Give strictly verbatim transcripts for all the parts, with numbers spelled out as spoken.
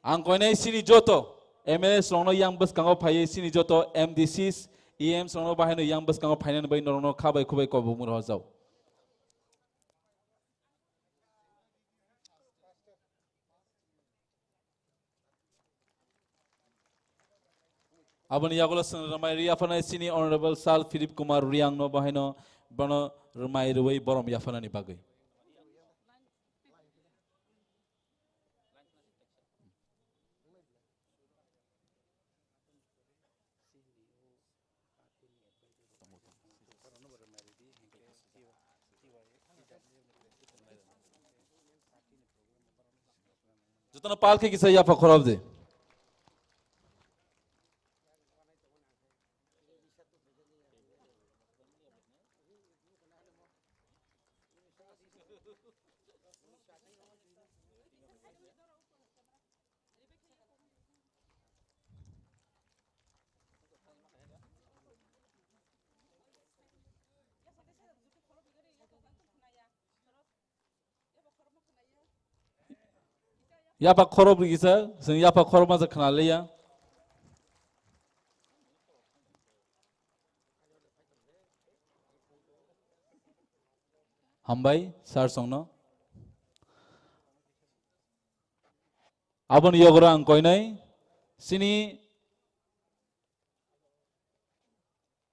Ang koinai sini joto M L A rokno yang bwskango phaiwi sini joto M D Cs, E Ms rokno bahaino yang bwskango phainani bai norokno kha bai khubai kobokmung rohorjao. Aboni yagulo chwng rwmai rwi yapharnai chini Honorable Sir Philip Kumar Reang no bahaino bono rwmai rwui borom yapharnani bagwi. Jotono pal khe kisa yapha khorop di. Yapha khorop rigi sir, chwng yapha khorop ma khna liya. Hambai sir songno. Aboni yogora ang koinai sini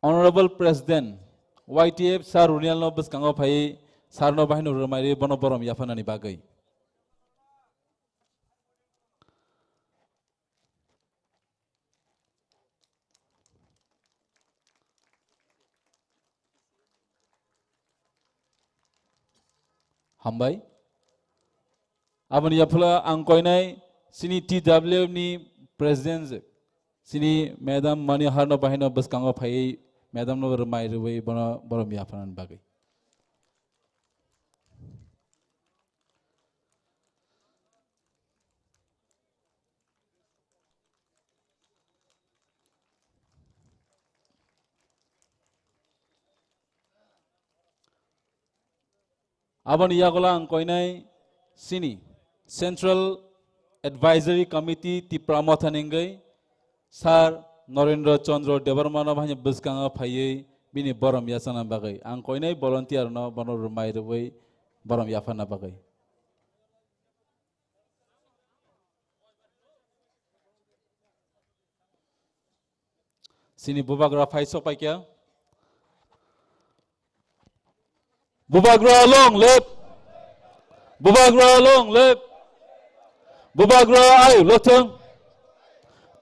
Honorable President Y T F Sir Runial no bwskango phai sir no bahino rwmai rwi bono borom yaphanani bagwi. Hambai. Aboni yaphla ang koinai sini T W F ni President sini Madam Mani Harno bahino bwskango phaiwi Madam no rwmai rwui bono borom yaphanani bagwi. Aboni yagulo ang koinai sini Central Advisory Committee Tipra Motha ni wngwi Sir Narendra Chandra Debbarma no bahai bwskango phaiwi bini borom yachana bagwi ang koinai volunteer no bono rwmai rwui borom yapharna bagwi. Sini bubagra phai sok paikha. Bubagra long live. Bubagra long live. Bubagra ayuk lokthwng.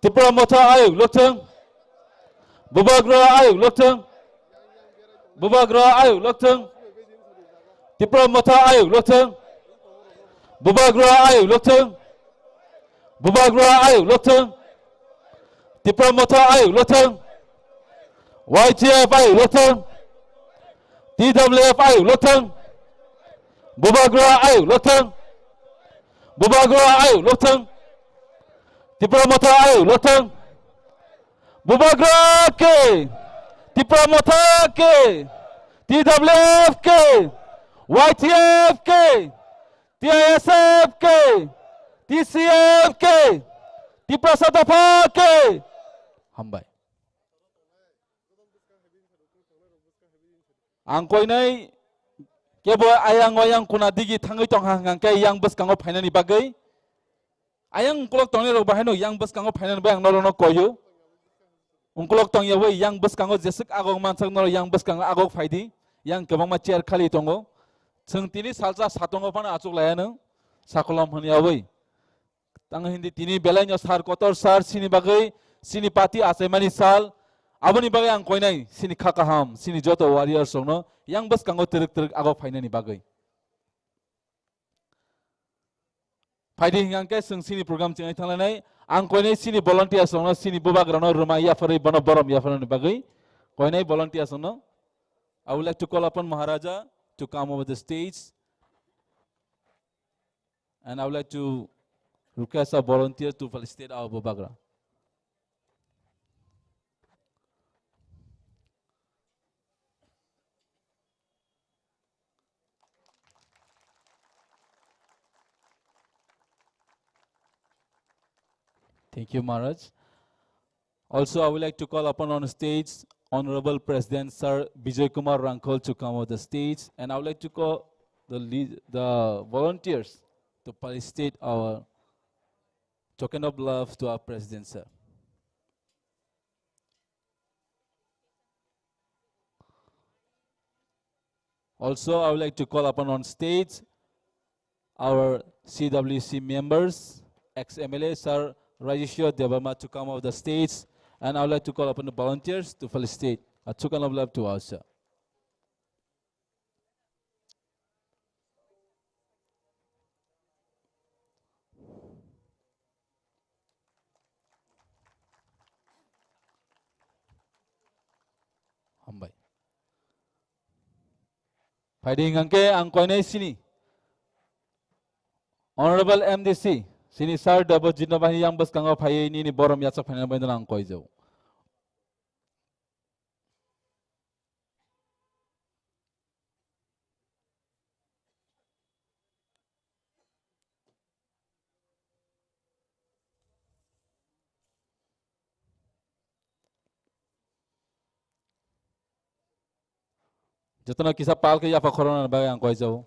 Tipra Motha ayuk lokthwng. Bubagra ayuk lokthwng. Bubagra ayuk lokthwng. Tipra Motha ayuk lokthwng. Bubagra ayuk lokthwng. Bubagra ayuk lokthwng. Tipra Motha ayuk lokthwng. Y T F ayuk lokthwng. T W F ayuk lokthwng. Bubagra ayuk lokthwng. Bubagra ayuk lokthwng. Tipra Motha ayuk lokthwng. Bubagra ke, Tipra Motha ke, T W F ke, Y T F ke, T I S F ke, T C F ke, Tiprasa Dopha ke. Hambai. Ang koinai kebo ayang wayang kuna digi thangwi tongha hwnkha khe yang bwskango phainani bagwi. Ayang ungkulok tongnai rok bahaino yang bwskango phainani bai ang norokno koio. Ungkulok tongyawi yang bwskango jeswk agok manswk norok yang bwskango agok phaidi. Yang kwbangma chair khali tongo. Chwng tini salsa satongo phano achuk laiya nwng sakolom hwnyawi. Tang hindi tini belaino sar kotor sar sini bagwi sini party achaimani sal. Aboni bagwi ang koinai sini kha kaham sini joto warriors rokno yang bwskango twrwk twrwk agok phainani bagwi. Phaidi hwnkha khe chwng chini program chinai thanglainai. Ang koinai chini volunteers rokno chini bubagrano rwmai yapharwi bono borom yapharnani bagwi koinai volunteers rokno. I would like to call upon Maharaja to come over the stage and I would like to request our volunteers to felicitate our bubagra. Thank you, Maharaj. Also, I would like to call upon on stage Honorable President Sir Bijoy Kumar Rangkhol to come on the stage, and I would like to call the lead, the volunteers to felicitate our token of love to our President, sir. Also, I would like to call upon on stage our C W C members, ex-M L A, Sir Rajeshwar Debbarma, to come off the stage, and I would like to call upon the volunteers to felicitate a token of love to us, sir. Hambai. Phaidi hingkhe ang koinai sini Honorable M D C, sini Sir Debojit no bahini yang bwskango phaiwi nini borom yachak phainani bagwi ang koijao. Jotono kisa pal khe yapha khoroknani bagwi ang koijao.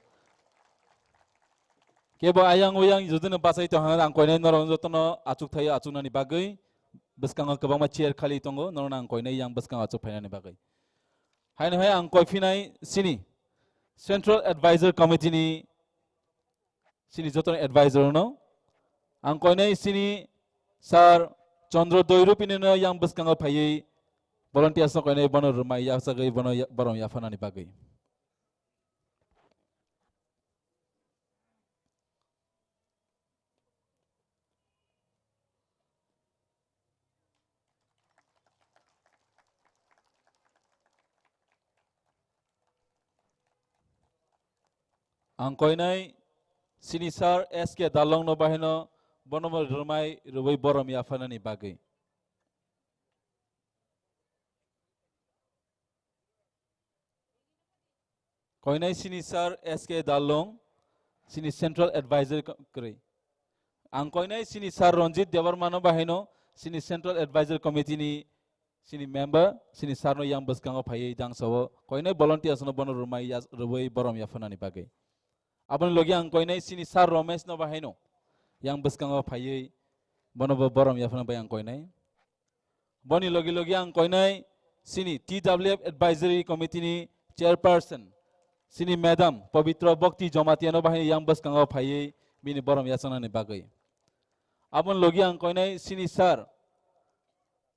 Kebo ayang uyang judino bachai tongkha ang koinai norok jotono achuk thaio achuknani bagwi. Bwskango kwbangma chair khali tongo, norokno ang koinai yang bwskango achuk phainani bagwi. Haino hai ang koi phinai sini Central Advisor Committee ni sini joto advisor no ang koinai sini Sir Chandra Doirupini no yang bwskango phaiwi volunteers no koinai bono rwmai yachagwi bono ya-, borom yaphanani bagwi. Ang koinai sini Sir S K Dalong no bahino bono rwmai rwui borom yaphanani bagwi. Koinai sini Sir S K Dalong, sini Central Advisor ko-, kwrwi. Ang koinai sini Sir Ranjit Debbarma no bahino sini Central Advisor Committee ni sini member, sini Sir no yang bwskango phaiwi dangsao koinai volunteers no bono rwmai ya-, rwui borom yaphanani bagwi. Aboni logi ang koinai sini Sir Romesh no bahino yang bwskango phaiwi bono bo borom yaphana bai ang koinai. Boni logi logi ang koinai sini T W F Advisory Committee ni chairperson sini Madam Pabitra Bhakti Jamatia no bahai yang bwskango phaiwi bini borom yachanani bagwi. Aboni logi ang koinai sini Sir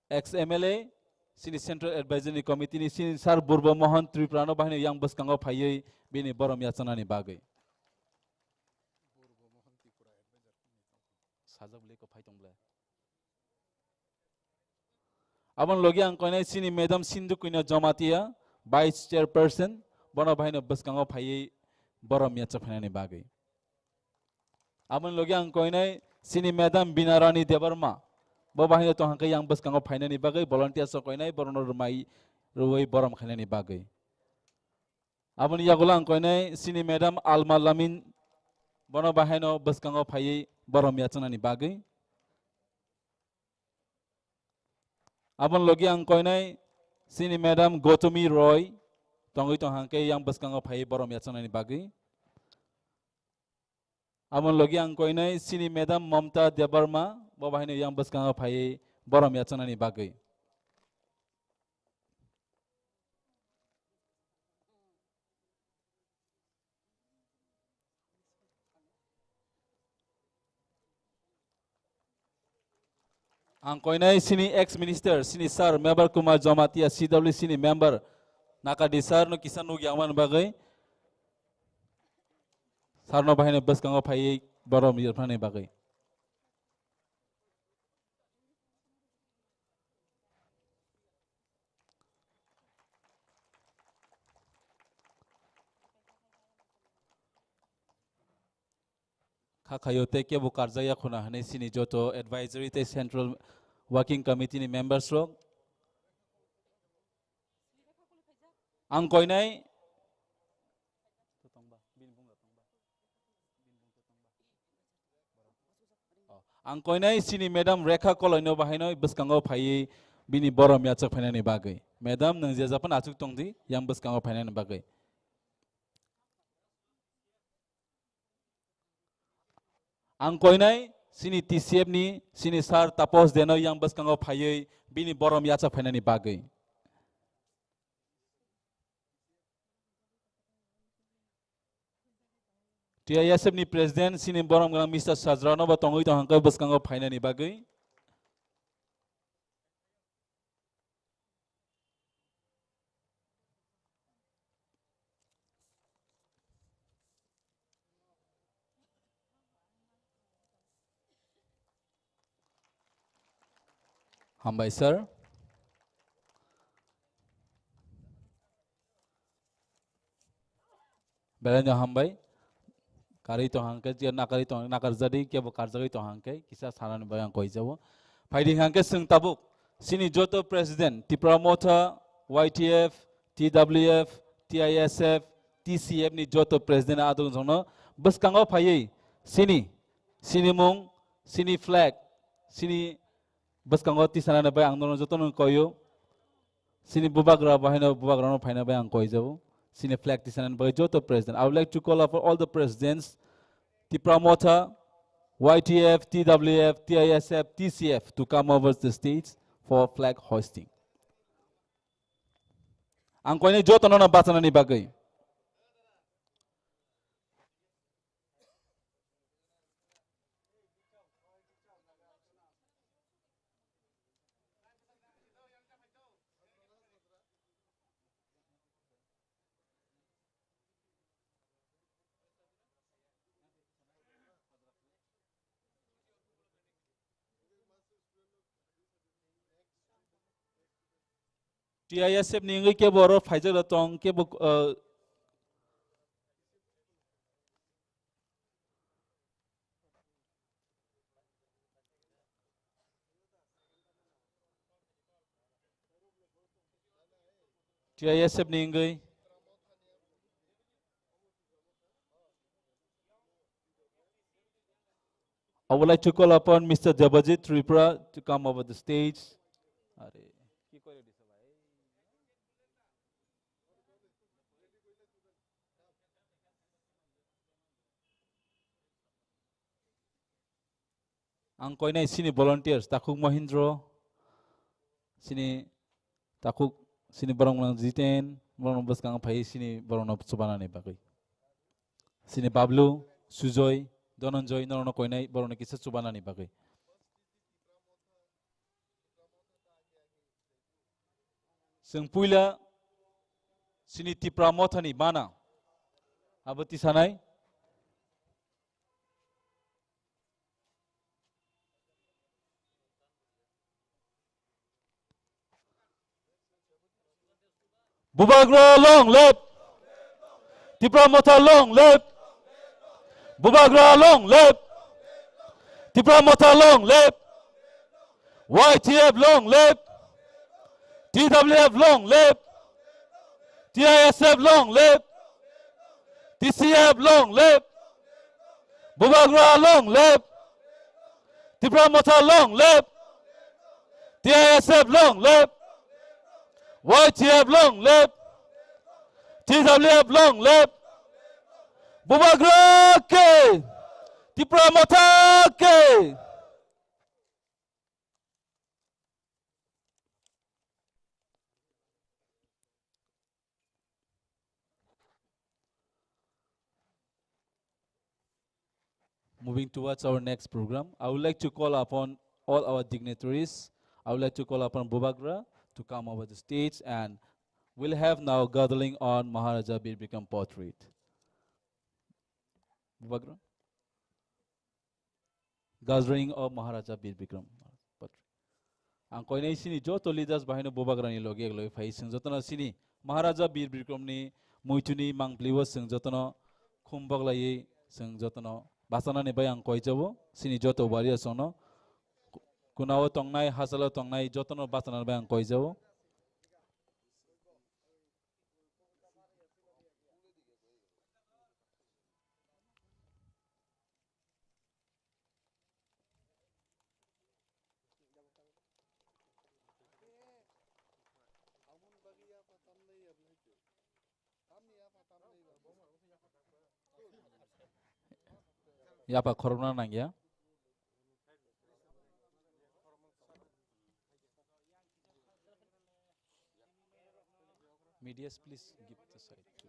ex M L A, sini Central Advisory Committee ni sini Sir Burbo Mohan Tripura no bahai yang bwskango phaiwi bini borom yachanani bagwi. Sajak bwlai ko phai tong bwlai. Aboni logi ang koinai sini Madam Sindhu Kuino Jamatia, Vice Chairperson, bono bahaino bwskango phaiwi borom yacha phainani bagwi. Aboni logi ang koinai sini Madam Binarani Debbarma, bo bahaino tong hangkhe yang bwskango phainani bagwi volunteers rok koinai borokno rwmai rwui borom khainani bagwi. Aboni yagulo ang koinai sini Madam Alma Lamin, bono bahaino bwskango phaiwi borom yachanani bagwi. Aboni logi ang koinai sini Madam Gautami Roy, tongwi tong hangkhe yang bwskango phaiwi borom yachanani bagwi. Aboni logi ang koinai sini Madam Mamta Debbarma, bo bahaino yang bwskango phaiwi borom yachanani bagwi. Ang koinai sini ex minister, sini Sir Mebar Kumar Jamatia, C W C ni member, Nakadi Sir no kisa nuk yangmani bagwi, Sir no bahaino bwskango phaiwi borom yachanani bagwi. Kha khayo tei kebo karjakya khuna hwnwi sini joto advisory tei central working committee ni members rok. Ang koinai. Ang koinai chini madam Rekha Koloino bahaino bwskango phaiwi bini borom yachak phainani bagwi. Madam, nwng je japan achuk tongdi, yang bwskango phainani bagwi. Ang koinai chini T C F ni chini sir Tapos Deno yang bwskango phaiwi bini borom yachak phainani bagwi. T I S F ni president chini borom gwnang Mister Sajrano bo tongwi tong hangkhe bwskango phainani bagwi. Hambai sir. Belai no hambai. Karwi tong hangkhe je nakarwi tong, nakarjadi kebo karjagwi tong hangkhe kisa sanani bai ang koijabo. Phaidi hangkhe chwng tabuk chini joto president Tipra Motha, Y T F, T W F, T I S F, T C F ni joto president adung jongno bwskango phaiwi chini, chini mung, chini flag, chini bwskango tisanani bai ang nono jotono koio. Chini bubagra bahaino bubagrano phaina bai ang koijabo. Chini flag tisanani bai joto president. I would like to call upon all the presidents, Tipra Motha, Y T F, T W F, T I S F, T C F to come over the stage for flag hoisting. Ang koinai jotono no bachanani bagwi. T I S F ni wngwi kebo oro phaijak rok tong, kebo, uh, T I S F ni wngwi. I would like to call upon Mister Debajit Tripura to come over the stage. Are, ki kore dise bhai? Ang koinai chini volunteers, Takhuk Mohindro, chini Takhuk, chini borok mwnang Jiten, borokno bwskango phaiwi chini borokno chubanani bagwi. Chini Bablu, Sujoy, Dhananjoy, norokno koinai borokno kisa chubanani bagwi. Chwng puila chini Tipra Mothani mana abo tisanai. Bubagra long live! Tipra Motha long live! Bubagra long live! Tipra Motha long live! Y T F long live! T W F long live! T I S F long live! T C F long live! Bubagra long live! Tipra Motha long live! T I S F long live! Y T F long live! T W F long live! Bubagra ke! Tipra Motha ke! Moving towards our next program, I would like to call upon all our dignitaries. I would like to call upon Bubagra to come over the stage, and we'll have now gathering on Maharaja Bir Bikram portrait. Bubagra. Gathering of Maharaja Bir Bikram. Ang koinai chini joto leaders bahaino Bubagrani logi ek logi phai, chwng jotono chini Maharaja Bir Bikramni muituni mangpli o chwng jotono khum boglaiwi chwng jotono bachanani bai ang koijabo, chini joto warriors rokno, kunao tongnai, hachalo tongnai jotono bachanani bai ang koijabo. Yapa khorokna nangya. Medias, please give the side to.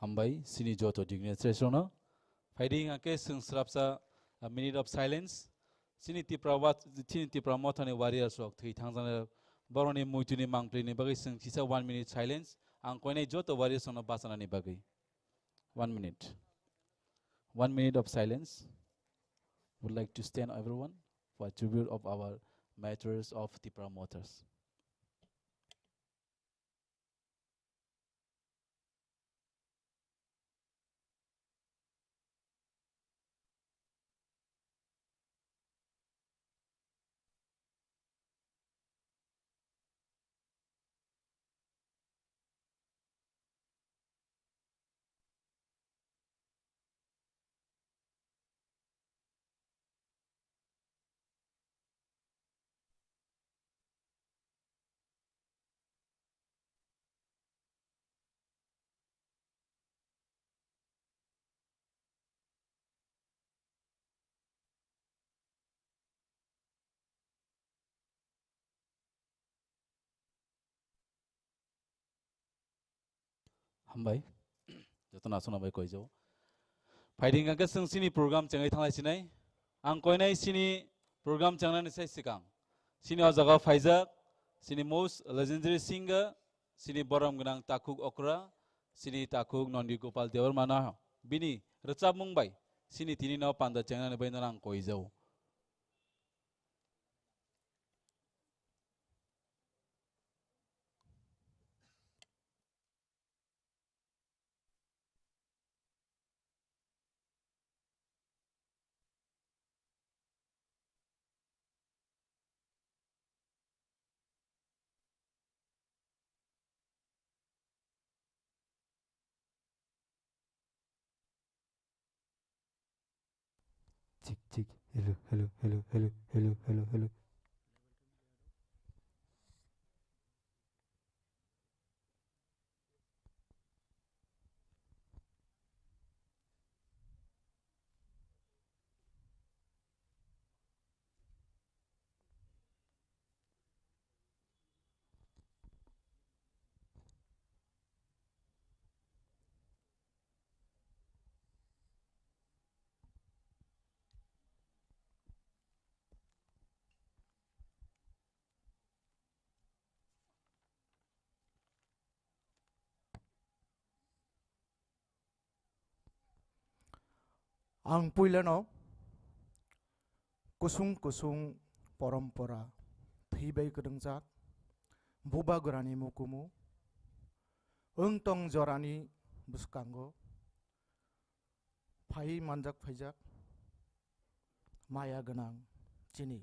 Hambai, chini joto dignitaries rokno. Phaidi hingkha khe chwng swrapsa, a minute of silence. Chini Tipra wa-, chini Tipra Mothani warriors rok thwi thangjaknai borokni muituni mangpili ni bagwi chwng kisa one minute silence. Ang koinai joto warriors rokno bachanani bagwi. One minute. One minute of silence. Would like to stand everyone for tribute of our martyrs of Tipra Mothers. Hambai. Jotono aswkno bai koijao. Phaidi hwnkha khe chwng chini program chengwi thanglai sinai. Ang koinai chini program chengnani sai swkang. Chini o jaga phaijak, chini most legendary singer, chini borom gwnang Takhuk Okra, chini Takhuk Nondi Gopal Debbarma no bini rwchapmung bai chini tini no panda chengnani bai no ang koijao. Chik, chik. Hello, hello, hello, hello, hello, hello, hello. Ang puilano kusung kusung porompora thwi bai kwrwngjak bubagrani mukumu wng tong jorani bwskango phai manjak phaijak maya gwnang chini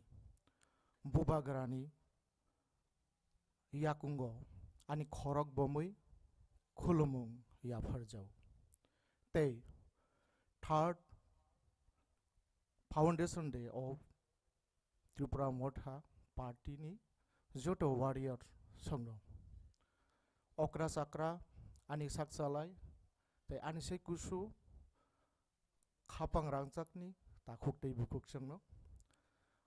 bubagrani yakungo ani khorok bomwi khulumung yapharjao. Tei third Foundation Day of Tripura Motha Party ni joto warrior songno okra chakra ani sakchalai tei ani sei kusu khapang rangchakni takhuk tei bukhuk chwngno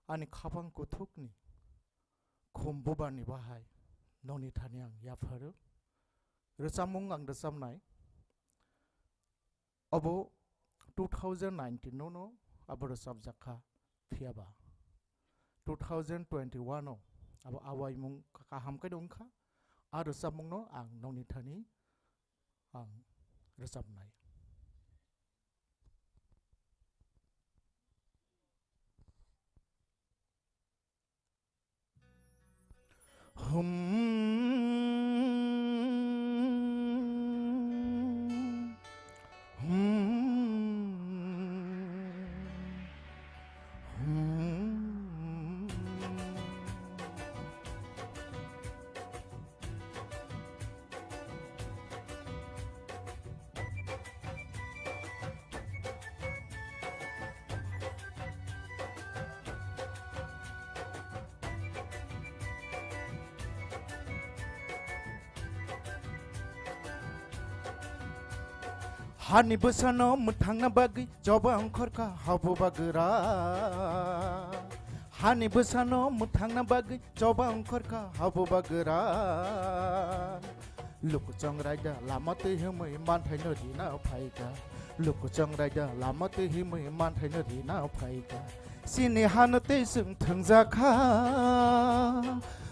ani khapang kuthukni khum bubarni bahai nongni thani ang yapharo. Rwchapmung ang rwchapnai obo two thousand nineteen no no abo rwchapjak kha, phiyaba two thousand twenty-one o abo awaimung kaham khe wngkha. A rwchapmungno ang nongni thani ang rwchapnai. Hani bwsano mwthangna bagwi choba ongkhorkha ha bubagra. Hani bwsano mwthangna bagwi choba ongkhorkha ha bubagra. Lukuchong raida lama twi himwi manthaino rina phaikha. Lukuchong raida lama twi himwi manthaino rina phaikha. Chini hano tei chwng thwngjakha,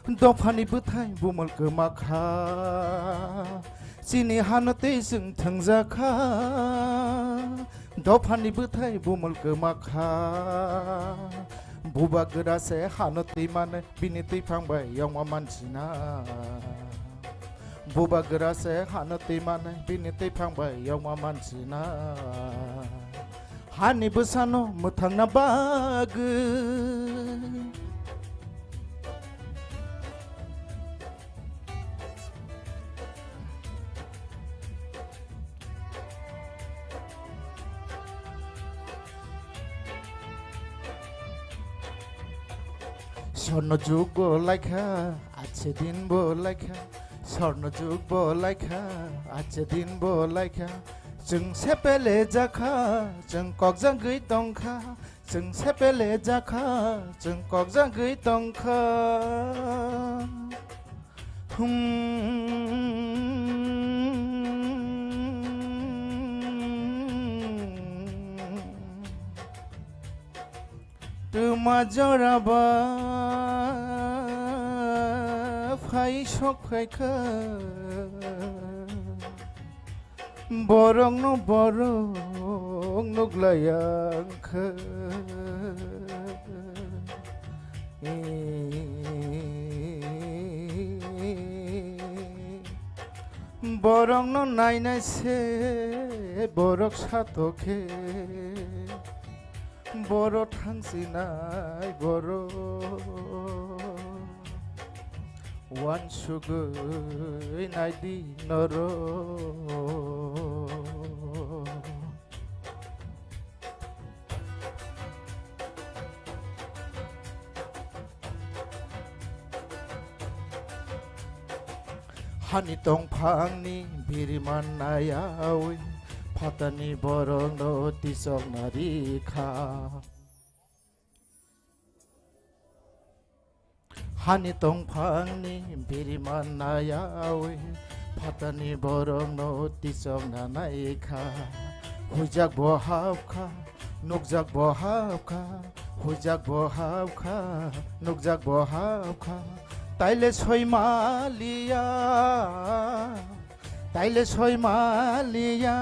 dophani bwthai bumul kwmakha. Chini hano tei chwng thwngjakha, dophani bwthai bumul kwmakha. Bubagra se hano twi mane bini twiphang bai yongma mansina. Bubagra se hano twi mane bini twiphang bai yongma mansina. Hani bwsano mwthangna bagwi. Sorno jug bo laikha, ache din bo laikha. Sorno jug bo laikha, ache din bo laikha. Chwng sepele jakha, chwng kokjagwi tongkha. Chwng sepele jakha, chwng kokjagwi tongkha. Hmm. Ma jora ba phai sok phai kha, borokno borok nuglai ang kha. Borokno nainai se borok sato khe, borok thangsinai borok uansugwi naidi norok. Hani tongphangni biriman nayawi, phatani borokno tisokna rikha. Hani tongphangni biriman nayawi, phatani borokno tisokna naikha. Huijak bo hapkha, nukjak bo hapkha, huijak bo hapkha, nukjak bo hapkha. Taile soimaliya, taile soimaliya.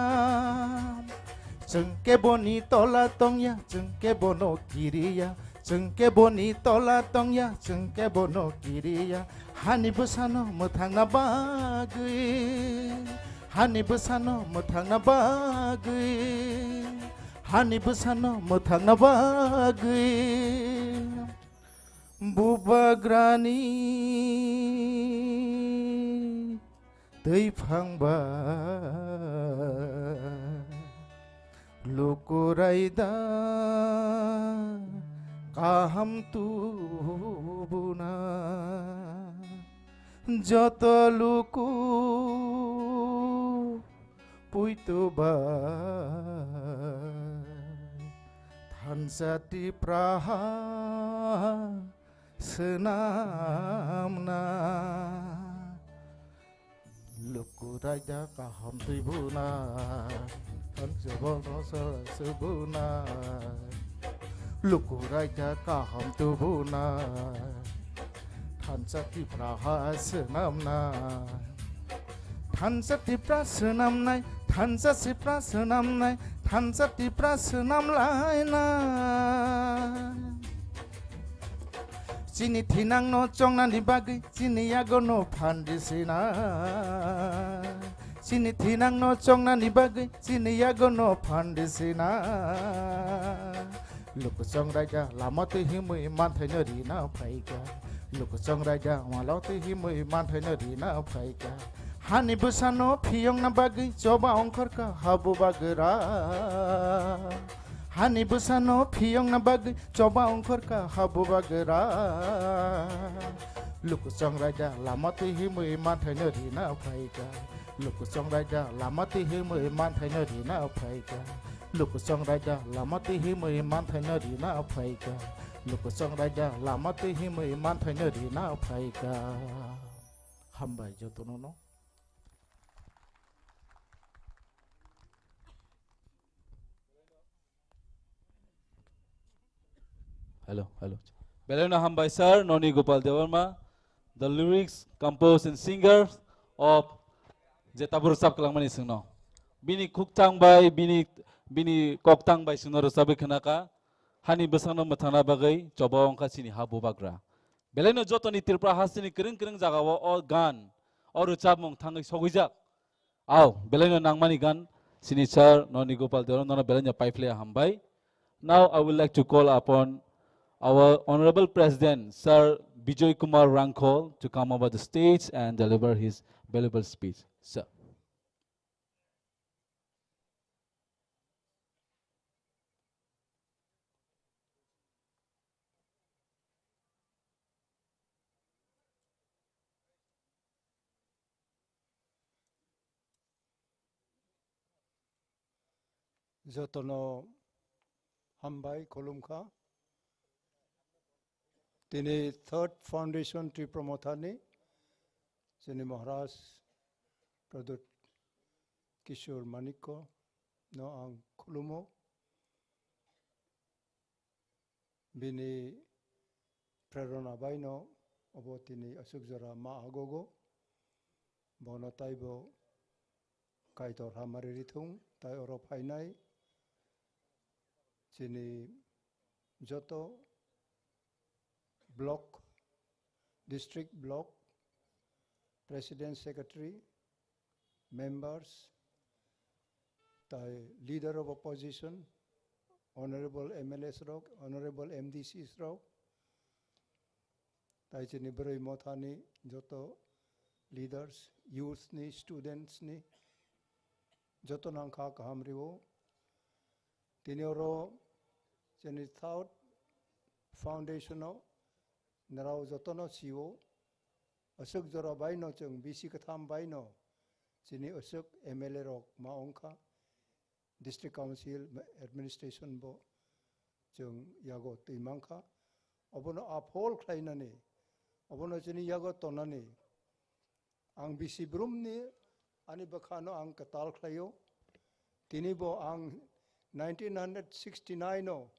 Chwng keboni tola tongya, chwng kebono kiriya. Chwng keboni tola tongya, chwng kebono kiriya. Hani bwsano mwthangna bagwi, hani bwsano mwthangna bagwi, hani bwsano mwthangna bagwi. Bubagrani twi phangba luku raida kaham tubuna, joto luku puitu bai thansa Tipraha swnamna. Luku raida kaham tubuna, thansa bono sara subuna. Luku raida kaham tubuna, thansa Tipraha swnamna. Thansa Tipra swnamnai, thansa Tipra swnamnai, thansa Tipra swnamlainai. Chini thinangno chongnani bagwi chini yagono phan risina. Chini thinangno chongnani bagwi chini yagono phan risina. Luku chongraida lama twi himwi manthaino rina phaikha. Luku chongraida lama twi himwi manthaino rina phaikha. Hani bwsano phiyongna bagwi choba ongkhorkha habubagra. Hani bwsano phiyongna bagwi choba ongkhorkha habubagra. Luku chongraida lama twi himwi manthaino rina phaikha. Luku chongraida lama twi himwi manthaino rina phaikha. Luku chongraida lama twi himwi manthaino rina phaikha. Luku chongraida lama twi himwi manthaino rina phaikha. Hambai jotono no. Hello, hello. Belai no hambai sir, Noni Gopal Debbarma, the lyrics composed and singer of je tabuk rwchap kwlangmani chwngno. Bini khuktang bai, bini, bini koktang bai chwngno rwchabwi khwnakha. Hani bwsakno mwthangna bagwi choba wngkha chini ha bubagra. Belai no jotoni Tripura hasteni kwrwng kwrwng jagao o gan, o rwchapmung thangwi sogwijak. Au, belai no nangmani gan, chini sir Noni Gopal Debbarma nono belai no paiphlaiya hambai. Now I would like to call upon our Honorable President, Sir Bijoy Kumar Rangkhol, to come over the stage and deliver his valuable speech. Sir. Jotono hambai khulumkha. Tini Third Foundation Tipra Mothani chini Maharaj Pradyut Kishore Manikko no ang khulumo. Bini prerona baino obo tini aswk jora ma agogo. Bono taibo Kaitor hamari rithung, tai oro phainai chini joto block, district block, president, secretary, members, tai leader of opposition, honorable M L As rok, honorable M D Cs rok, tai chini bwrwi mothani joto leaders, youth ni, students ni, joto nangkha kaham rio. Tini oro chini South Foundation o narao jotono sio, aswk jora baino chwng bisi kwtham baino chini aswk M L A rok ma ongkha, District Council administration bo chwng yago twi mankha. Obono aphol khlainani, obono chini yago tonani, ang bisi brumni ani bwkhano ang kwtal khlaio. Tini bo ang nineteen hundred sixty-nine o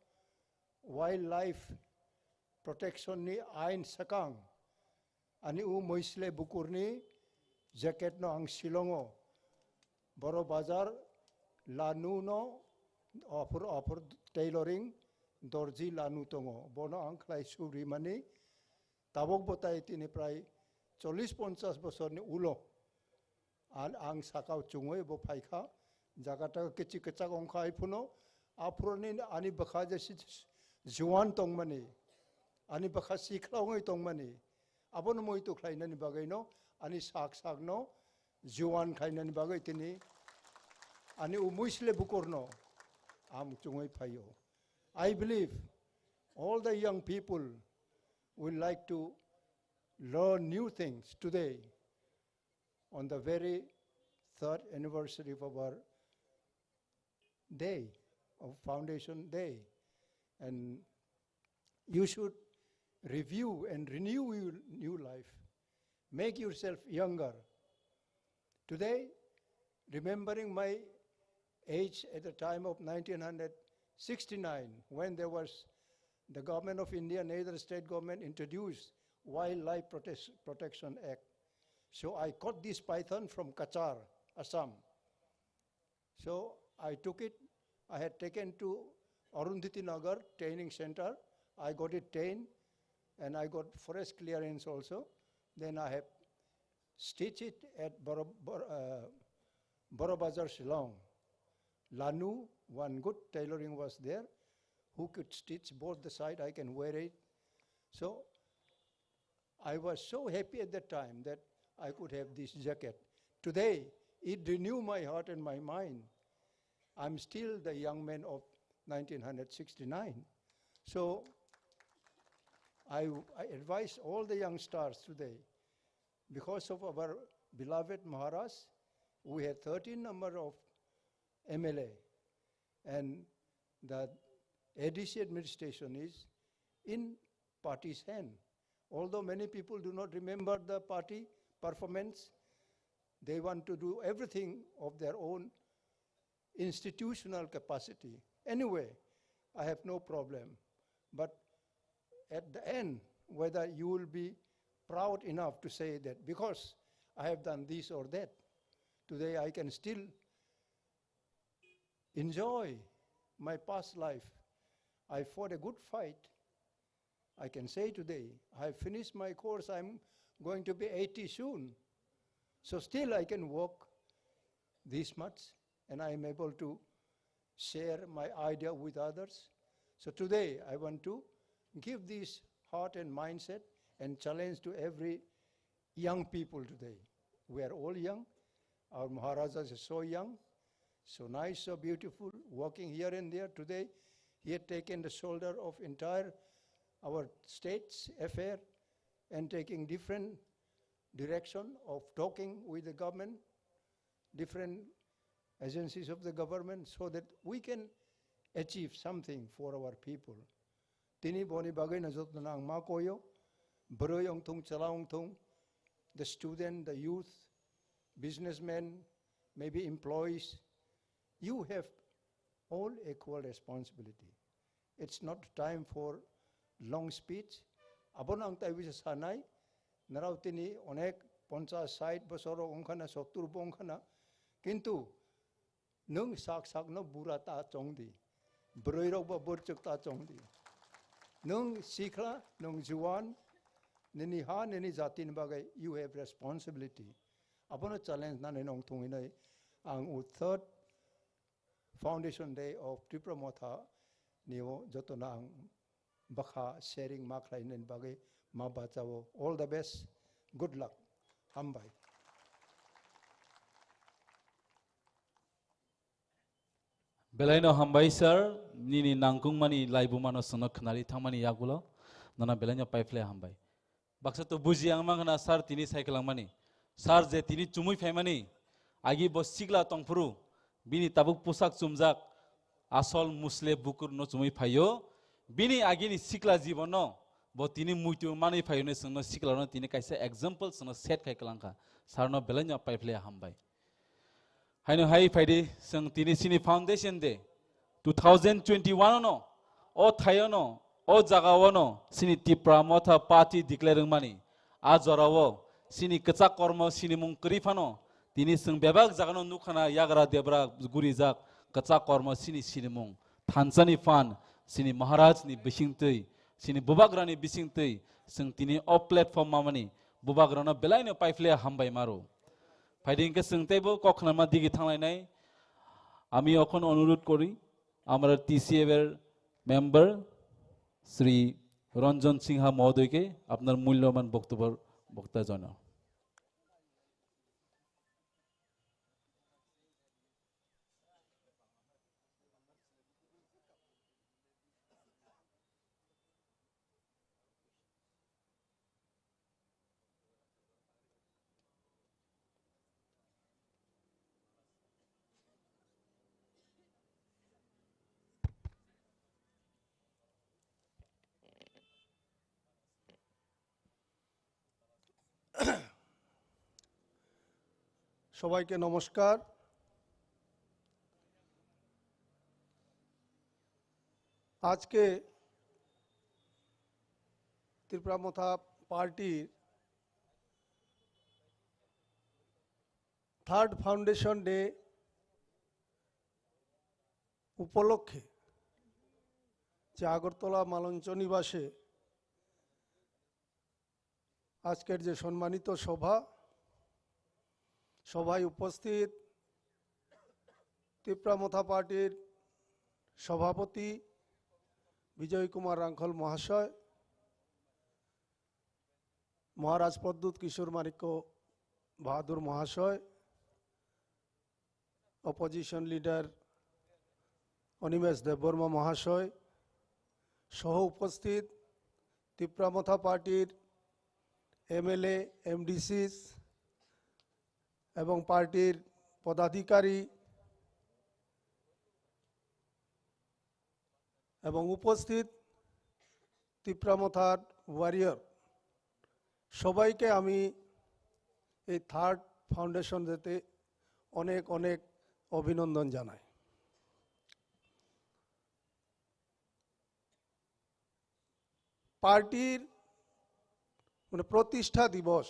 wildlife protection ni ain sakang ani u Moisle Bukurni jacket no ang silongo. Boro bazar lanu no offer offer tailoring dorji lanu tongo. Bono ang khlai suri mani tabok bo tai tini prai chollish ponchash bosorni ulo. An ang sakao chungwi bo phaikha, jaga taga kichi kichak ongkha ai phuno, aphuruni ani bwkha je si juan tongmani, ani bwkha sikhlaungwi tongmani, abono moitu khlainani bagwino, ani sak sakno juan khlainani bagwi tini ani u Moisle Bukurno ang chungwi phaio. I believe all the young people will like to learn new things today on the very third anniversary of our day, of Foundation Day. And you should review and renew your new life. Make yourself younger. Today, remembering my age at the time of nineteen hundred sixty-nine, when there was the Government of India, neither state government, introduced Wildlife Protes-, Protection Act. So I caught this python from Cachar, Assam. So I took it. I had taken to Arundhati Nagar training center. I got it trained, and I got forest clearance also. Then I have stitched it at Boro-, Bor-, uh, Boro Bazar, Shillong. Lanu, one good tailoring was there, who could stitch both the side, I can wear it. So I was so happy at that time that I could have this jacket. Today, it renew my heart and my mind. I'm still the young man of nineteen hundred sixty-nine. So I, I advise all the youngsters today, because of our beloved Maharaj, we had thirteen number of M L A, and the A D C administration is in party's hand. Although many people do not remember the party performance, they want to do everything of their own institutional capacity. Anyway, I have no problem. But at the end, whether you will be proud enough to say that because I have done this or that, today I can still enjoy my past life. I fought a good fight. I can say today, I have finished my course, I'm going to be eighty soon. So still I can walk this much and I am able to share my idea with others. So today I want to give this heart and mindset and challenge to every young people today. We are all young. Our Maharaja is so young, so nice, so beautiful, walking here and there. Today, he had taken the shoulder of entire our state's affair and taking different direction of talking with the government, different agencies of the government, so that we can achieve something for our people. Tini boni bagwi no joto no ang ma koyo, bwrwi ongthung, chwla ongthung, the student, the youth, businessmen, maybe employees, you have all equal responsibility. It's not time for long speech. Abono ang taibo sanai, narao tini onek ponchas, sait bosor rok wngkhana, sottur bo wngkhana. Kintu nwng sak sakno bura ta chongdi. Bwrwi rok bo burchuk ta chongdi. Nwng sikla, nwng juwan, nini ha, nini jatini bagwi you have responsibility. Abono challenge nani nong thungwi nai ang o third Foundation Day of Tipra Motha nio jotono ang bwkha sharing ma khlainani bagwi ma bachao. All the best. Good luck. Hambai. Belaino hambai sir, nini nangkukmani laibumano chwngno khwnari thangmani yagulo nono belaino paiphlai hambai. Baksa to buji ang mankha na sir tini saikwlangmani. Sir je tini chumui phaimani, agi bo sikla tongphuru, bini tabuk pusak chumjak, asol musle bukur no chumui phaio, bini agini sikla jibono bo tini muitu manwi phaio ne chwngno sikla no tini kaisa example chwngno set khai kwlangkha. Sir no belaino paiphlai hambai. Haino hai phaidi, chwng tini chini Foundation Day two thousand twenty-one no, o thaiono, o jagao no chini Tipra Motha Party declare wngmani. A jorao chini kwchak kormo sinimung kwrwi phano, tini chwng bebak jagano nukha na yagra debra gurijak kwchak kormo chini sinimung. Thansani phan, chini Maharaj ni bisingtwi, chini Bubagrani bisingtwi, chwng tini o platform mamani Bubagrano belaino paiphlai hambai maro. Phaidi hwnkhe chwng teibo kok khwnama digi thanglainai. আমি এখন অনুরোধ করি আমার টিসিএফ এর মেম্বার শ্রী রঞ্জন সিংহ মহোদয়কে আপনার মূল্যবান বক্তব্য বক্তা জানান। সবাইকে নমস্কার। আজকে ত্রিপুরা মথা পার্টির থার্ড ফাউন্ডেশন ডে উপলক্ষে যে আগরতলা মালঞ্চ নিবাসে আজকের যে সম্মানিত সভা, সভায় উপস্থিত তিপ্রা মথা পার্টির সভাপতি বিজয় কুমার রাংখল মহাশয়, মহারাজ প্রদ্যুৎ কিশোর মাণিক্য বাহাদুর মহাশয়, অপোজিশন লিডার অনিমেষ দেববর্মা মহাশয় সহ উপস্থিত তিপ্রা মথা পার্টির এমএলএ, এমডিসিস এবং পার্টির পদাধিকারী এবং উপস্থিত তিপ্রা মথার ওয়ারিয়র সবাইকে আমি এই থার্ড ফাউন্ডেশন ডেতে অনেক অনেক অভিনন্দন জানাই। পার্টির মানে প্রতিষ্ঠা দিবস,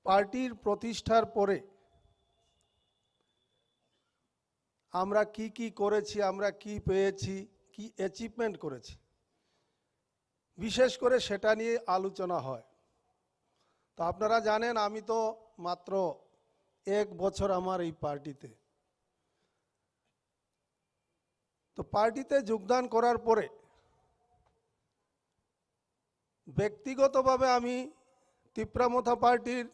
পার্টির প্রতিষ্ঠার পরে আমরা কি কি করেছি, আমরা কি পেয়েছি, কি অ্যাচিভমেন্ট করেছি, বিশেষ করে সেটা নিয়ে আলোচনা হয়। তো আপনারা জানেন, আমি তো মাত্র এক বছর আমার এই পার্টিতে। তো পার্টিতে যোগদান করার পরে ব্যক্তিগতভাবে আমি তিপ্রা মথা পার্টির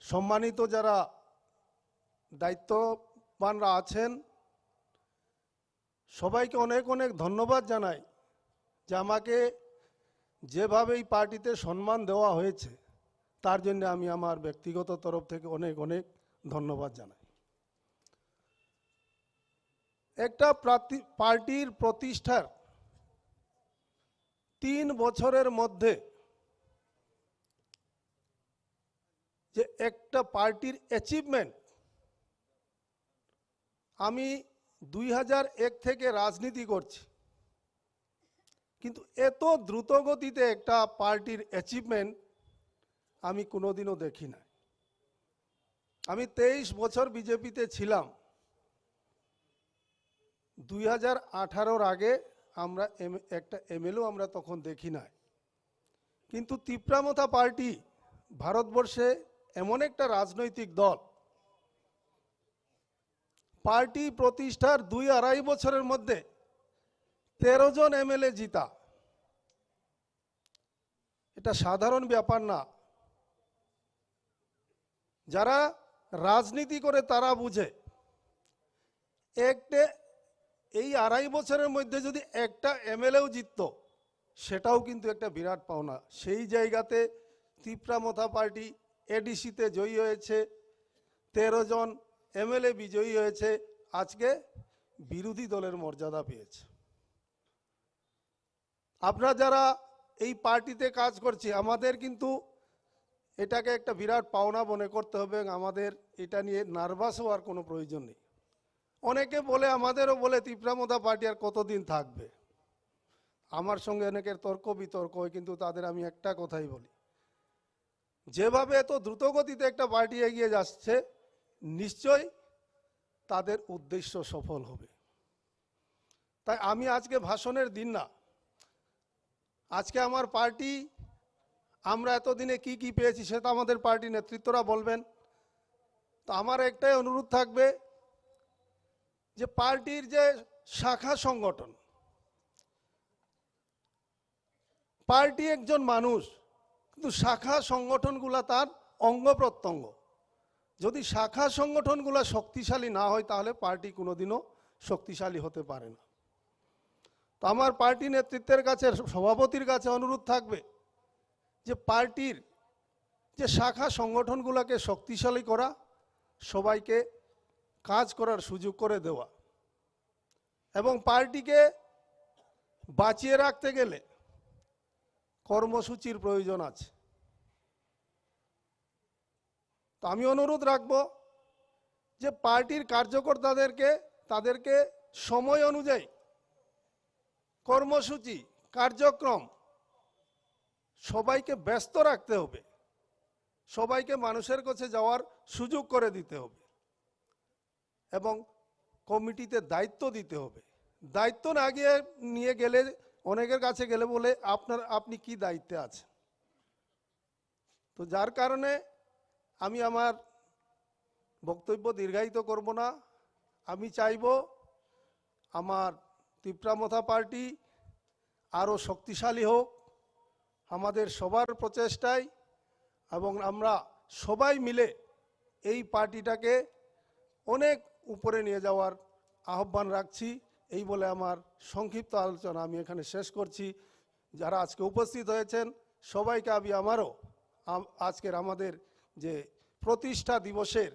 সম্মানিত যারা দায়িত্ববানরা আছেন, সবাইকে অনেক অনেক ধন্যবাদ জানাই যে আমাকে যেভাবে এই পার্টিতে সম্মান দেওয়া হয়েছে, তার জন্য আমি আমার ব্যক্তিগত তরফ থেকে অনেক অনেক ধন্যবাদ জানাই। একটা প্রাতি-, পার্টির প্রতিষ্ঠার তিন বছরের মধ্যে যে একটা পার্টির অ্যাচিভমেন্ট, আমি দুই হাজার এক থেকে রাজনীতি করছি, কিন্তু এত দ্রুত গতিতে একটা পার্টির অ্যাচিভমেন্ট আমি কোনোদিনও দেখি নাই। আমি তেইশ বছর বিজেপিতে ছিলাম। দুই হাজার আঠারোর আগে আমরা এম- একটা এমএলএও আমরা তখন দেখি নাই। কিন্তু তিপ্রামথা পার্টি ভারতবর্ষে এমন একটা রাজনৈতিক দল, পার্টি প্রতিষ্ঠার দুই আড়াই বছরের মধ্যে তেরো জন এমএলএ জিতা, এটা সাধারণ ব্যাপার না। যারা রাজনীতি করে তারা বুঝে। একটা, এই আড়াই বছরের মধ্যে যদি একটা এমএলএও জিততো, সেটাও কিন্তু একটা বিরাট পাওনা। সেই জায়গাতে তিপ্রামথা পার্টি এডিসিতে জয়ী হয়েছে, তেরো জন এমএলএ বিজয়ী হয়েছে, আজকে বিরোধী দলের মর্যাদা পেয়েছে। আমরা যারা এই পার্টিতে কাজ করছি, আমাদের কিন্তু এটাকে একটা বিরাট পাওনা মনে করতে হবে এবং আমাদের এটা নিয়ে নার্ভাস হওয়ার কোনো প্রয়োজন নেই। অনেকে বলে, আমাদেরও বলে, তিপ্রামথা পার্টি আর কতদিন থাকবে? আমার সঙ্গে অনেকের তর্ক বিতর্ক হয়, কিন্তু তাদের আমি একটা কথাই বলি, যেভাবে এত দ্রুতগতিতে একটা পার্টি এগিয়ে যাচ্ছে, নিশ্চয়ই তাদের উদ্দেশ্য সফল হবে। তাই আমি আজকে ভাষণের দিন না, আজকে আমার পার্টি, আমরা এতদিনে কি কি পেয়েছি সেটা আমাদের পার্টি নেতৃত্বরা বলবেন। তো আমার একটাই অনুরোধ থাকবে যে পার্টির যে শাখা সংগঠন, পার্টি একজন মানুষ, কিন্তু শাখা সংগঠনগুলা তার অঙ্গ প্রত্যঙ্গ। যদি শাখা সংগঠনগুলা শক্তিশালী না হয়, তাহলে পার্টি কোনোদিনও শক্তিশালী হতে পারে না। তো আমার পার্টি নেতৃত্বের কাছে, সভাপতির কাছে অনুরোধ থাকবে যে পার্টির যে শাখা সংগঠনগুলোকে শক্তিশালী করা, সবাইকে কাজ করার সুযোগ করে দেওয়া এবং পার্টিকে বাঁচিয়ে রাখতে গেলে কর্মসূচির প্রয়োজন আছে। তো আমি অনুরোধ রাখব যে পার্টির কার্যকর্তাদেরকে, তাদেরকে সময় অনুযায়ী কর্মসূচি, কার্যক্রম সবাইকে ব্যস্ত রাখতে হবে, সবাইকে মানুষের কাছে যাওয়ার সুযোগ করে দিতে হবে এবং কমিটিতে দায়িত্ব দিতে হবে। দায়িত্ব না গিয়ে নিয়ে গেলে, অনেকের কাছে গেলে বলে, "আপনার, আপনি কি দায়িত্বে আছেন?" তো যার কারণে আমি আমার বক্তব্য দীর্ঘায়িত করব না। আমি চাইব আমার তিপ্রামথা পার্টি আরও শক্তিশালী হোক, আমাদের সবার প্রচেষ্টায়, এবং আমরা সবাই মিলে এই পার্টিটাকে অনেক উপরে নিয়ে যাওয়ার আহ্বান রাখছি। এই বলে আমার সংক্ষিপ্ত আলোচনা আমি এখানে শেষ করছি। যারা আজকে উপস্থিত হয়েছেন, সবাইকে আমি আমারও আম-, আজকের আমাদের যে প্রতিষ্ঠা দিবসের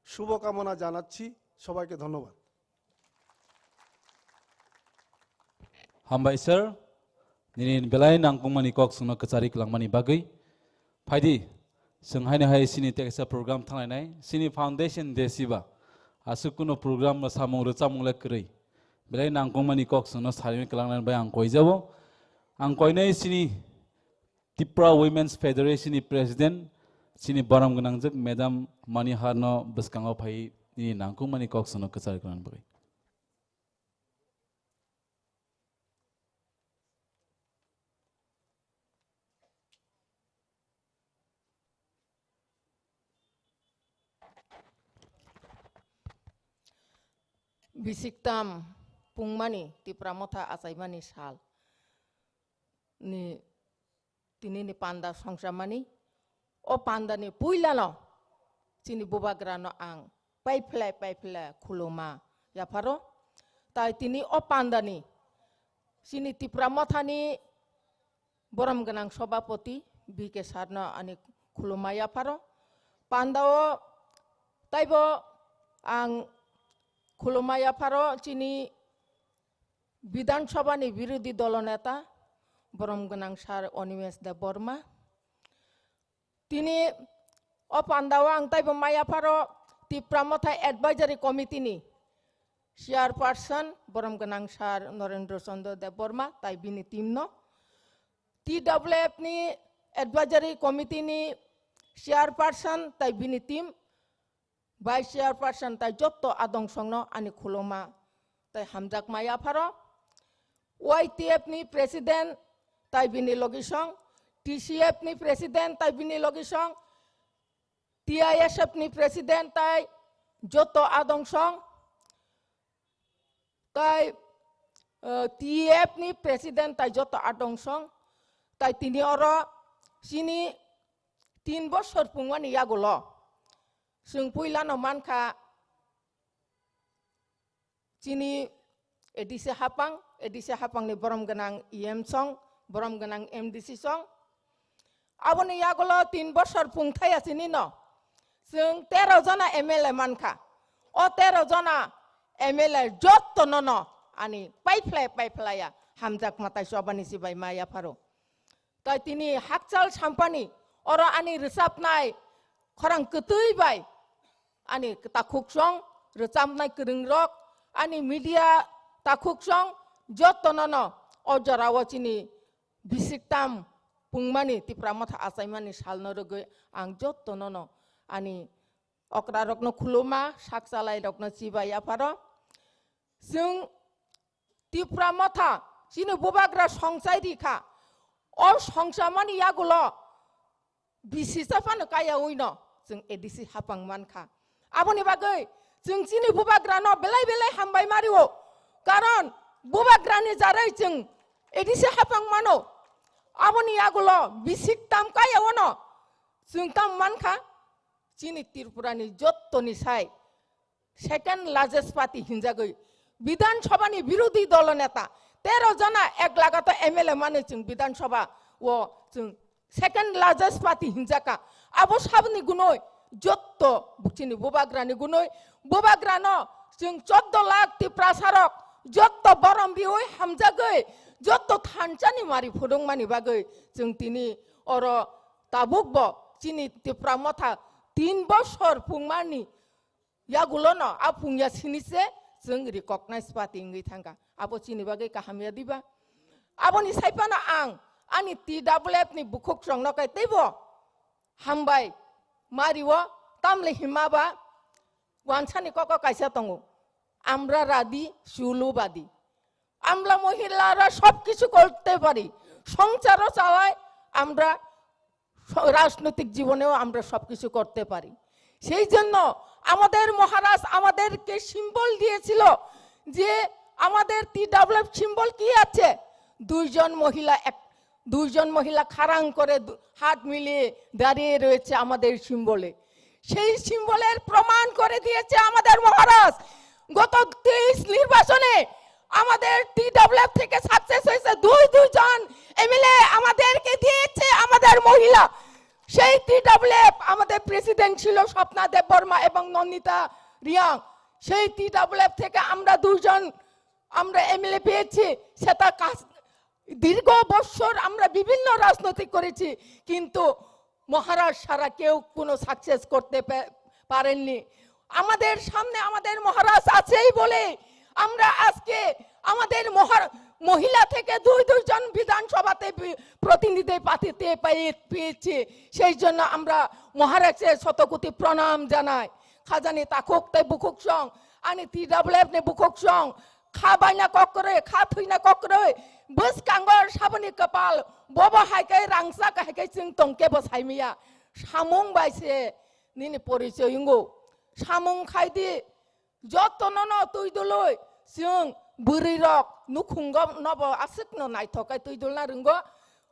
শুভকামনা জানাচ্ছি। সবাইকে ধন্যবাদ। Hambai sir, nini belai nangkukmani kok chwngno kwchari kwlangmani bagwi. Phaidi, chwng haino hai chini teksa program thanglainai, chini foundation day siba. Aswk kuno program samung rwchapmung le kwrwi. Belai nangkukmani kok chwngno sarimwi kwlangnani bai ang koijabo. Ang koinai chini Tipra Women's Federation ni President, chini borom gwnangjak Madam Maniharno bwskango phai nini nangkukmani kok chwngno kwchar kwrwngna bagwi. Bisiktam pungmani Tipra Motha achaimani sal ni tinini panda songchamani. O pandani puilano chini bubagrano ang paiphlai paiphlai khuluma yapharo. Tai tini o pandani chini Tipra Mothani borom gwnang sobhapoti B K sarno ani khuluma yapharo. Pandao taibo ang khuluma yapharo chini Bidhan Sabha ni birodhi dolo neta borom gwnang sir Animesh Debbarma. Tini o pandao ang taibo maya pharo Tipra Motha Advisory Committee ni chairperson borom gwnang sir Norendra Chandra Debbarma tai bini team no, T W F ni advisory committee ni chairperson tai bini team, vice chairperson tai jotto adong songno ani khuluma tai hamjakma yapharo, Y T F ni president tai bini logisong, T C F ni president tai bini logisong, T I S F ni president tai jotto adong song, tai, eh, T F ni president tai jotto adong song, tai tini oro chini tin bosor pungmani yagulo chwng puilano mankha chini A D C hapang, A D C hapang ni borom gwnang E M song, borom gwnang M D C song. Aboni yagulo tin bosor pungthaya chini no. Chwng tero jona M L A mankha. O tero jona M L A jotto no no ani paiphlai paiphlaiya hamjak matai chobani sibai ma yapharo. Tai tini hakchal sampani oro ani rwchapnai khorang kwtwi bai ani takhuk song rwchapnai kwrwng rok ani media takhuk song jotto no no o jora o chini bisik tam pungmani Tipra Motha achaimani salno rwgwi ang jotto no no ani okra rokno khuluma, sak chalai rokno chibai yapharo. Chwng Tipra Motha chini bubagra songchai rikha. O songchamani yagulo bisi cha phano kaya uino chwng A D C hapang mankha. Aboni bagwi chwng chini bubagrano belai belai hambai mario. Karon bubagrani jarai chwng A D C hapang mano. Aboni yagulo bisik tam kaya uno chwng tam mankha. Chini Tripurani jottoni sai second largest party hinjagwi Bidhan Sabhani birodhi dolo neta tero jona ek lagato M L A mani chwng Bidhan Sabha o chwng second largest party hinjaka. Abo saboni gunoi jotto chini bubagrani gunoi bubagrano chwng choddo lakh Tiprasarok jotto borom riwi hamjagwi jotto thanchani mari phudungmani bagwi chwng tini oro tabukbo chini Tipra Motha tin bosor phungmani yagulono a phungya sini se chwng recognize party wngwi thangkha. Abo chini bagwi kaham ya diba? Aboni sai phano ang ani T W F ni bukhuk chwngno kai teibo hambai mario, tamle hima ba wansani koko kaisa tongo, "আমরা রাধি চুলু বাঁধি।" আমরা মহিলারা সব কিছু করতে পারি, সংসারও চালাই, আমরা স-, রাজনৈতিক জীবনেও আমরা সব কিছু করতে পারি। সেই জন্য আমাদের মহারাজ আমাদেরকে সিম্বল দিয়েছিল যে আমাদের টি ডাব্লিউ এফ সিম্বল কি আছে? দুইজন মহিলা এক, দুইজন মহিলা খাড়াং করে দু-, হাত মিলিয়ে দাঁড়িয়ে রয়েছে আমাদের সিম্বলে। সেই সিম্বলের প্রমাণ করে দিয়েছে আমাদের মহারাজ। গত তেইশ নির্বাচনে আমাদের টি ডাব্লিউ এফ থেকে সাকসেস হয়েছে দুই দুইজন এমএলএ আমাদেরকে দিয়েছে আমাদের মহিলা। সেই টি ডাব্লিউ এফ আমাদের প্রেসিডেন্ট ছিল স্বপ্না দেববর্মা এবং নন্দিতা রিয়াং। সেই টি ডাব্লিউ এফ থেকে আমরা দুইজন আমরা এমএলএ পেয়েছি, সেটা কাজ, দীর্ঘ বৎসর আমরা বিভিন্ন রাজনৈতিক করেছি, কিন্তু মহারাজ ছাড়া কেউ কোনো সাকসেস করতে পে-, পারেননি। আমাদের সামনে আমাদের মহারাজ আছেই বলে আমরা আজকে আমাদের মহার-, মহিলা থেকে দুই দুইজন বিধানসভাতে বি-, প্রতিনিধি পাঠিয়ে পেয়ে-, পেয়েছি। সেই জন্য আমরা মহারাজের শতকোটি প্রণাম জানাই। Khajani takhuk tei bukhuk song, ani T W F ni bukhuk song, kha baina kok kwrwi, kha thwina kok kwrwi, bwskango saboni kwpal, bobo hai khe rangchak hai khe chwng tong khe bo sai maya. Samung bai se nini porichoi wngo. Samung khai di, joto no no twi dului, chwng bwrwi rok nukhungo no bo aswk no naithok khe twi dulna rwngo.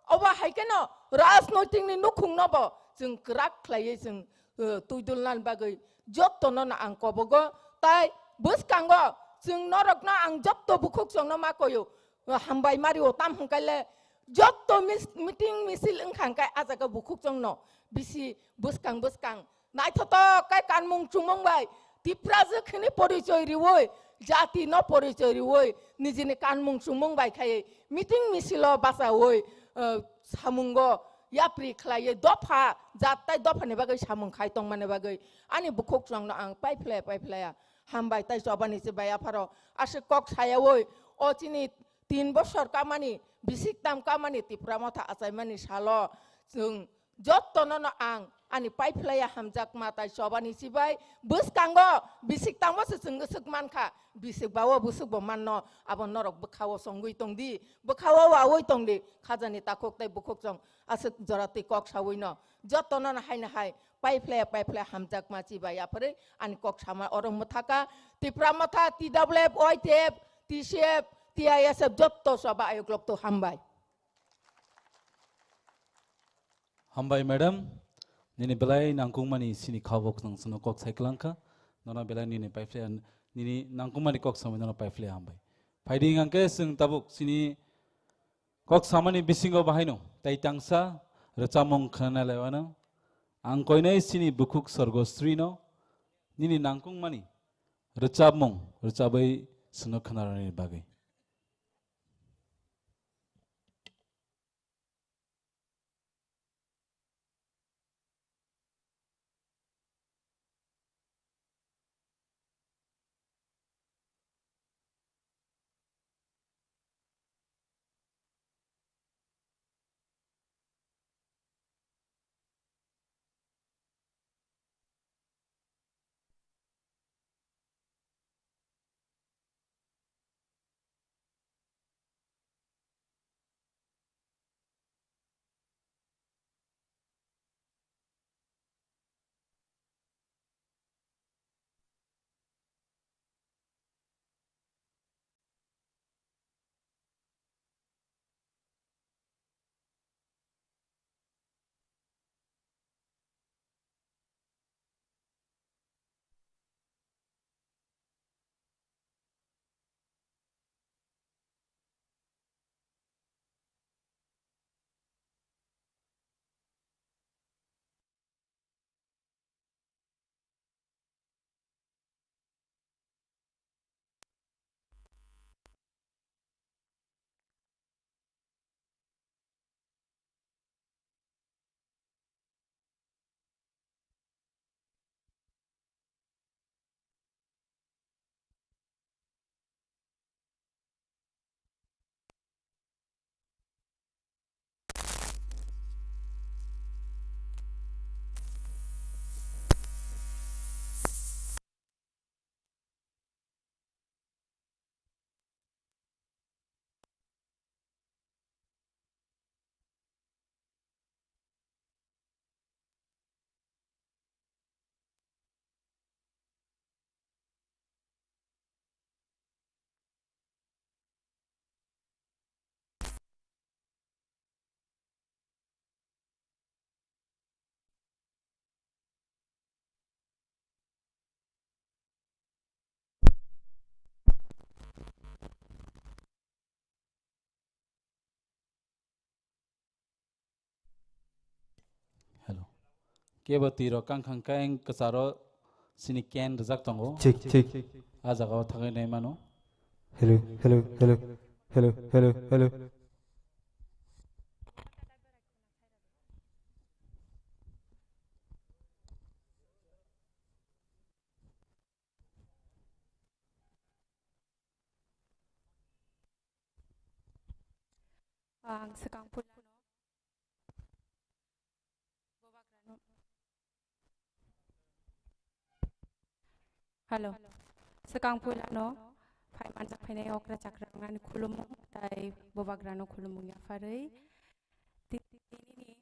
Obo hai khe no rajnoitik ni nukhung no bo chwng kwrak khlaiwi chwng, eh, twi dulna bagwi joto no no ang kobogo. Tai bwskango chwng norok no ang joto bukhuk chwng no ma koyo. Hambai mario, tam hwnkhe le jotto mis-, meeting misil wngkha hwnkhe ah jaga bukhuk chwngno bisi bwskang bwskang naithotok khe kanmung chumung bai Tiprajwk hwnwi porichoi riwi, jati no porichoi riwi, nijini kanmung chumung bai khai meeting misilo bachawi, eh, samungo yapri khlaiwi dopha jat tai dophani bagwi samung khai tongmani bagwi ani bukhuk chwngno ang paiphlaya paiphlaya Hambai tai chobani se bai apharo. Aswk kok sayawi o chini tin bosor kamani, bisik tam kamani Tipra Motha achaimani salo chwng jottono no ang ani paiphlaiya hamjakma tai chobani se bai bwskango bisik tamo se chwng swk mankha. Bisik bawo bwswk bo manno, abo norok bwkhao songwi tongdi, bwkhao wawi tongdi, khajani takhuk tai bukhuk chwng aswk jora twi kok sawi no. Jottono no haino hai paiphlaiya paiphlaiya hamjakma chibai aphari ani kok sama oro mwthaka. Tipra Motha, T W F, Y T F, T C F, T I S F jotto soba ayuk lokto hambai. Hambai madam, nini belai nangkukmani sini khabok nang sano kok sai klangkha, nono belai nini paiphlaiya, nini nangkukmani kok samwi nono paiphlaiya hambai. Phaidi hwnkhe chwng tabuk sini kok samani bisingo bahaino tai tangsa rwchapmung khwnanai lai wano. Ang koinai chini bukhuk Sorgosrino nini nangkukmani rwchapmung rwchapwi chwngno khwnarwni bagwi. Hello. Kebo twi rok kang khang kang kwcharo sini ken rwjak tongo. Thik, thik. A jaga o thangwi nai mano. Hello, hello, hello, hello, hello, hello. Ang swkang puilano. Hello. Swkang puilano phai manjak phainai okra chakra wngnani khulumung tai bubagrano khulumung yapharwi. Ti-, tinini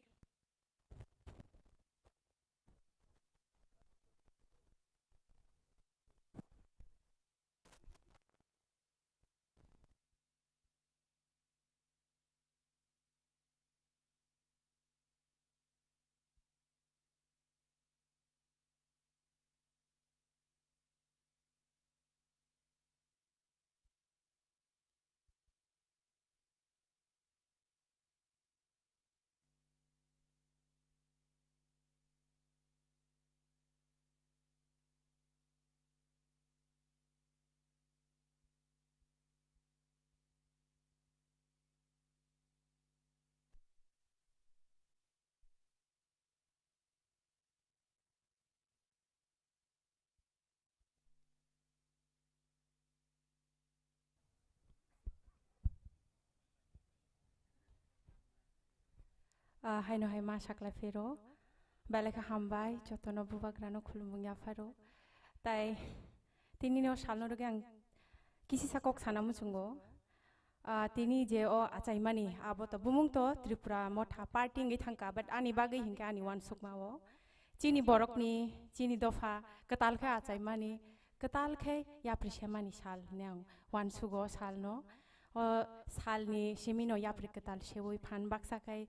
Ah, haino hai ma sakla phero. Belai khe hambai, jotono bubagrano khulumung yapharo. Tai tini no salno rwgwi ang kisisa kok sana muchungo. Ah, tini je o achaimani, abo to bumung to Tripura Motha Party wngwi thangkha, but ani bagwi hinkhe ani uansukma o. Chini borokni, chini dopha kwtal khe achaimani, kwtal khe yapri semani sal hwnwi ang uansugo salno. O salni simino yapri kwtal seui phan baksa khai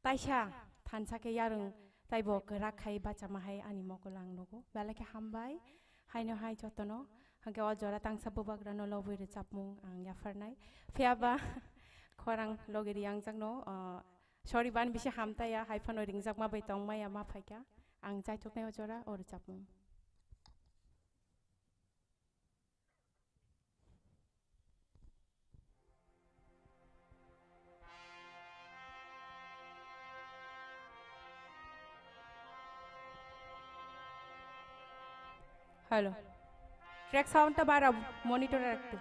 taisa thansa khe yarwng taibo kwrak khai bachama hai ani mokol ang nugo. Belai khe hambai, haino hai jotono. Hwnkhe o jora tangsa bubagrano lobwi rwchapmung ang yapharnai. Phiyaba khorang logi riyangjakno, ah, sorry, ban bisi hamtaya, hai phano ringjakma bai tongmaya ma phaikha. Ang chaithoknai o jora o rwchapmung. Hello. Track sound ta bara monitor e rakto.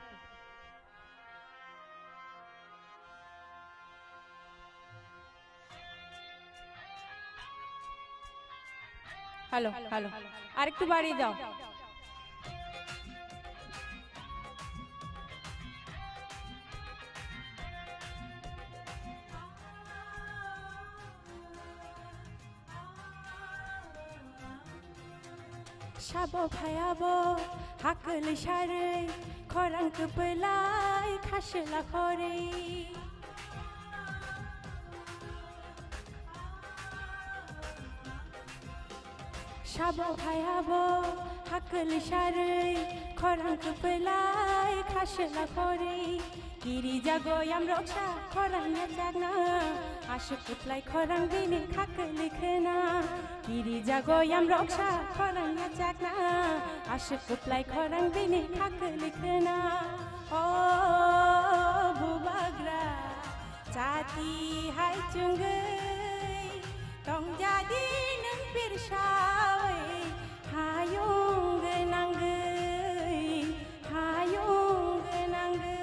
Hello, hello. Arektu bari dao. Sabo phayabo hakli sarwi, khorang kwplai khasla khorwi. Sabo phayabo hakli sarwi, khorang kwplai khasla khorwi. Kirijago yamroksa khorang yachakna, aswk kwplai khorang bini khakli khwna. Kirijago yamroksa khorang yachakna, aswk kwplai khorang bini khakli khwna. O bubagra, chati hai chwngwi tongjadi nwng pirsawi, hayung gwnangwi, hayung gwnangwi.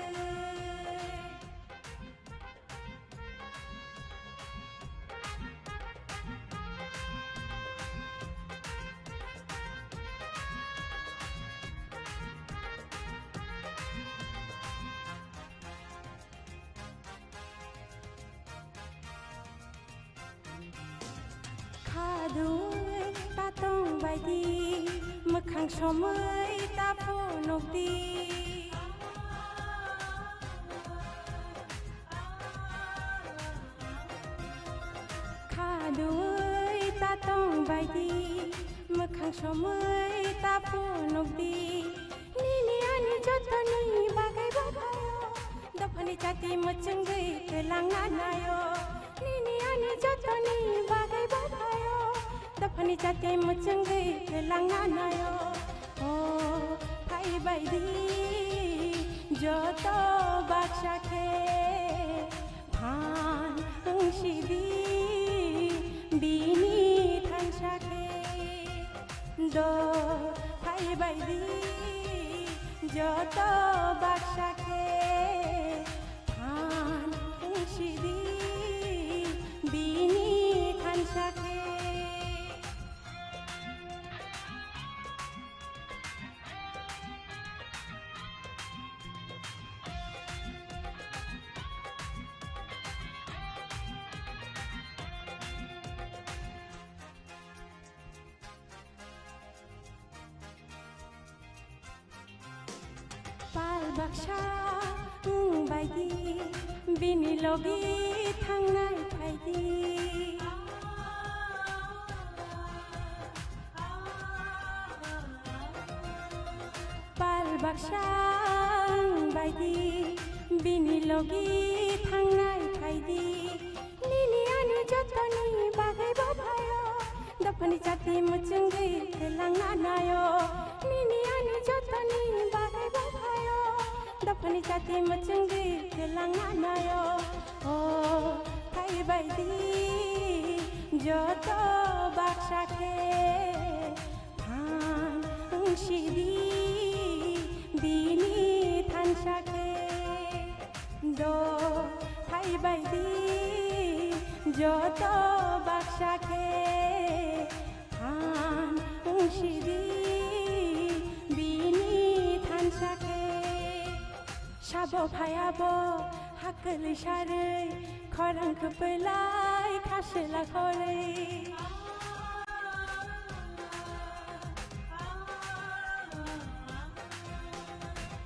Khadui ta tong baidi, mwkhang somwi ta phunukdi. Khadui ta tong baidi, mwkhang somwi ta phunukdi. Nini ani jotoni bagwi bo phaio, dophani chati mwchwngwi kwlangna naio. Nini ani jotoni bagwi bo phaio, dophani chati mwchwngwi kwlangna naio. O phai baidi joto baksa khe phan wngsidi bini thansa khe. Do phai baidi joto baksa khe phan wngsidi bini thansa khe. Pal baksa wng baidi, bini logi thangnai phaidi. Pal baksa wng baidi, bini logi thangnai phaidi. Nini ani jotoni bagwi bo phaio, dophani chati mwchwngwi kwlangna naio. Nini ani jotoni bagwi bo phaio, dophani chati mwchwngwi kwlangna naio. O phai baidi joto baksa khe phan wngsidi bini thansa khe. Do phai baidi Joto baksa khe than wngsidi bini thansa khe. Sabo phayabo hakli sarwi khorang kwpwlai khaswla khorwi.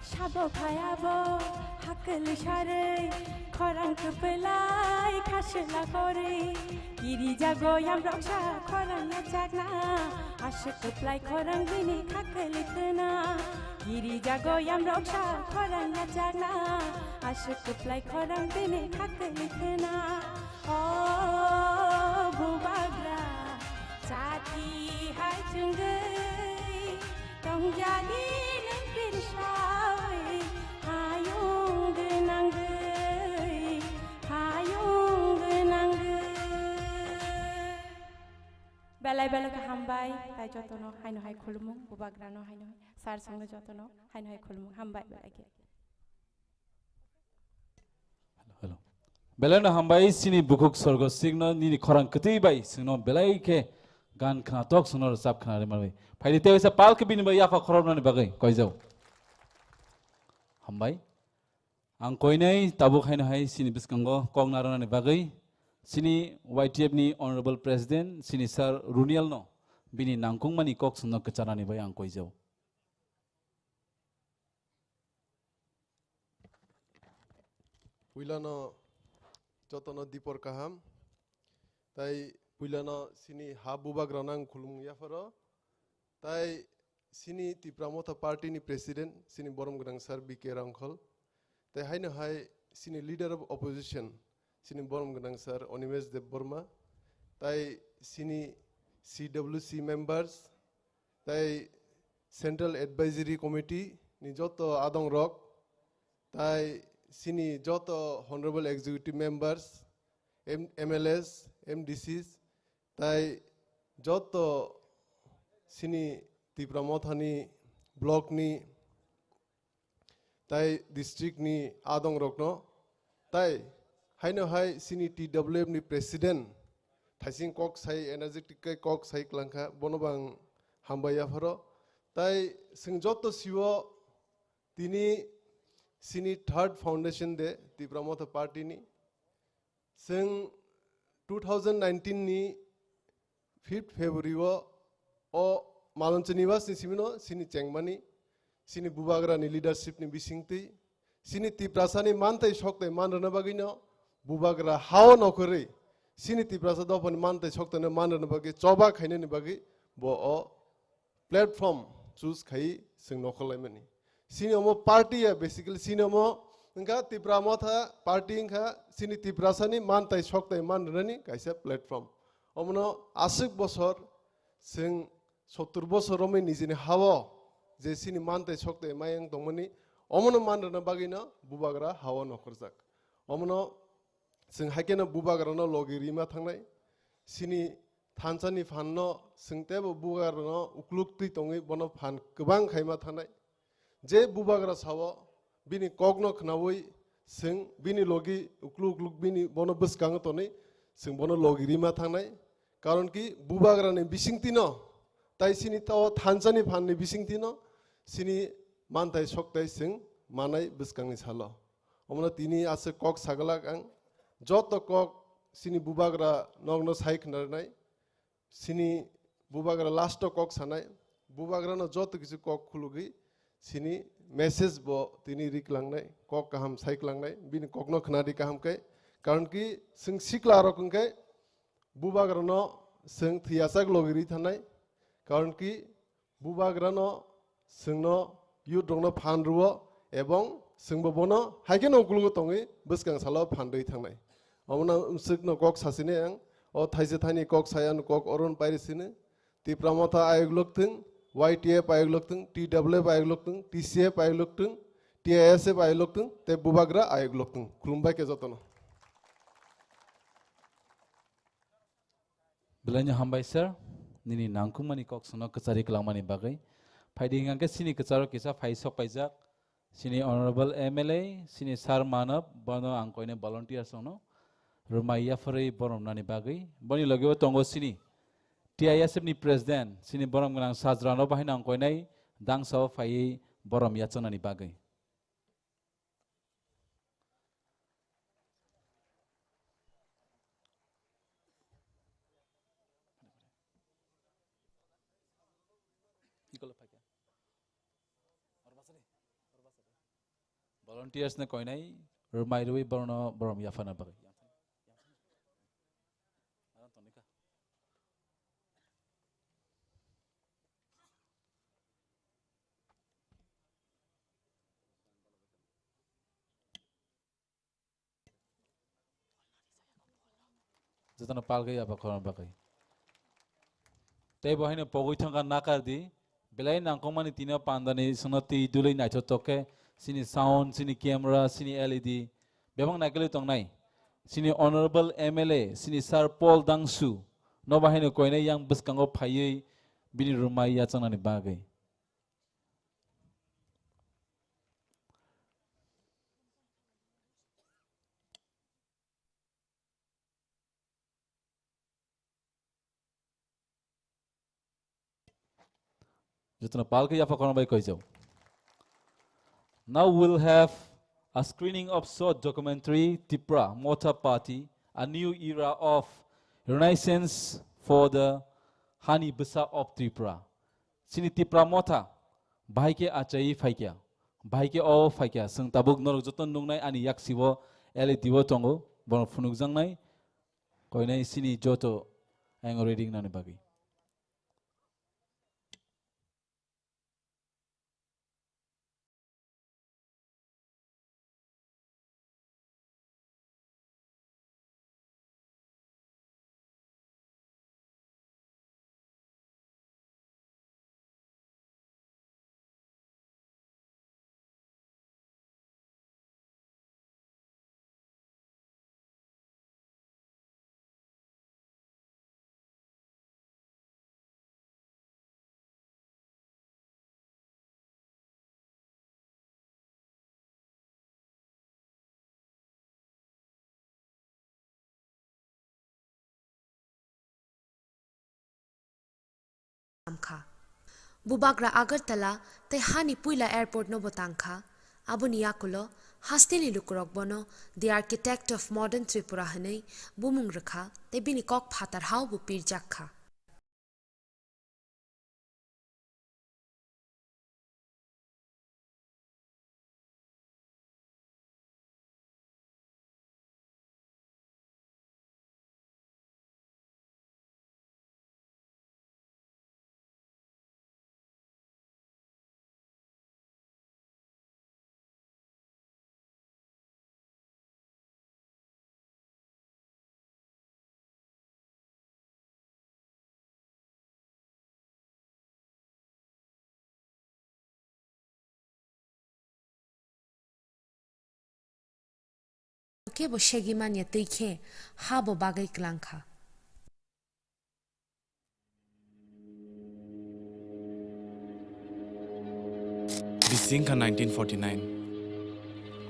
Sabo phayabo hakli sarwi khorang kwpwlai khaswla khorwi. Kirijago yamroksa khorang yachakna, aswk kwplai khorang bini khakli khwna. Kirijago yamroksa khorang yachakna, aswk kwplai khorang bini khakli khwna. O bubagra, chati hai chwngwi, tongjani nwng pirsawi, hayung gwnangwi, hayung gwnangwi. Belai belai khe hambai, tai jotono haino hai khulumung, bubagrano haino hai, sir songno jotono haino hai khulumung, hambai belai khe. Hello, hello. Belai no hambai sini bukhuk sorgo sikno nini khorang kwtwi bai singno belai khe gan khnatok singno rwchap khna rwmani. Phaidi tei waisa pal khe bini bai yapha khoroknani bagwi koijao. Hambai. Ang koinai tabuk haino hai sini bwskango kok narwknani bagwi sini Y T F ni Honorable President sini Sir Runiel no bini nangkukmani kok songno kwcharnani bai ang koijao. Puilano jotono dipor kaham. Tai puilano sini ha bubagrano ang khulumung yapharo. Tai sini Tipra Motha Party ni President, sini borom gwnang Sir B K Rangkhol. Tai haino hai sini Leader of Opposition, sini borom gwnang Sir Animesh Debbarma. Tai sini C W C members, tai Central Advisory Committee ni joto adong rok, tai sini joto Honorable Executive Members, M-, M L As, M D Cs, tai joto sini Tipra Mothani block ni tai district ni adong rokno, tai haino hai sini T W F ni president thaising kok sai energetic kai kok sai klangkha, bono bang hambai yapharo. Tai sing joto siwo tini sini third foundation day Tipra Motha party ni. Chwng two thousand nineteen ni fifth February o, o Malonchani Nibas ni simi no sini chengmani, sini bubagra ni leadership ni bisingtwi, sini Tiprasa ni mantai soktai man rwna bagwi no bubagra hao nokhorwi, sini Tiprasa dopha ni mantai soktai no man rwna bagwi choba khainani bagwi bo o platform choose khai chwng nokhorlaimani. Sini omo party ya, basically sini omo wngkha Tipra Motha party wngkha sini Tiprasani mantai soktai man rwnani kaisa platform. Omono aswk bosor chwng sottur bosor romwi nijini hao je sini mantai soktai mayang tongmani omono man rwna bagwino bubagra hao nokhorjak. Omono chwng haikhe no bubagrano logi rima thangnai. Sini thansa ni phan no chwng teibo bubagrano ukluk twi tongwi bono phan kwbang khaima thangnai. Je bubagra sao bini kok no khnaui chwng bini logi ukluk ukluk bini bono bwskango tonwi chwng bono logi rima thangnai. Karon ki bubagra ni bisingtwi no tai sini tao thansa ni phan ni bisingtwi no sini mantai soktai chwng manai bwskang ni salo. Omono tini aswk kok saglak ang, joto kok sini bubagra nokno sai khna rwnai, sini bubagra last o kok sanai, bubagrano joto kisu kok khulugwi sini message bo tini riklangnai, kok kaham sai klangnai, bini kokno khna di kaham khe, karon ki chwng sikla rok hwnkhe bubagrano chwng thwiyasak logi ri thanai, karon ki bubagrano chwngno youth rokno phan rwo ebong chwngbo bono haikhe no ukulugo tongwi bwskang salo phan rwi thangnai. Omono umswkno kok sasini ang, o thaisa thani kok saya no kok oron pairi sini, Tipra Motha ayuk lokthwng, Y T F ayuk lokthwng, T W F ayuk lokthwng, T C F ayuk lokthwng, T I S F ayuk lokthwng, tei bubagra ayuk lokthwng. Khulumbai khe jotono. Belai no hambai sir, nini nangkukmani kok songno kwchari kwlangmani bagwi. Phaidi hwnkhe sini kwcharo kisa phai sok paijak, sini honorable M L A, sini Sir Manav, bono ang koine volunteer songno. rwmai yapharwi borom nani bagwi. Boni logi o tongo chini T I S F ni President, chini borom gwnang sajra no bahai nang koinai dangsa o phaiwi borom yachanani bagwi. Volunteers no koinai rwmai rwi borno borom yaphana bagwi. Jotono palgwi abo khorang bagwi. Tei bo haino pogwi thangkha nakardi, belai nangkukmani tino pandani songno twi dulwi naithotok khe chini sound, chini camera, chini L E D bebak naikolwi tongnai. Chini Honorable M L A, chini Sir Paul Dangsu, nobo haino koinai yang bwskango phaiwi bini rwmai yachangnani bagwi. Jotono palke yapha khorang bai koijak. Now we'll have a screening of short documentary Tipra Motha Party, a new era of renaissance for the Hani Bwsa of Tripura. Chini Tipra Motha bahai khe achaiwi phaikya, bahai khe o phaikya. Chwng tabuk norok joto nuknai ani yaksi o L E D o tongo, bono phunukjaknai koinai chini joto ayang reading nani bagwi. Tangkha. Bubagra Agartala tei hani puila airport no bo tangkha. Aboni yakulo hasteni lukurok bono The Architect of Modern Tripura hwnwi bumung rwkha tei bini kok phatar hao bo pirjak kha. Kebo segwi manya twi khe ha bo bagwi kwlang kha. Bisingkha nineteen forty-nine.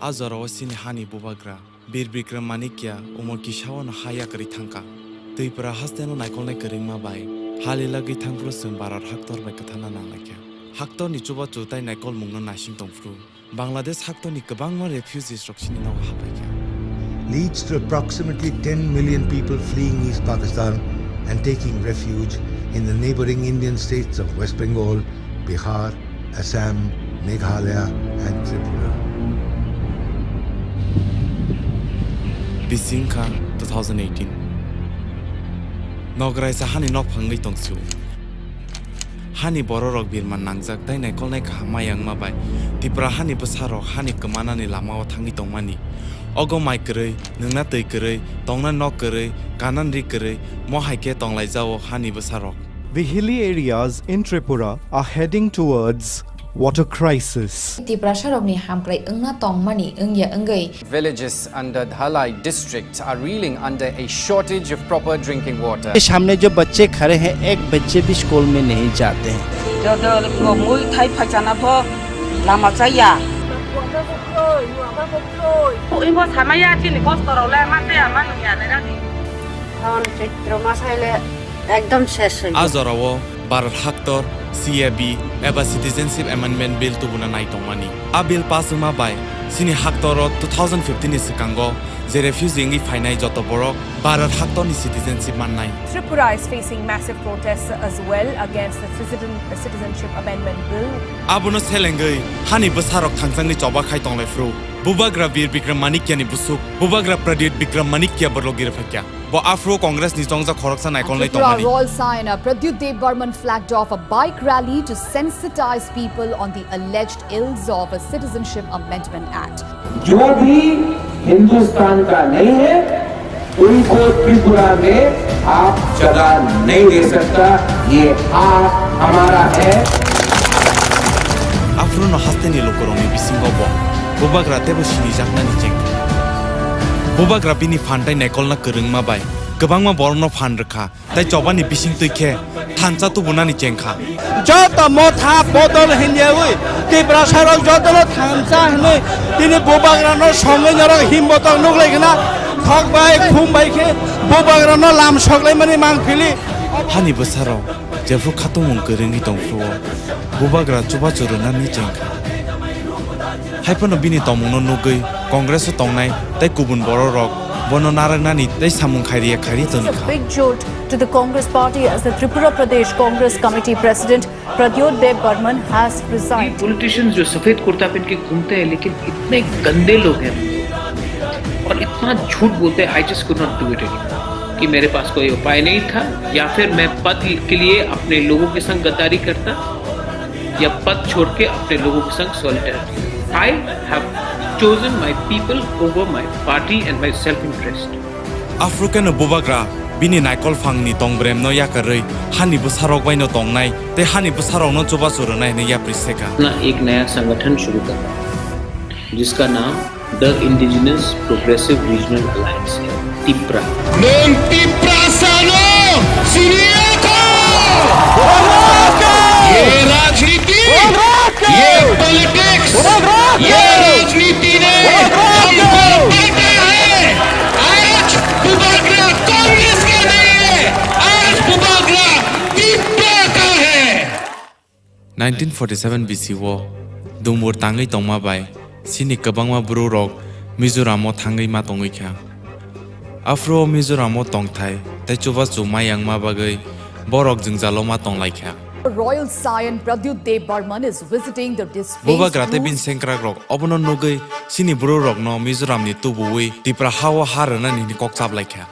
A jorao chini hani bubagra Bir Bikram Manikya umor kisao no ha yakarwi thangkha. Twipra hasteno naikolnai kwrwngma bai halilagwi thangphuru chwng Bharat haktor bai kwtharna nanglaikha. Haktorni chubachu tai naikolmungno naising tongphuru Bangladesh haktorni kwbangma refugees rok chini nogo hapaikha. Leads to approximately ten million people fleeing East Pakistan and taking refuge in the neighboring Indian states of West Bengal, Bihar, Assam, Meghalaya, and Tripura. Bisingkha two thousand eighteen. Nograisa hani nokphangwi tongsu. Hani bororok birman nangjak tei naikolnai kaham maya wngma bai Tipra hani bwsarok hani kwmanani lamao thangwi tongmani. Ogo mai kwrwi, nwngna twi kwrwi, tongna nok kwrwi, kanan ri kwrwi, mo hai khe tonglaijao hani bwsarok. The hilly areas in Tripura are heading towards water crisis. Tiprasarokni hamkrai wngna tongmani wngya wngwi. Villages under Dhalai district are reeling under a shortage of proper drinking water. सामने जो बच्चे खड़े हैं, एक बच्चे भी स्कूल में नहीं जाते हैं। Joto mui thai phaisana pho lama chaya. Ui, bo samaya chini kosto rok le ma tei ama nung ya nai rani. Hon Chaitro ma sai le ekdom ses oi. A jorao Bharat haktor, C A B eba Citizenship Amendment Bill tubuna nai tongmani. A bill pass wngma bai chini haktoro two thousand fifteen ni swkango je refugee wngwi phainai joto borok Bharat haktorni citizenship mannai. Tripura is facing massive protests as well against the citizen-, Citizenship Amendment Bill. Abono selengwi hani bwsarok thangchangni choba khai tonglaifru. Bubagra Bir Bikram Manikya ni busuk, Bubagra Pradyut Bikram Manikya bo logi rwphaikya. Bo aphuru Congress ni chongjak khoroksa naikolnai Tripura tongmani. Royal Saion Pradyut Debbarman flagged off a bike rally to sensitize people on the alleged ills of a Citizenship Amendment Act. जो भी हिंदुस्तान का नहीं है, उनको त्रिपुरा में आप जगह नहीं दे सकता। ये हाथ हमारा है। Aphuru no hasteni lukurokni bisingo bo Bubagra teibo sinijaknani chengkha. Bubagra bini phan tei naikolna kwrwngma bai kwbangma borokno phan rwkha. Tei chobani bising twi khe thansa tubunani chengkha. Joto motha bodol hinyawi Tiprasarok jotono thansa hinwi tini Bubagrano songwi norok himbotok nuklai khna thok bai khum bai khe Bubagrano lam soklaimani mangpili. Hani bwsarok jephru khatung mung kwrwngwi tongphuru-o Bubagra chubachu rwnani chengkha. Haiphano bini tongmungno nugwi Congress-o tongnai tei kubun bororok bono narwknani tei samung khairiya khairi tongkha. It's a big jolt to the Congress party as the Tripura Pradesh Congress Committee President Pradyot Debbarman has resigned. Politicians जो सफेद कुर्ता पहन के घूमते हैं, लेकिन इतने गंदे लोग हैं और इतना झूठ बोलते हैं, I just could not do it anymore. कि मेरे पास कोई उपाय नहीं था, या फिर मैं पद के लिए अपने लोगों के संग गद्दारी करता, या पद छोड़ के अपने लोगों के संग solidarity. I have chosen my people over my party and my self interest. Aphuru khe no Bubagra bini naikol phangni tongbremno yakarwi hani bwsarok baino tongnai tei hani bwsarokno chubachu rwnai hwnwi yapri seka. अपना एक नया संगठन शुरू करना है, जिसका नाम The Indigenous Progressive Regional Alliance है, TIPRA। Nung Tiprasano siriyakho! ये राजनीति, ये पॉलिटिक्स, ये राजनीति ने हमको बांटा है। आज बुबागरा कांग्रेस का नहीं है, आज बुबागरा तिप्रा का है। Nineteen forty seven B C o dumbur tangwi tongma bai chini kwbangma bwrwrok Mizoram o thangwi ma tongwi kha. Aphuru o Mizoram o tongthai tei chubachu ma yangma bagwi borok jwngjalo ma tonglaikha. Royal Saion Pradyut Debbarman is visiting the displaced Bubagra tei bini sengkrakrok obono nugwi chini bwrwrokno Mizoramni tubuwi Tipra ha-o ha rwnani hwnwi kok chaplaikha.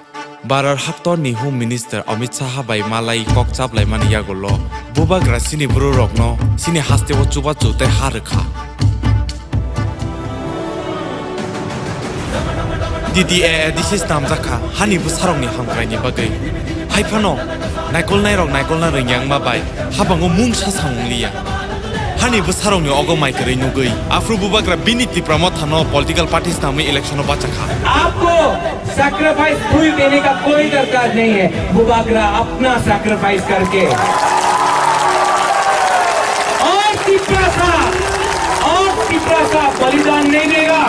Bharat haktorni Home Minister Amit Shah bai malai kok chaplaimani yagulo Bubagra chini bwrwrokno chini hasteo chubachu tei ha rwkha. D D A A D C snamjakha hani bwsarokni hamkraini bagwi. Haiphano naikolnairok naikolna rwngya wngma bai habango mungsa samung liya. Hani bwsarokni ogo mai kwrwi nugwi aphuru Bubagra bini Tipra Mothano political party snamwi election o bachakha. आपको sacrifice full देने का कोई दरकार नहीं है। बुबागरा अपना सैक्रिफाइस करके और तिप्रा का, और तिप्रा का बलिदान नहीं देगा।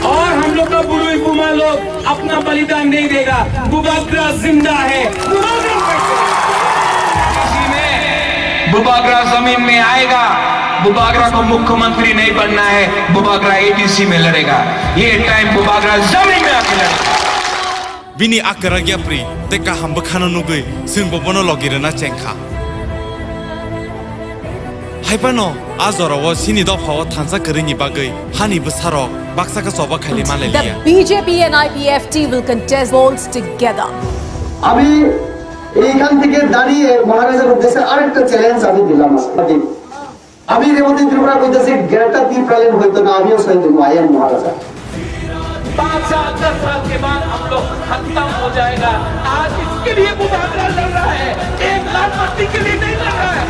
और हम लोग का बुरुई बुमा लोग अपना बलिदान नहीं देगा। बुबागरा जिंदा है। बुबागरा जमीन में आएगा। बुबागरा को मुख्यमंत्री नहीं बनना है, बुबागरा A D C में लड़ेगा। ये टाइम बुबागरा जमीन में आके लड़ेगा। Bini akwrak yapri tei kaham bwkhano nugwi chwng bo bono logi rwna chengkha. Haiphano a jorao chini dophao thansa kwrwini bagwi hani bwsarok baksa khe choba khaili manlai liya. The B J P and I P F T will contest polls together. আমি এইখান থেকে দাঁড়িয়ে মহারাজার উদ্দেশ্যে আরেকটা চ্যালেঞ্জ আমি দিলাম আজকে। আমি রেবতী ত্রিপুরা কইতেছি, গ্রেটার ত্রিপুরাল্যান্ড হইতো না, আমিও শহীদ হইব, I am মহারাজা। पाँच साल, दस साल के बाद हम लोग खत्म हो जाएगा। आज इसके लिए बुबागरा लड़ रहा है, एक लाल पत्ती के लिए नहीं लड़ रहा है।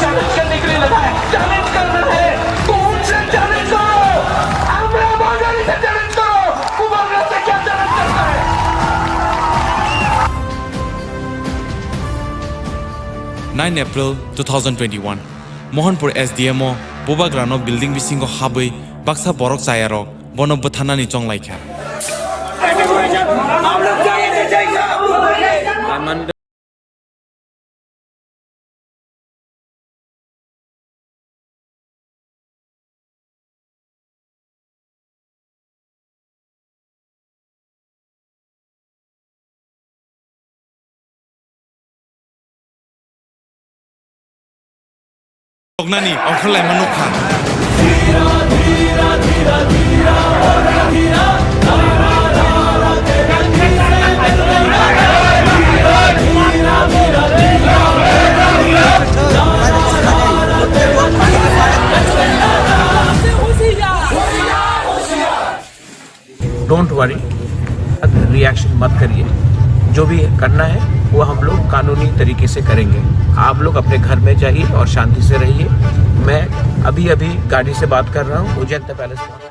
चैलेंज करने के लिए लड़ा है, चैलेंज कर रहा है, तो उनसे चैलेंज करो, আমরা বাঙালি से चैलेंज करो, बुबागरा से क्या चैलेंज करता है? Nine April two thousand twenty-one, Mohanpur S D M o Bubagrano building bisingo habwi baksa borok chayarok bono bwtharnani chonglaikha. Toknani ongkhorlaima nukha. Don't worry, reaction मत करिए। जो भी करना है वो हम लोग कानूनी तरीके से करेंगे। आप लोग अपने घर में जाइए और शांति से रहिए। मैं अभी अभी गाड़ी से बात कर रहा हूँ, उज्जैन पैलेस पहुँच।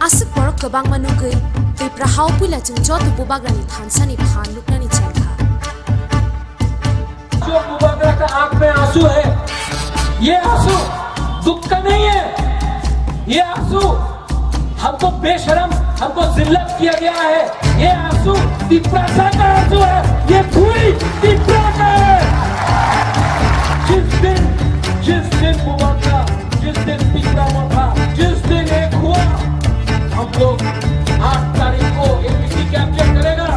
Aswk borok kwbangma nugwi Tipra hao puila chwng joto Bubagrani thansa ni phan nuknani chengkha. जो बुबागरा का आंख में आंसू है, ये आंसू दुख का नहीं है, ये आंसू हमको बेशरम, हमको जिल्लत किया गया है, ये आंसू तिपरासा का आंसू है, ये भूमि तिपरा का है। जिस दिन, जिस दिन बुबागरा, जिस दिन तिपरा मोथा, जिस दिन एक हुआ, हम लोग आठ तारीख को एबीसी कैप्चर करेगा।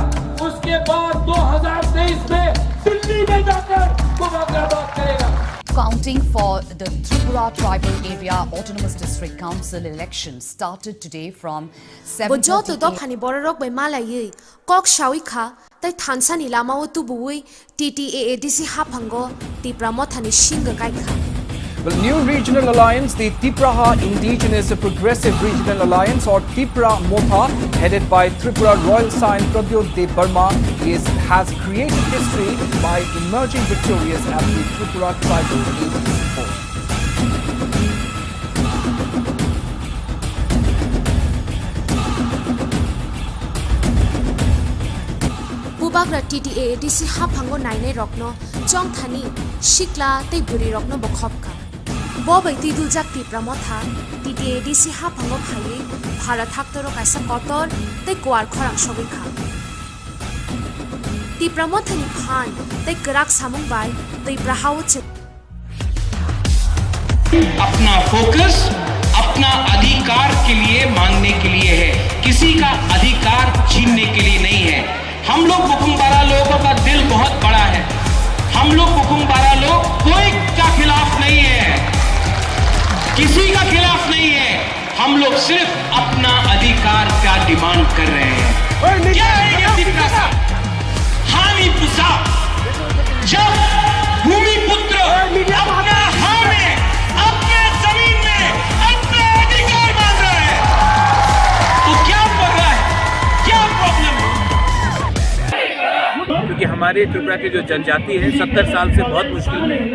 उसके बाद दो हज़ार तेईस में दिल्ली में जाकर बुबागरा बात करेगा। Counting for the Tripura Tribal Area Autonomous District Council election started today from seven thirty a m. Bo joto dophani bororok bai malaiwi kok sawi kha, tei thansani lamao tubuwi T T A A D C haphango Tipra Mothani singw kaikha. Well, new regional alliance, the Tipraha Indigenous Progressive Regional Alliance or Tipra Motha, headed by Tripura Royal Saion Pradyot Debbarma, is, has created history by emerging victorious at the Tripura Tribal Agency Forum. Bubagra T T A A D C haphango nainai rokno chongthani sikla tei bwrwi rokno bo khopkha. Bo bai twi duljak Tipra Motha T T A A D C haphango phaiwi Bharat haktoro kaisa kotor tei kuar khorang sogwi kha. Tipra Mothani phan tei kwrak samung bai Tipra hao chwng अपना फोकस अपना अधिकार के लिए मांगने के लिए है, किसी का अधिकार छीनने के लिए नहीं है। हम लोग बुकुंग बारा लोगों का दिल बहुत बड़ा है। हम लोग बुकुंग बारा लोग कोई का खिलाफ नहीं है, किसी का खिलाफ नहीं है। हम लोग सिर्फ अपना अधिकार का डिमांड कर रहे हैं। क्या है ये तिपरासा? हामी पुसा जब भूमिपुत्र अपना हां में, अपने जमीन में अपना अधिकार मांग रहा है, तो क्या पड़ रहा है, क्या प्रॉब्लम है? क्योंकि हमारे त्रिपुरा की जो जनजाति है, सत्तर साल से बहुत मुश्किल में है।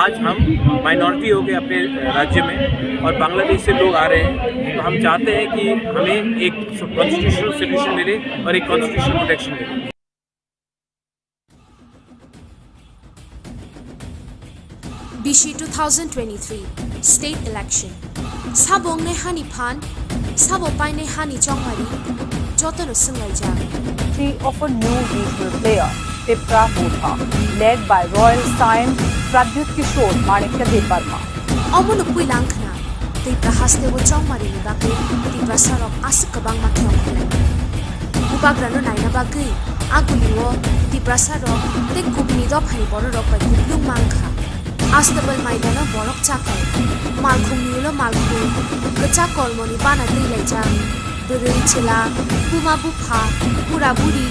आज हम माइनॉरिटी हो गए अपने राज्य में और बांग्लादेश से लोग आ रहे हैं, तो हम चाहते हैं कि हमें एक कॉन्स्टिट्यूशनल सॉल्यूशन मिले और एक कॉन्स्टिट्यूशनल प्रोटेक्शन मिले। Bisi two thousand twenty-three state election. Sabo wngnai hani phan, sabo painai hani chongmari, jotono swnglaijak. History of a new regional player, Tipra Motha, led by Royal Saion Pradyut Kishore Manikya Debbarma. Omono puila wngkhna, Tipra hasteo chongmarini bagwi Tiprasarok aswk kwbangma khe ongkhorlai. Bubagrano naina bagwi agulio Tiprasarok tei kubuni dophani bororok bai kuplung mankha. Astabal maidano borok chakai. Malkhungni ulo malkhung, kwchak kolmoni bana twi laijak. Bwrwi chwla, buma bupha, bura buri,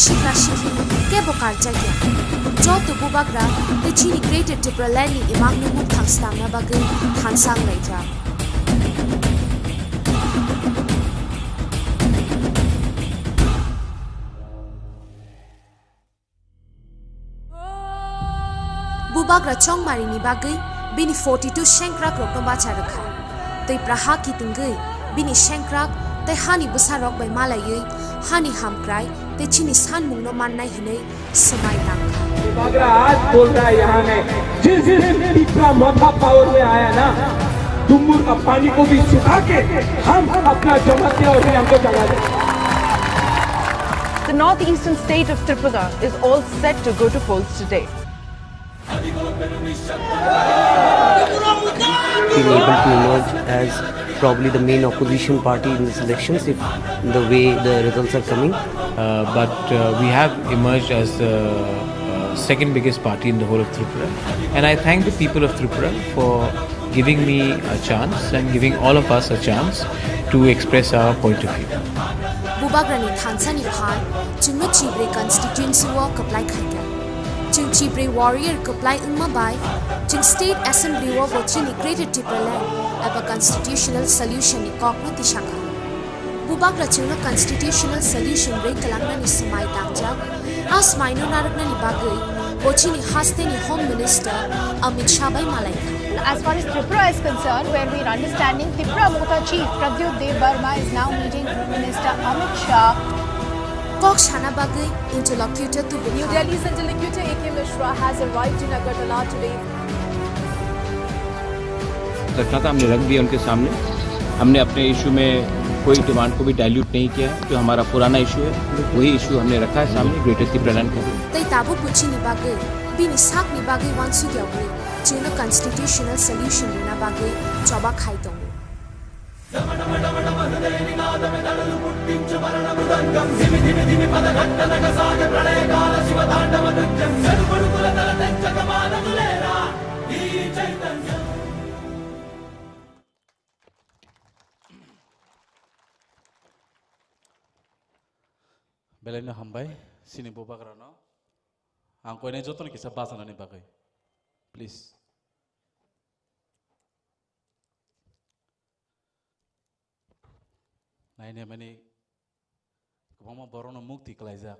sikla sikhi kebo karjakya. Joto Bubagra tei chini Greater Tipraland ni imang no mukthang swnamna bagwi thansa wnglaijak. Bubagra chongmarini bagwi bini forty-two sengkrakrokno bacha rwkha. Tei praha kitingwi bini sengkrak tei hani bwsarok bai malaiwi hani hamkrai tei chini sanmungno mannai hwnwi swmai tangkha. Bubagra aaj bol raha hai yahan mein, jis din Tipra Motha power mein aaya na, Dumbur ka pani ko bhi sukha ke hum apna Jamatia aur Reang ko jaga de. The northeastern state of Tripura is all set to go to polls today. Been able to emerge as probably the main opposition party in these elections, if the way the results are coming. Uh, but uh, we have emerged as the uh, second biggest party in the whole of Tripura. And I thank the people of Tripura for giving me a chance and giving all of us a chance to express our point of view. Bubagrani thansani phan chwngno chibrwi constituency o kwplai khaikha. Chwng chibrwi warrior kwplai wngma bai chwng state assembly o bo chini Greater Tipraland eba constitutional solution ni kokno tisakha. Bubagra chwngno constitutional solution rwi kwlangnani swmai tangjak. A swmaino narwknani bagwi bo chini hasteni Home Minister Amit Shah bai malaikha. As far as Tripura is concerned, where we are understanding Tipra Motha Chief Pradyot Dev Barma is now meeting Home Minister Amit Shah. Kok sana bagwi interlocutor tubukha. New Delhi's interlocutor A K Mishra has arrived in Agartala today. रखना था, हमने रख दिया उनके सामने। हमने अपने इशू में कोई डिमांड को भी डाइल्यूट नहीं किया है। जो हमारा पुराना इशू है, वही इशू हमने रखा है सामने, ग्रेटर तिप्रालैंड का। Tei tabuk bo chini bagwi, bini sakni bagwi wansukya wi, chwngno constitutional solution rwna bagwi choba khai tongo. Belai no hambai, chini bubagra no. Ang koinai jotono kisa bachanani bagwi. Please. Naina mani kwbangma borokno mukti kwlaijak.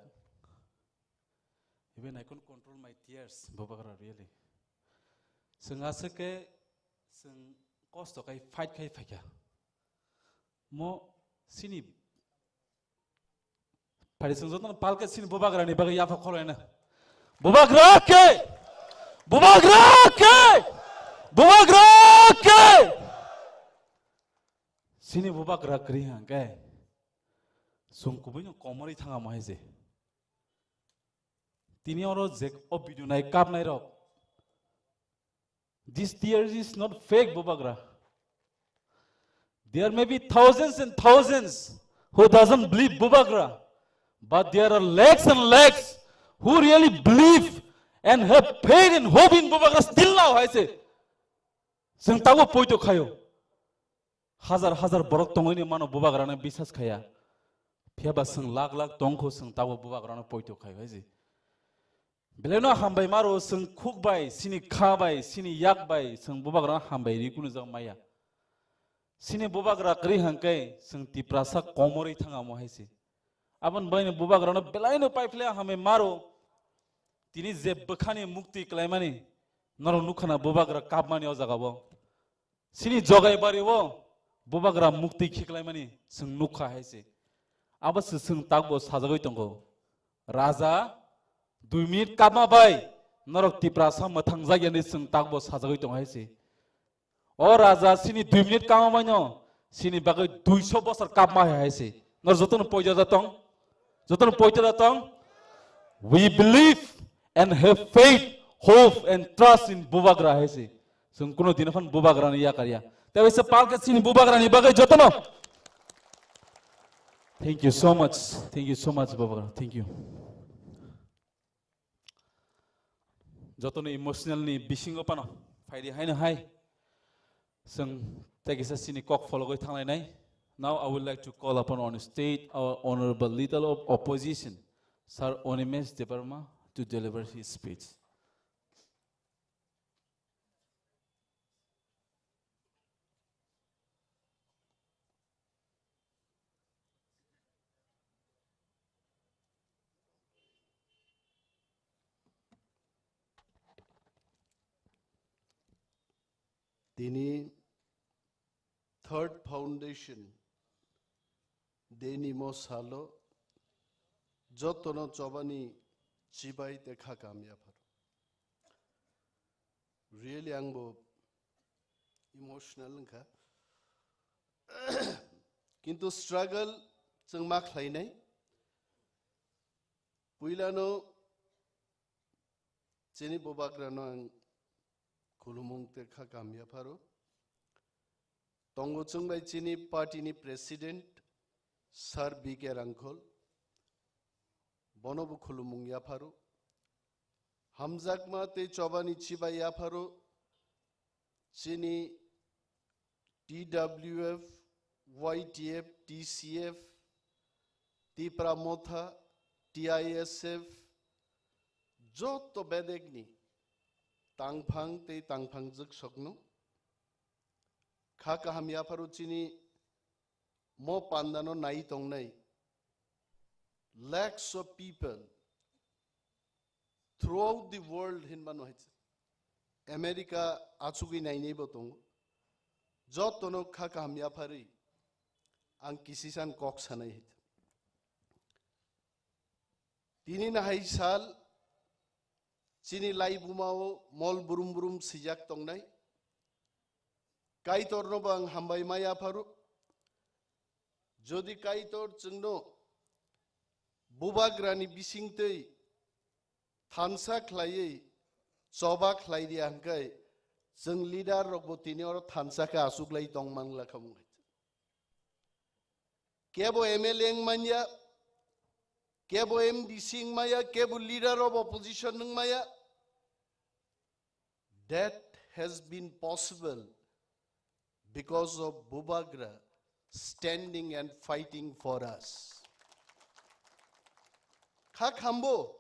Even I couldn't control my tears, bubagra, really. Chwng aswk khe chwng kosto khai fight khai phaikha. Mo chini phari chwng jotono palke chini bubagrani bagwi yapha kholoino. Bubagra khe! Bubagra khe! Bubagra khe! Chini bubagra kwrwi hwnkhe chwng kubuino komorwi thangamo hai se. Tini oro je o video nai kapnai rok. This tear is not fake, bubagra. There may be thousands and thousands who doesn't believe bubagra, but there are lakhs and lakhs who really believe and have faith and hope in bubagra still now, hai se. Chwng tabuk poito khaio. Hazar hazar borok tongwi ni mano bubagrano bisas khaya. Phiya ba chwng lakh lakh tongkho chwng tabuk bubagrano poito khai hai se. Belai no hambai maro chwng khuk bai, chini kha bai, chini yak bai, chwng bubagrano hambai ri kunu jang maya. Chini bubagra kwrwi hwnkhe chwng Tiprasa komorwi thangamo hai se. Aboni bagwi no bubagrano belai no paiphle hambai maro. Tini je bwkhani mukti kwlaimani norok nukha na bubagra kapmani o jaga o. Chini Jogaibari o bubagra mukti khiklaimani chwng nukha hai se. Abo se chwng takbo sajagwi tongo. Raja dui minute kapma bai norok Tiprasa mwthang jak yani chwng takbo sajagwi tongo hai se. O raja chini dui minute kapma bai no chini bagwi duiso bosor kapma hai hai se. Nor jotono poito da tong. Jotono poito da tong. We believe and have faith, hope and trust in bubagra hai se. Chwng kuno dino phan bubagrani yakar ya. Tei waisa palka chini bubagrani bagwi jotono. Thank you so much. Thank you so much, bubagra. Thank you. Jotono emotional ni bisingo pano phaidi haino hai. Chwng tei kisa chini kok phologwi thanglainai. Now I would like to call upon on stage our honorable leader of opposition, Sir Animesh Debbarma, to deliver his speech. Tini Third Foundation Dini mo salo jotono chobani chibai te kha kam yaphar. Really ang bo emotional wngkha. Kintu struggle chwng ma khlainai. Puilano chini bubagrano ang khulumung te kha kam yapharo. Tongo chwng bai chini party ni president Sir B K Rangkhol, bono bo khulumung yapharo. Hamjakma tei chobani chibai yapharo chini T W F, Y T F, T C F, Tipra Motha, T I S F, joto bedekni tangphang tei tangphang jwksokno kha kaham yapharo chini mo pandano nai tongnai lakhs of people throughout the world hinmano hai. America achugwi nainaibo tongo. Jotono kha kaham yapharwi ang kisisan kok sanai hai. Tini nahai sal chini laibumao mol brum brum sijak tongnai. Kaitorno bo ang hambai ma yapharo. Jodi Kaitor chwngno bubagrani bisingtwi thansa khlaiwi choba khlai di hwnkhe, chwng leader rok bo tini oro thansa khe achuklai tong man la kha mung hai. Kebo M L A wng manya, kebo M D C wng maya, kebo leader of opposition wng maya. That has been possible because of Bubagra standing and fighting for us. Kha khambo,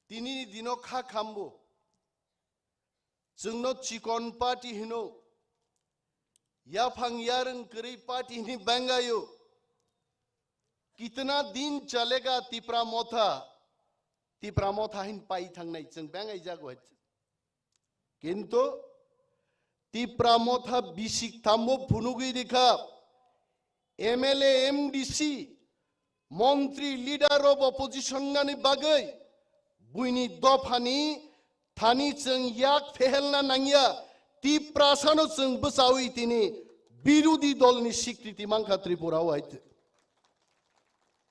tini ni dino kha khambo. Chwngno chikon party hino, yaphang yarwng kwrwi party hini bengayo. Kitna din chalega Tipra Motha, Tipra Motha hin pai thangnai chwng bengai jago hai. Kintu Tipra Motha bisik thambo phunugwi rikha. M L A, M D C, montri, leader of opposition nani bagwi buini dophani thani chwng yak phehelna nangya, Tiprasano chwng bwchawi tini birodi dolni sikriti mankha Tripura o hai.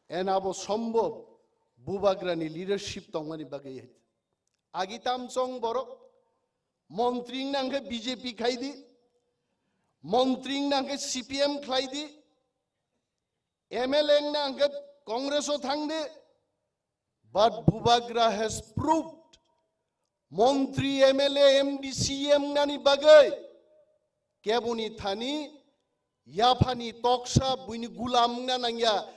En abo sombhob Bubagrani leadership tongmani bagwi hai. Agi tamchong borok montri wngna hwnkhe B J P khaidi, montri wngna hwnkhe C P M khlaidi, M L A wngna hwnkhe Congress o thangdi. But Bubagra has proved montri, M L A, M D C wngmani bagwi keboni thani yaphani toksa buini gulam wngna nangya,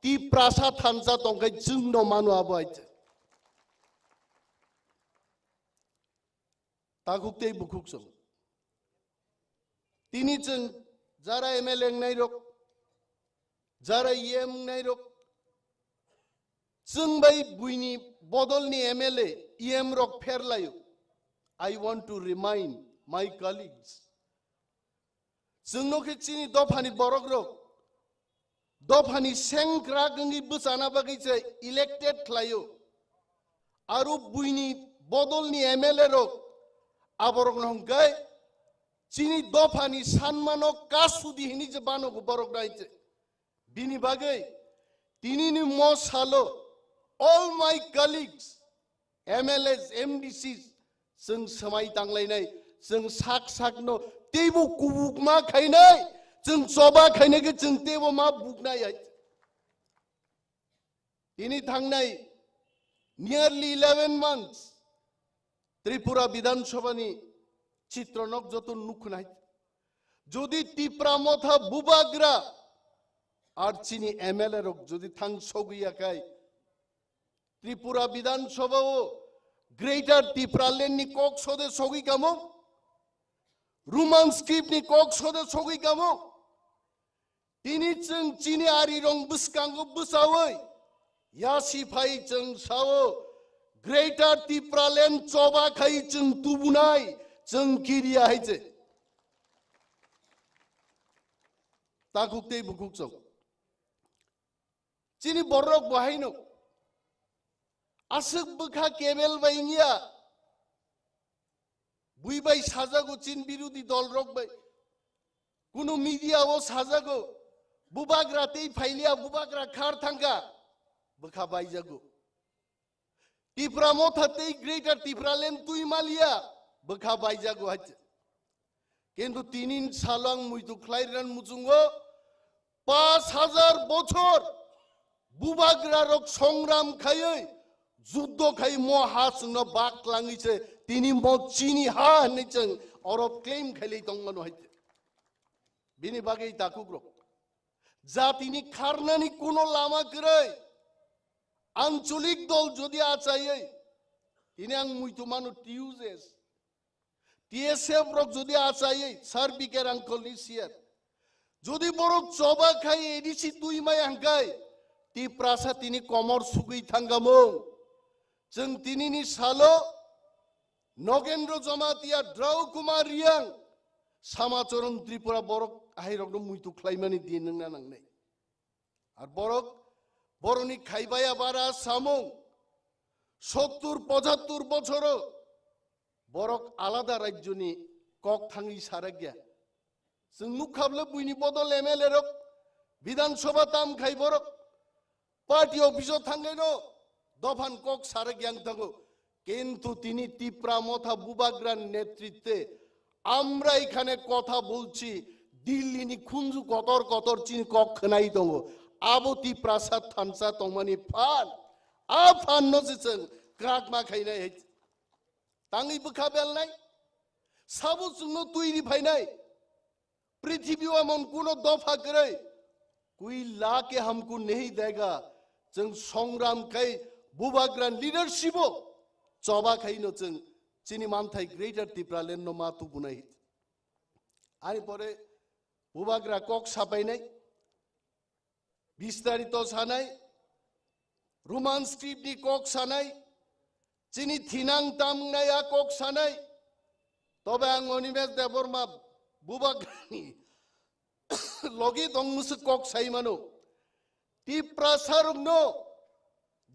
Tiprasa thansa tongkhai chwngno mano abo hai. Takhuk tei bukhuk song. Tini chwng jara M L A wngnai rok, jara E M wngnai rok, chwng bai buini bodolni M L A, E M rok pherlaio. I want to remind my colleagues, chwngno khe chini dophani borok rok, dophani sengkrak wngwi bwchana bagwi se elected khlaio. Aro buini bodolni M L A rok, aborokno hwnkhe chini dophani sanmano kasudi hini je banogo borok nai se. Bini bagwi tinini mo salo all my colleagues, M L As, M D Cs, chwng swmai tanglainai, chwng sak sakno teibo kubukma khainai, chwng choba khainai khe chwng teibo ma buknai hai. Tini thangnai nearly eleven months Tripura Bidhan Sabha ni chitro nok joto nukhnai. Jodi Tipra Motha Bubagra ar chini M L A rok jodi thang sogwi yakhai, Tripura Bidhan Sabha o Greater Tipraland ni kok sode sogwi kamo, Roman script ni kok sode sogwi kamo. Tini chwng chini ari rong bwskango bwchawi yasi phai chwng sao Greater Tipraland choba khai chwng tubunai chwng kiriya hai je. Takhuk tei bukhuk chwng. Chini borok bo haino. Aswk bwkha kebel bai wngya. Bui bai sajago chin birodi dol rok bai. Kunu media o sajago. Bubagra tei phailiya bubagra khar thangkha. Bwkha baijago. Tipra Motha tei Greater Tipraland twi maliya bwkha baijago hai. Kintu tini salo ang muitu khlai rwna muchungo, paanch hajar bochor bubagra rok songram khaiwi, juddo khai mo ha chwngno bak langwi se tini mo chini ha hinwi chwng oro claim khailai tongmano hai. Bini bagwi takhuk rok jatini kharnani kuno lama kwrwi. Ancholik dol jodi achaiwi, tini ang muitu mano T U J S, T S F rok jodi achaiwi, Sir B K Rangkholni C R, jodi borok choba khai A D C twi maya hwnkhe, Tiprasa tini komor sugwi thangkha mung. Chwng tinini salo Nogendro Jamatia, Drau Kumar Riang, Samacharan Tripura borok ahairokno muitu khlaimani din wngna nangnai. Ar borok, borokni khaibaya bara samung, sottur pochattur bochoro borok alada rajyoni kok thangwi sarakya. Chwng nukha bwle buini bodol M L A rok, Bidhan Sabha tam khai borok, party office o thanglaino dophan kok sarakya wng thango. কিন্তু তিনি ত্রিপুরা মথা বুবাগ্রার নেতৃত্বে আমরা এখানে কথা বলছি, দিল্লিনি খুঞ্জু কতর কতর চিনি কক খনাই দঙ্গো। আবো ত্রিপ্রাসা থানসা তংমানি ফান, আ ফান নসি চং ক্রাক মা খাইনাই হই। তাঙ্গি বখা বেলনাই, সাবু চুংনো তুইরি ফাইনাই। পৃথিবী এমন কোনো দফা করে, কোই লাকে হামকো নেহি দেগা। চং সংগ্রাম খাই বুবাগ্রান লিডারশিপও চবা খাইনো চং চিনি মানথাই গ্রেটার ত্রিপুরাল্যান্ড নো মা তুবুনাই। আনি পরে বুবাগ্রা কক সাপাইনাই, বিস্তারিত সানাই, রোমান স্ক্রিপ্ট নি কক সানাই, চিনি থিনাং তামনাই আ কক সানাই। তবে আং অনিমেষ দেববর্মা বুবাগ্রানি লগে দং মুসুক কক সাইমানো। ত্রিপ্রাসারকনো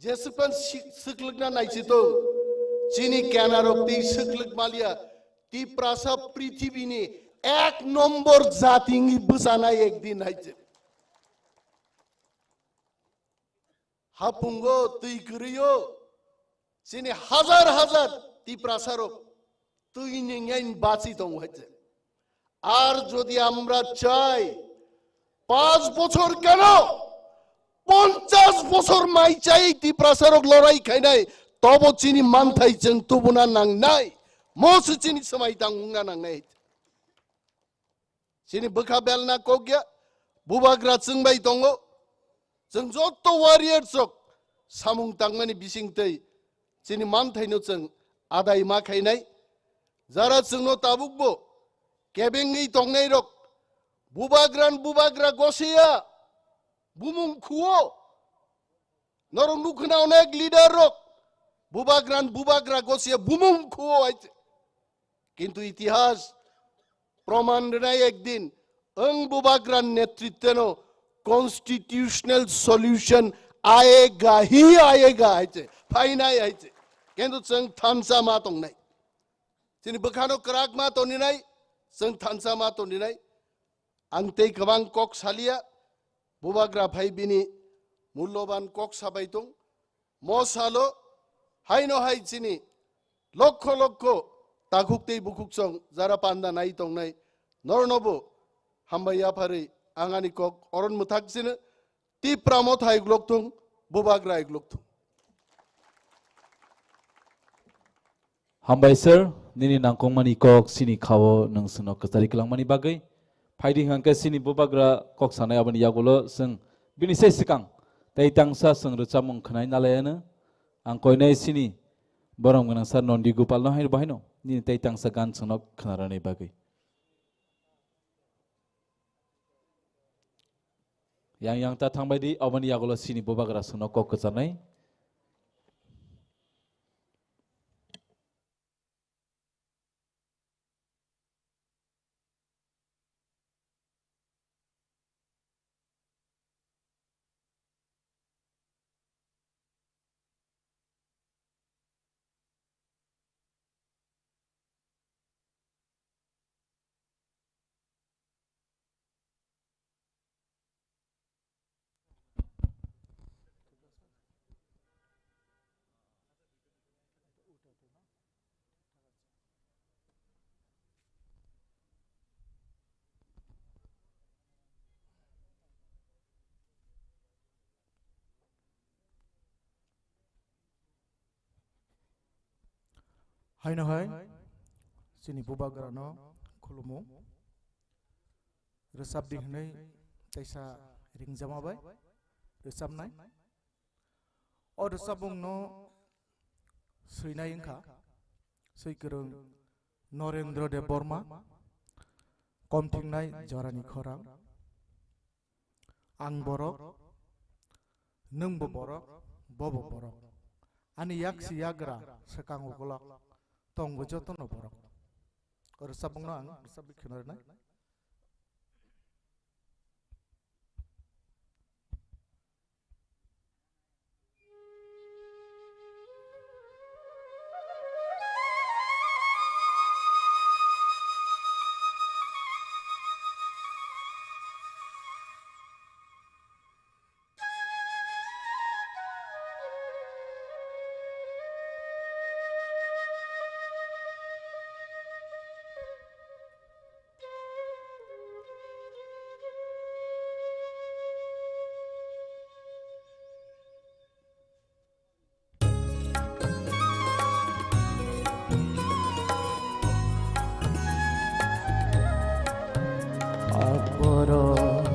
যেসুকান সি-, সিকলুকনা নাইসিতো, চিনি কেনারক তি সিকলুক মালিয়া, ত্রিপ্রাসা পৃথিবীনি এক নম্বর জাতিনি বুসানাই একদিন হাইছে। Hapungo twi kwrwiyo, chini hazar hazar Tiprasarok twi nengyain bachi tongo hai je. Ar jodi amra chai, panch bochor keno, ponchash bochor mai chai Tiprasarok lorai khainai, tobo chini manthai chwng tubuna nangnai, mosi chini swmai tang wngna nangnai. Chini bwkha belna kok ya, bubagra chwng bai tongo. Chwng joto warriors rok samung tangmani bising twi chini manthaino chwng adai ma khainai. Jara chwngno tabukbo kebengwi tongnai rok, bubagran bubagra gosiya bumung khuo. Norok nukhna onek leader rok bubagran bubagra gosiya bumung khuo hai. কিন্তু ইতিহাস প্রমাণ rinai একদিন ang bubagra নেতৃত্বেনো constitutional solution আয়েগা হি আয়েগা hai je, phainai hai je. কিন্তু chwng thansa ma tongnai. Chini bwkhano kwrak ma toninai, chwng thansa ma toninai. Ang tei kwbang kok salia, bubagra phai bini mulloban kok sabai tong. Mo salo haino hai chini lokho lokho takhuk tei bukhuk chong jara panda nai tongnai nornobo hambai yapharwi ang ani kok oron mwthak sino. Tipra Motha iglok thung, bubagra iglok thung. Hambai sir, nini nangkukmani kok sini khao nwng sino kwchari kwlangmani bagwi. Phaidi hwnkhe sini bubagra kok sanai aboni yagulo chwng bini sai swkang tei tangsa chwng rwchapmung khwnai nalaiano. Ang koinai sini borom gwnang sir Nondi Gopalno haino bahaino nini tei tangsa gan chwngno khwnarani bagwi. Yang yang ta thangbai di, aboni yagulo sini bubagra songno kok kwcharnai. Haino hai chini bubagrano khulumu. Rwchapdi hwnwi teisa ringjama bai rwchapnai. O rwchapmungno swinai wngkha swikwrwng Norendra Debbarma, Komthingnai Jorani Khorang. Ang borok, nwngbo borok, bobo borok. Ani yaksi yagra swkang ukolok tongbo jotono borok. O rwchapmungno ang rwchapwi kheno rwnai. Ang borok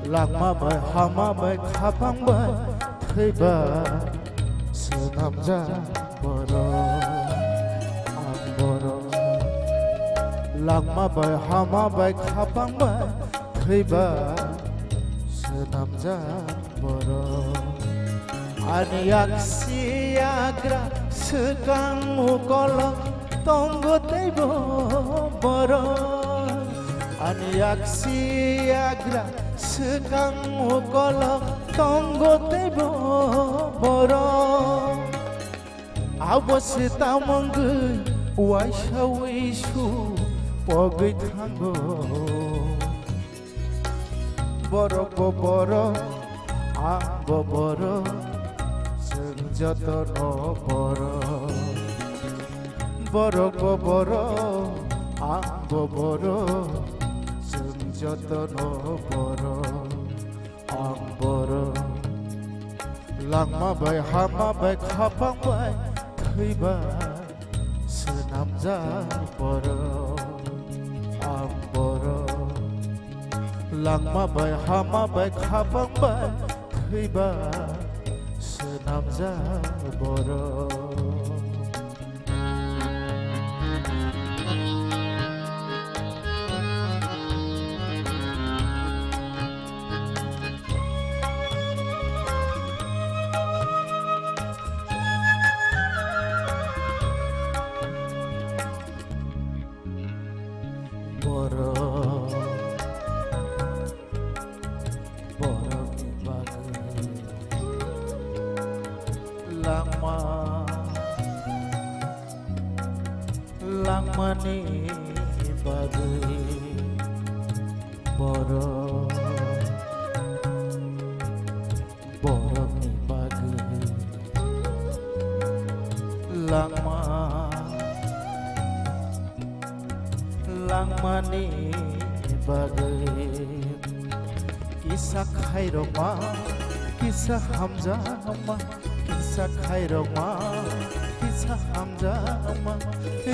langma bai hama bai khapang bai thwiba swnamjak borok. Ang borok langma bai hama bai khapang bai thwiba swnamjak borok. Ani yaksi yagra swkang ukolok tongo teibo borok. Ani yaksi yagra swkang ukolok tongo teibo borok. Abo se tamungwi waisa wisu pogwi thango. Borok bo borok, ang bo borok, chwng jotono borok. Borok bo borok, ang bo borok, chwng jotono borok. Ang borok langma bai hama bai khapang bai thwiba swnamjak borok. Ang borok langma bai hama bai khapang bai thwiba swnamjak borok. Borok, borokni bagwi langma, langmani bagwi borok. Borokni bagwi langma, langmani bagwi kisa khairokma, kisa hamjakma, kisa khairokma, kisa hamjakma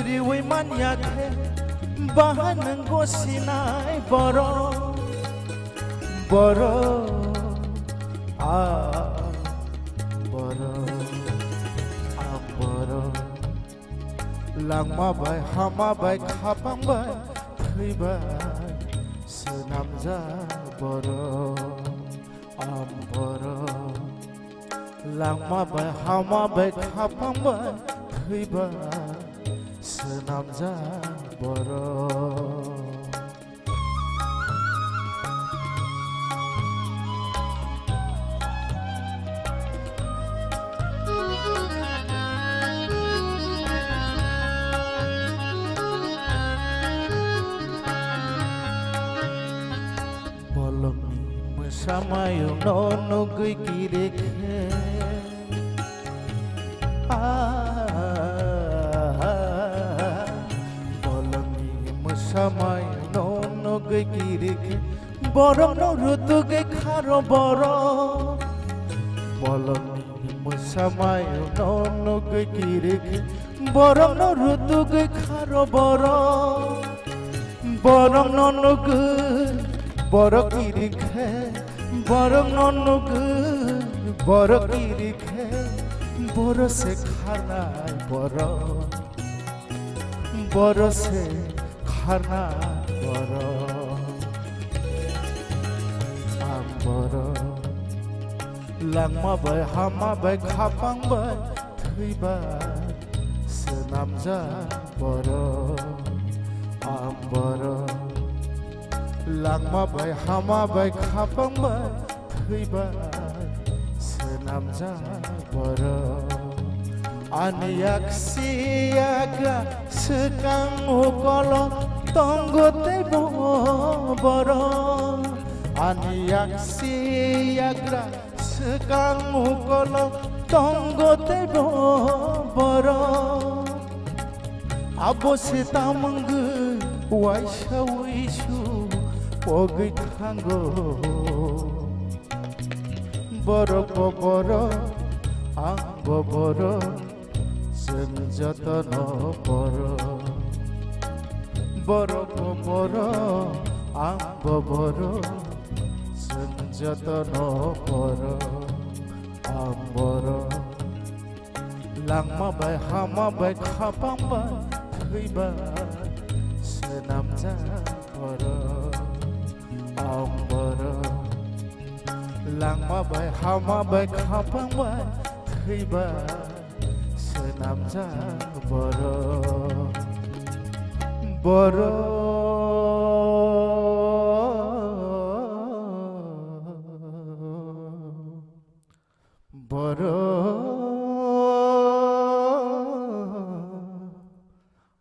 riwi manya khe bahai nwng gosinai borok. Borok, ah, borok, ah, borok. Langma bai, hama bai, khapang bai, thwi bai, swnamjak borok, ang borok. Langma bai, hama bai, khapang bai, thwi bai, swnamjak borok. Bolongni mwsamayungno nugwi kirikhe. Ah, bolongni mwsamayungno nugwi kirikhe. Borokno rutugwi kharo borok. Bolongni mwsamayungno nugwi kirikhe. Borokno rutugwi kharo borok, borokno nugwi borok kiri khe, borokno nugwi borok kiri khe, borok se kharnai borok, borok se kharnai borok. Ang borok langma bai, hama bai, khapang bai, thwi bai swnamjak borok. Ang borok langma bai, hama bai, khapang bai, thwi bai swnamjak borok. Ani yaksi yagra swkang ukolo tongo teibo borok. Ani yaksi yagra swkang ukolo tongo teibo borok. Abo se tamangwi waisa wisu pogwi thango. Borok bo borok, ang bo borok, chwng jotono borok. Borok bo borok, ang bo borok, chwng jotono borok. Ang borok langma bai, hama bai, khapang bai, thwi bai swnamjak borok. Ang borok langma bai, hama bai, khapang bai, thwi bai swnamjak borok. Borok, borok,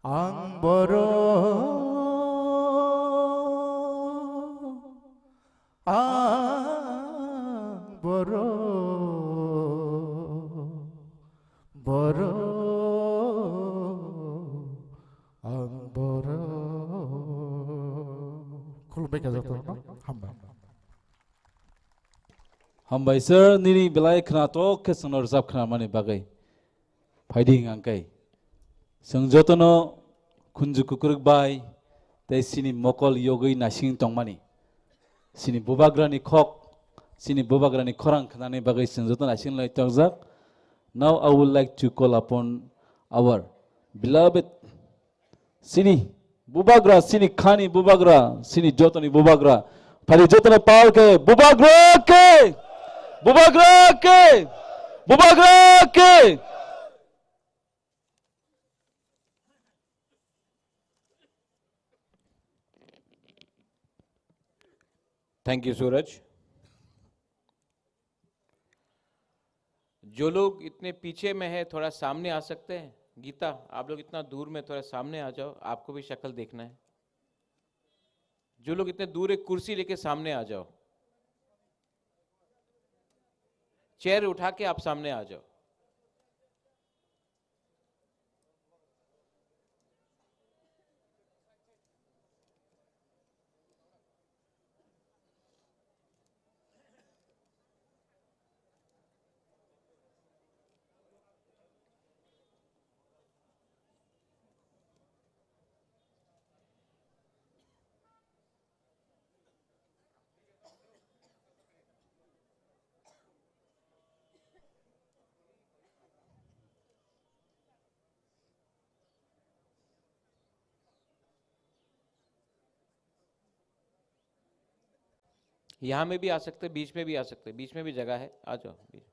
ang borok, ang borok, borok, ang borok. Khulumbai kha jotono, hambai. Hambai sir, nini belai khwnathok khe chwngno rwchap khwnamani bagwi. Phaidi hwnkhe chwng jotono khunju kukruk bai tei chini mokol yogwi naising tongmani. Chini bubagrani khok, chini bubagrani khorang khnani bagwi chwng joto naising lai tokjak. Now I would like to call upon our beloved chini bubagra, chini khani bubagra, chini jotoni bubagra. Phari jotoni pal khe bubagra khe, bubagra khe, bubagra khe. Thank you, Suraj. जो लोग इतने पीछे में है, थोड़ा सामने आ सकते हैं। गीता, आप लोग इतना दूर में, थोड़ा सामने आ जाओ, आपको भी शक्ल देखना है। जो लोग इतने दूर है, कुर्सी लेके सामने आ जाओ, चेयर उठा के आप सामने आ जाओ। यहाँ में भी आ सकते, बीच में भी आ सकते, बीच में भी जगह है, आ जाओ, बीच,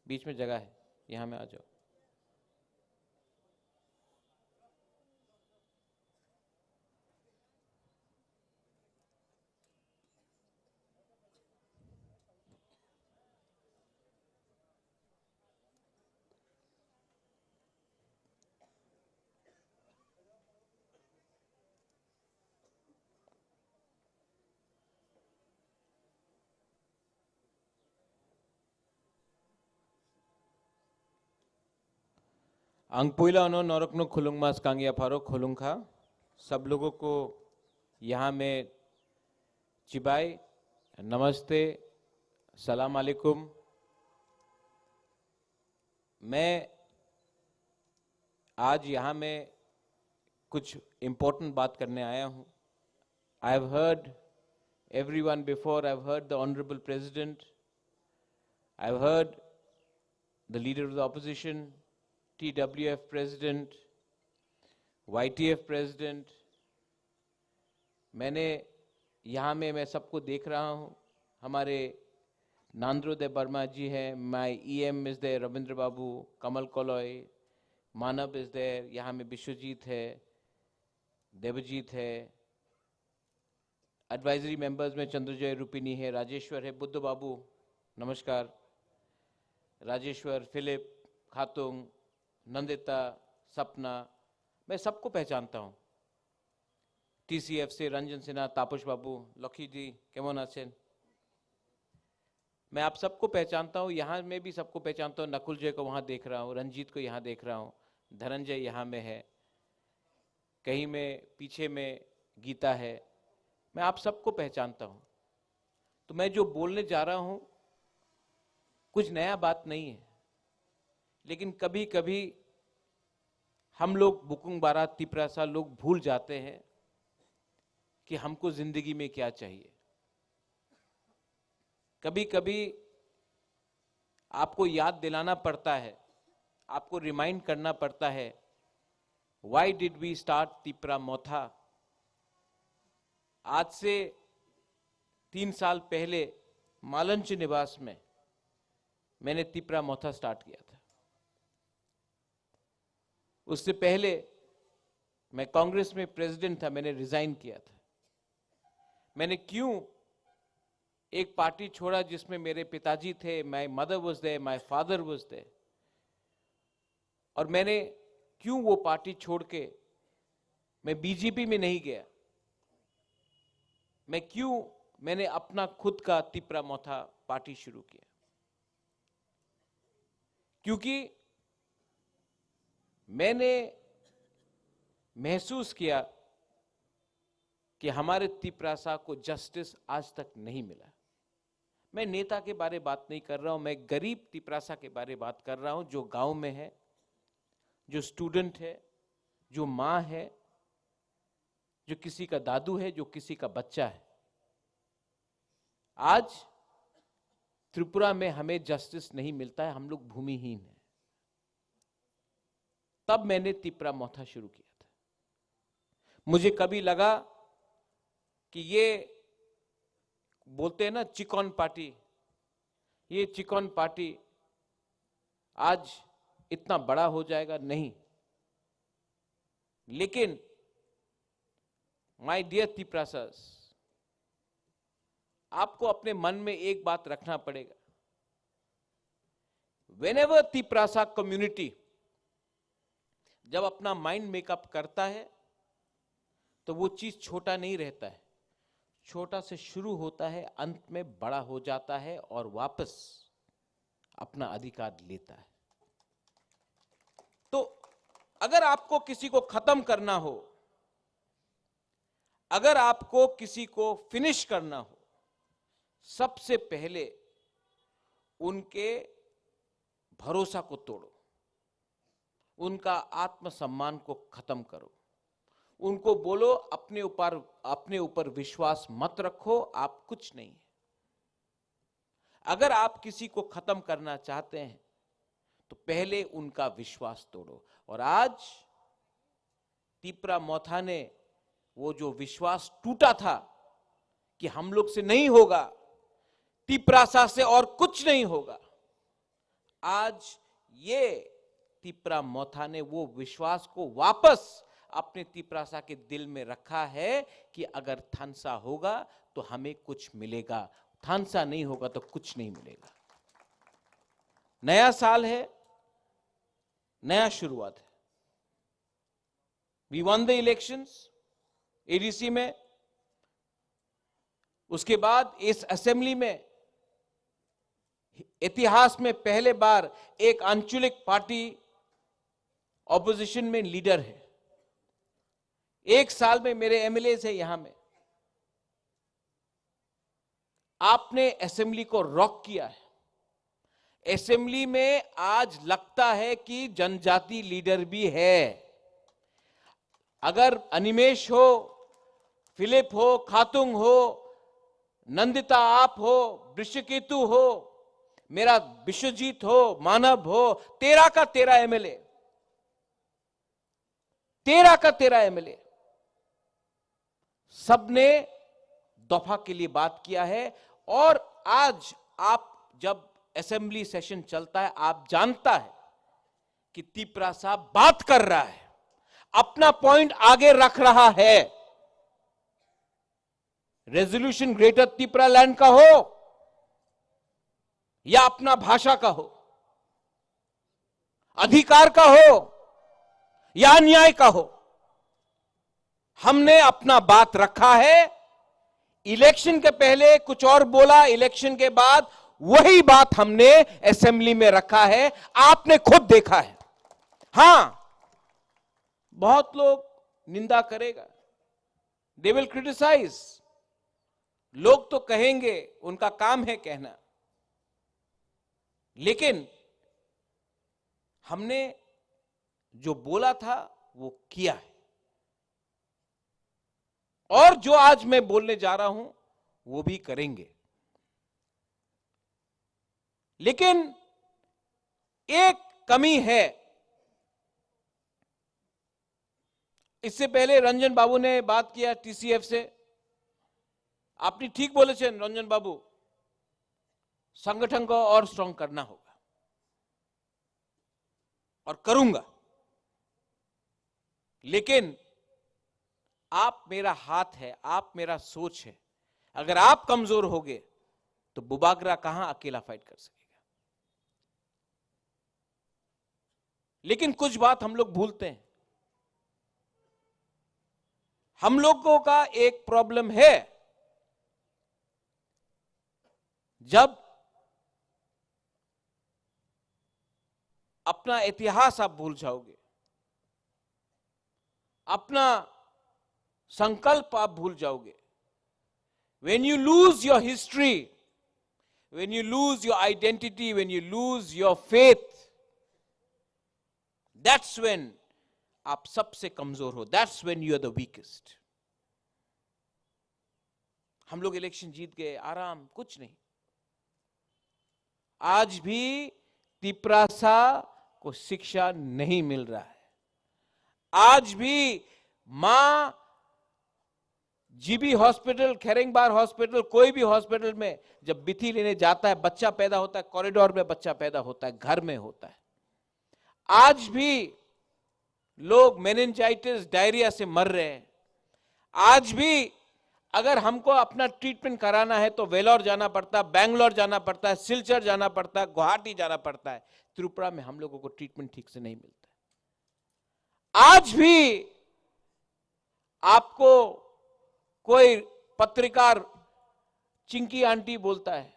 बीच में जगह है, यहाँ में आ जाओ। Ang puila ano norokno khulungma skang yapharo khulungkha. Sab logo ko yaha mein chibai, namaste, salam alaikum. Main आज यहाँ मैं कुछ इंपॉर्टेंट बात करने आया हूँ। I have heard everyone before. I have heard the Honorable President. I have heard the Leader of the Opposition, T W F President, Y T F President. मैंने यहाँ में मैं सबको देख रहा हूँ। हमारे नांद्रो दे वर्मा जी हैं, my E M is there, Ravindra बाबू, कमल कोलोई, मानव is there, यहाँ में विश्वजीत है, देवजीत है, एडवाइजरी मेंबर्स में चंद्रजय रूपिणी है, राजेश्वर है, बुद्ध बाबू, नमस्कार, राजेश्वर, फिलिप, खातुंग, नंदिता, सपना, मैं सबको पहचानता हूँ। टीसीएफ से रंजन सिन्हा, तापस बाबू, लकी जी, केमन आছেন? मैं आप सबको पहचानता हूँ, यहाँ मैं भी सबको पहचानता हूँ। नकुल जय को वहाँ देख रहा हूँ, रंजीत को यहाँ देख रहा हूँ, धनंजय यहाँ में है, कहीं में पीछे में गीता है। मैं आप सबको पहचानता हूँ। तो मैं जो बोलने जा रहा हूँ, कुछ नया बात नहीं है, लेकिन कभी-कभी हम लोग बुकुंग बारा तिपरासा लोग भूल जाते हैं कि हमको जिंदगी में क्या चाहिए। कभी-कभी आपको याद दिलाना पड़ता है, आपको रिमाइंड करना पड़ता है, why did we start Tipra मोथा? आज से तीन साल पहले मालंच निवास में मैंने तिपरा मोथा स्टार्ट किया था। उससे पहले मैं कांग्रेस में प्रेसिडेंट था, मैंने रिजाइन किया था। मैंने क्यों एक पार्टी छोड़ा जिसमें मेरे पिताजी थे, my mother was there, my father was there, और मैंने क्यों वो पार्टी छोड़ के मैं बीजेपी में नहीं गया, मैं क्यों, मैंने अपना खुद का तिपरा मोथा पार्टी शुरू किया, क्योंकि मैंने महसूस किया कि हमारे तिपरासा को जस्टिस आज तक नहीं मिला। मैं नेता के बारे बात नहीं कर रहा हूं, मैं गरीब तिपरासा के बारे बात कर रहा हूं, जो गांव में है, जो स्टूडेंट है, जो माँ है, जो किसी का दादू है, जो किसी का बच्चा है। आज त्रिपुरा में हमें जस्टिस नहीं मिलता है, हम लोग भूमिहीन हैं। तब मैंने तिपरा मोथा शुरू किया था। मुझे कभी लगा कि ये बोलते हैं ना चिकन पार्टी, ये चिकन पार्टी आज इतना बड़ा हो जाएगा, नहीं। लेकिन my dear Tiprasas, आपको अपने मन में एक बात रखना पड़ेगा। Whenever Tiprasa community जब अपना माइंड मेकअप करता है, तो वो चीज छोटा नहीं रहता है, छोटा से शुरू होता है, अंत में बड़ा हो जाता है और वापस अपना अधिकार लेता है। तो अगर आपको किसी को खत्म करना हो, अगर आपको किसी को फिनिश करना हो, सबसे पहले उनके भरोसा को तोड़ो, उनका आत्मसम्मान को खत्म करो, उनको बोलो, अपने ऊपर, अपने ऊपर विश्वास मत रखो, आप कुछ नहीं है। अगर आप किसी को खत्म करना चाहते हैं, तो पहले उनका विश्वास तोड़ो। और आज तिपरा मोथा ने वो जो विश्वास टूटा था कि हम लोग से नहीं होगा, तिपरासा से और कुछ नहीं होगा, आज ये तिपरा मोथा ने वो विश्वास को वापस अपने तिपरासा के दिल में रखा है कि अगर थानसा होगा तो हमें कुछ मिलेगा, थानसा नहीं होगा तो कुछ नहीं मिलेगा। नया साल है, नया शुरुआत है। We won the elections, ADC में। उसके बाद इस असेंबली में इतिहास में पहले बार एक आंचलिक पार्टी ऑपोजिशन में लीडर है। एक साल में मेरे एमएलए है यहां में। आपने असेंबली को रॉक किया है। असेंबली में आज लगता है कि जनजाति लीडर भी है। अगर अनिमेश हो, फिलिप हो, खातुंग हो, नंदिता आप हो, वृषकेतु हो, मेरा विश्वजीत हो, मानव हो, तेरह का तेरह एमएलए, तेरह का तेरह एमएलए, सबने दफा के लिए बात किया है। और आज आप जब असेंबली सेशन चलता है, आप जानता है कि तिपरासा बात कर रहा है, अपना पॉइंट आगे रख रहा है। रेजोल्यूशन ग्रेटर तिपरा लैंड का हो या अपना भाषा का हो, अधिकार का हो या अन्याय का हो, हमने अपना बात रखा है। इलेक्शन के पहले कुछ और बोला, इलेक्शन के बाद वही बात हमने असेंबली में रखा है। आपने खुद देखा है। हाँ, बहुत लोग निंदा करेगा, they will criticize, लोग तो कहेंगे, उनका काम है कहना, लेकिन हमने जो बोला था वो किया है, और जो आज मैं बोलने जा रहा हूं वो भी करेंगे। लेकिन एक कमी है। इससे पहले रंजन बाबू ने बात किया टीसीएफ से। আপনি ঠিক বলেছেন রঞ্জন বাবু, संगठन को और स्ट्रांग करना होगा और करूंगा। लेकिन आप मेरा हाथ है, आप मेरा सोच है। अगर आप कमजोर हो गए तो बुबागरा कहां अकेला फाइट कर सकेगा? लेकिन कुछ बात हम लोग भूलते हैं। हम लोगों का एक प्रॉब्लम है, जब अपना इतिहास आप भूल जाओगे, अपना संकल्प आप भूल जाओगे। When you lose your history, when you lose your identity, when you lose your faith, that's when आप सबसे कमजोर हो, that's when you are the weakest। हम लोग इलेक्शन जीत गए, आराम, कुछ नहीं। आज भी तिपरासा को शिक्षा नहीं मिल रहा है। आज भी माँ जीबी हॉस्पिटल, खेरेंगबार हॉस्पिटल, कोई भी हॉस्पिटल में जब बिथी लेने जाता है, बच्चा पैदा होता है, कॉरिडोर में बच्चा पैदा होता है, घर में होता है। आज भी लोग मेनिंजाइटिस, डायरिया से मर रहे हैं। आज भी अगर हमको अपना ट्रीटमेंट कराना है तो वेलोर जाना पड़ता है, बैंगलोर जाना पड़ता है, सिलचर जाना पड़ता है, गुवाहाटी जाना पड़ता है। त्रिपुरा में हम लोगों को ट्रीटमेंट ठीक से नहीं मिलता। आज भी आपको कोई पत्रकार चिंकी आंटी बोलता है,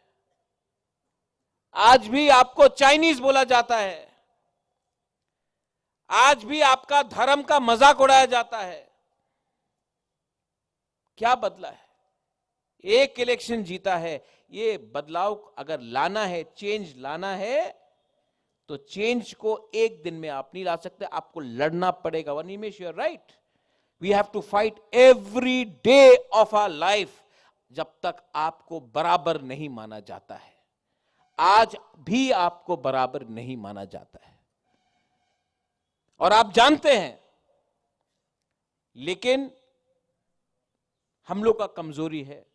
आज भी आपको चाइनीज बोला जाता है, आज भी आपका धर्म का मजाक उड़ाया जाता है। क्या बदला है? एक इलेक्शन जीता है, ये बदलाव अगर लाना है, चेंज लाना है, तो चेंज को एक दिन में आप नहीं ला सकते, आपको लड़ना पड़ेगा। Animesh, you are right, we have to fight every day of our life। जब तक आपको बराबर नहीं माना जाता है, आज भी आपको बराबर नहीं माना जाता है। और आप जानते हैं, लेकिन हम लोग का कमजोरी है,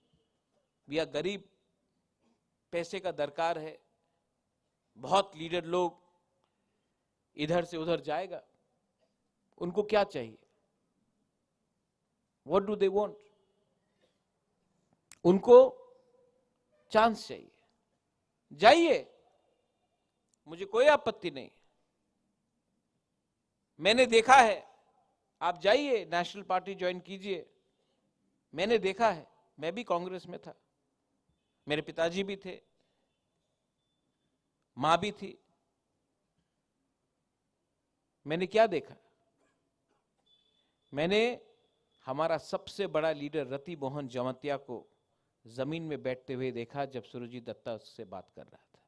वी आर गरीब, पैसे का दरकार है। बहुत लीडर लोग इधर से उधर जाएगा, उनको क्या चाहिए? What do they want? उनको चांस चाहिए, जाइए, मुझे कोई आपत्ति नहीं। मैंने देखा है, आप जाइए, नेशनल पार्टी ज्वाइन कीजिए। मैंने देखा है, मैं भी कांग्रेस में था, मेरे पिताजी भी थे, माँ भी थी। मैंने क्या देखा? मैंने हमारा सबसे बड़ा लीडर रति मोहन जमातिया को जमीन में बैठते हुए देखा जब सुरजीत दत्ता उससे बात कर रहा था।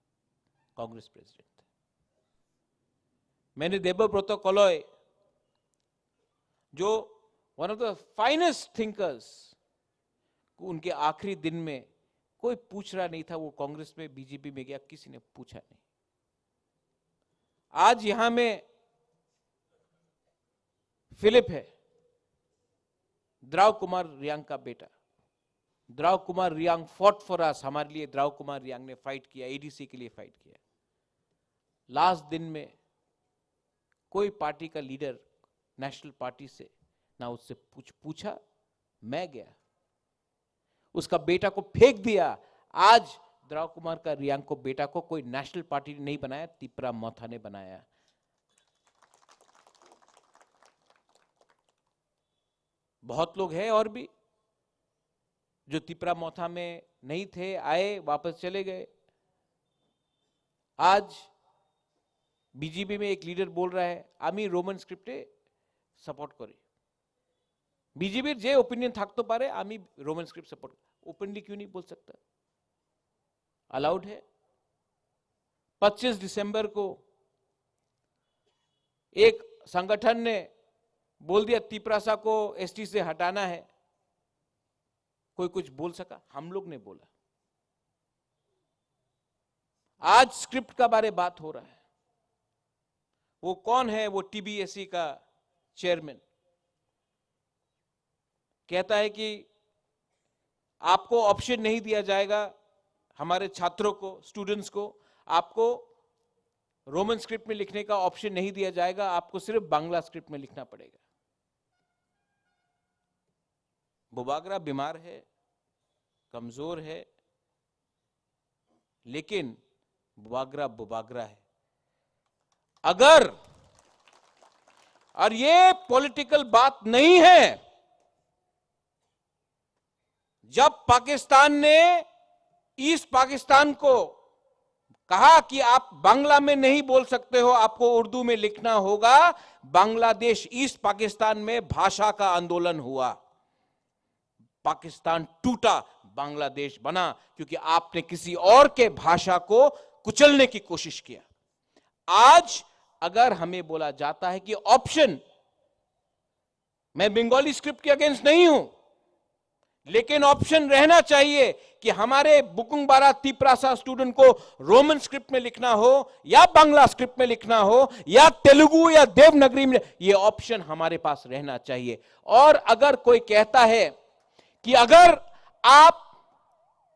कांग्रेस प्रेसिडेंट थे। मैंने देबव्रत कलय, जो one of the finest thinkers, उनके आखिरी दिन में कोई पूछ रहा नहीं था वो कांग्रेस में, बीजेपी में गया, किसी ने पूछा नहीं। आज यहां में फिलिप है, द्राव कुमार रियांग का बेटा। द्राव कुमार रियांग fought for us, हमारे लिए द्राव कुमार रियांग ने फाइट किया, एडीसी के लिए फाइट किया। लास्ट दिन में कोई पार्टी का लीडर नेशनल पार्टी से ना उससे पूछ पूछा। मैं गया, उसका बेटा को फेंक दिया। आज द्राव कुमार का रियांग को बेटा को कोई नेशनल पार्टी ने नहीं बनाया, तिपरा मोथा ने बनाया। बहुत लोग हैं और भी जो तिपरा मोथा में नहीं थे, आए, वापस चले गए। आज बीजेपी में एक लीडर बोल रहा है, "আমি রোমান স্ক্রিপ্টে সাপোর্ট করি।" বিজেপির যে ওপিনিয়ন থাকতে পারে, "আমি রোমান স্ক্রিপ্ট সাপোর্ট।" ओपनली क्यों नहीं बोल सकता? अलाउड है। पच्चीस दिसंबर को एक संगठन ने बोल दिया, "तिपरासा को एसटी से हटाना है।" कोई कुछ बोल सका? हम लोग ने बोला। आज स्क्रिप्ट का बारे बात हो रहा है। वो कौन है? वो टीबीएसई का चेयरमैन कहता है कि आपको ऑप्शन नहीं दिया जाएगा, हमारे छात्रों को, स्टूडेंट्स को, आपको रोमन स्क्रिप्ट में लिखने का ऑप्शन नहीं दिया जाएगा, आपको सिर्फ बांग्ला स्क्रिप्ट में लिखना पड़ेगा। बुबागरा बीमार है, कमजोर है, लेकिन बुबागरा बुबागरा है। अगर, और ये पॉलिटिकल बात नहीं है, जब पाकिस्तान ने ईस्ट पाकिस्तान को कहा कि आप बांग्ला में नहीं बोल सकते हो, आपको उर्दू में लिखना होगा, बांग्लादेश, ईस्ट पाकिस्तान में भाषा का आंदोलन हुआ। पाकिस्तान टूटा, बांग्लादेश बना, क्योंकि आपने किसी और के भाषा को कुचलने की कोशिश किया। आज अगर हमें बोला जाता है कि ऑप्शन, मैं बंगाली स्क्रिप्ट के अगेंस्ट नहीं हूं, लेकिन ऑप्शन रहना चाहिए कि हमारे बुकुंगबारा तिपरासा स्टूडेंट को रोमन स्क्रिप्ट में लिखना हो या बांग्ला स्क्रिप्ट में लिखना हो या तेलुगु या देवनागरी में, ये ऑप्शन हमारे पास रहना चाहिए। और अगर कोई कहता है कि अगर आप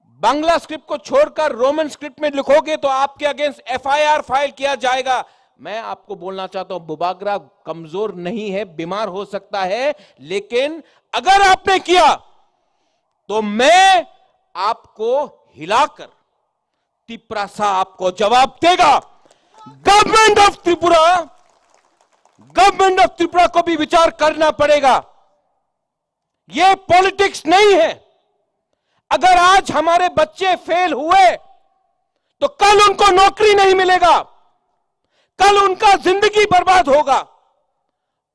बांग्ला स्क्रिप्ट को छोड़कर रोमन स्क्रिप्ट में लिखोगे तो आपके अगेंस्ट एफआईआर फाइल किया जाएगा, मैं आपको बोलना चाहता हूं, बुबागरा कमजोर नहीं है, बीमार हो सकता है, लेकिन अगर आपने किया तो मैं आपको हिलाकर तिपरासा आपको जवाब देगा। Government of Tripura, government of Tripura को भी विचार करना पड़ेगा। ये पॉलिटिक्स नहीं है। अगर आज हमारे बच्चे फेल हुए तो कल उनको नौकरी नहीं मिलेगा, कल उनका जिंदगी बर्बाद होगा।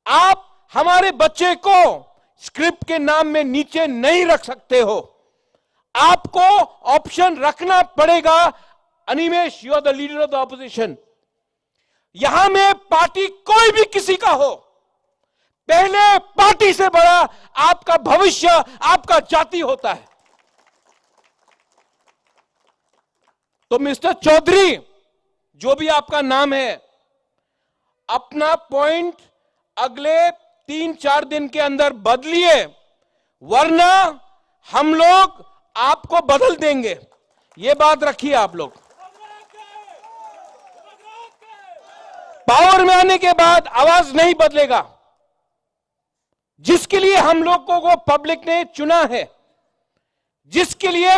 आप हमारे बच्चे को स्क्रिप्ट के नाम में नीचे नहीं रख सकते हो, आपको ऑप्शन रखना पड़ेगा। Animesh, you are the leader of the opposition। यहां में पार्टी कोई भी किसी का हो, पहले पार्टी से बड़ा आपका भविष्य, आपका जाति होता है। तो मिस्टर चौधरी, जो भी आपका नाम है, अपना पॉइंट अगले तीन चार दिन के अंदर बदलिए, वरना हम लोग आपको बदल देंगे। ये बात रखिए आप लोग। पावर में आने के बाद आवाज नहीं बदलेगा। जिसके लिए हम लोगों को पब्लिक ने चुना है, जिसके लिए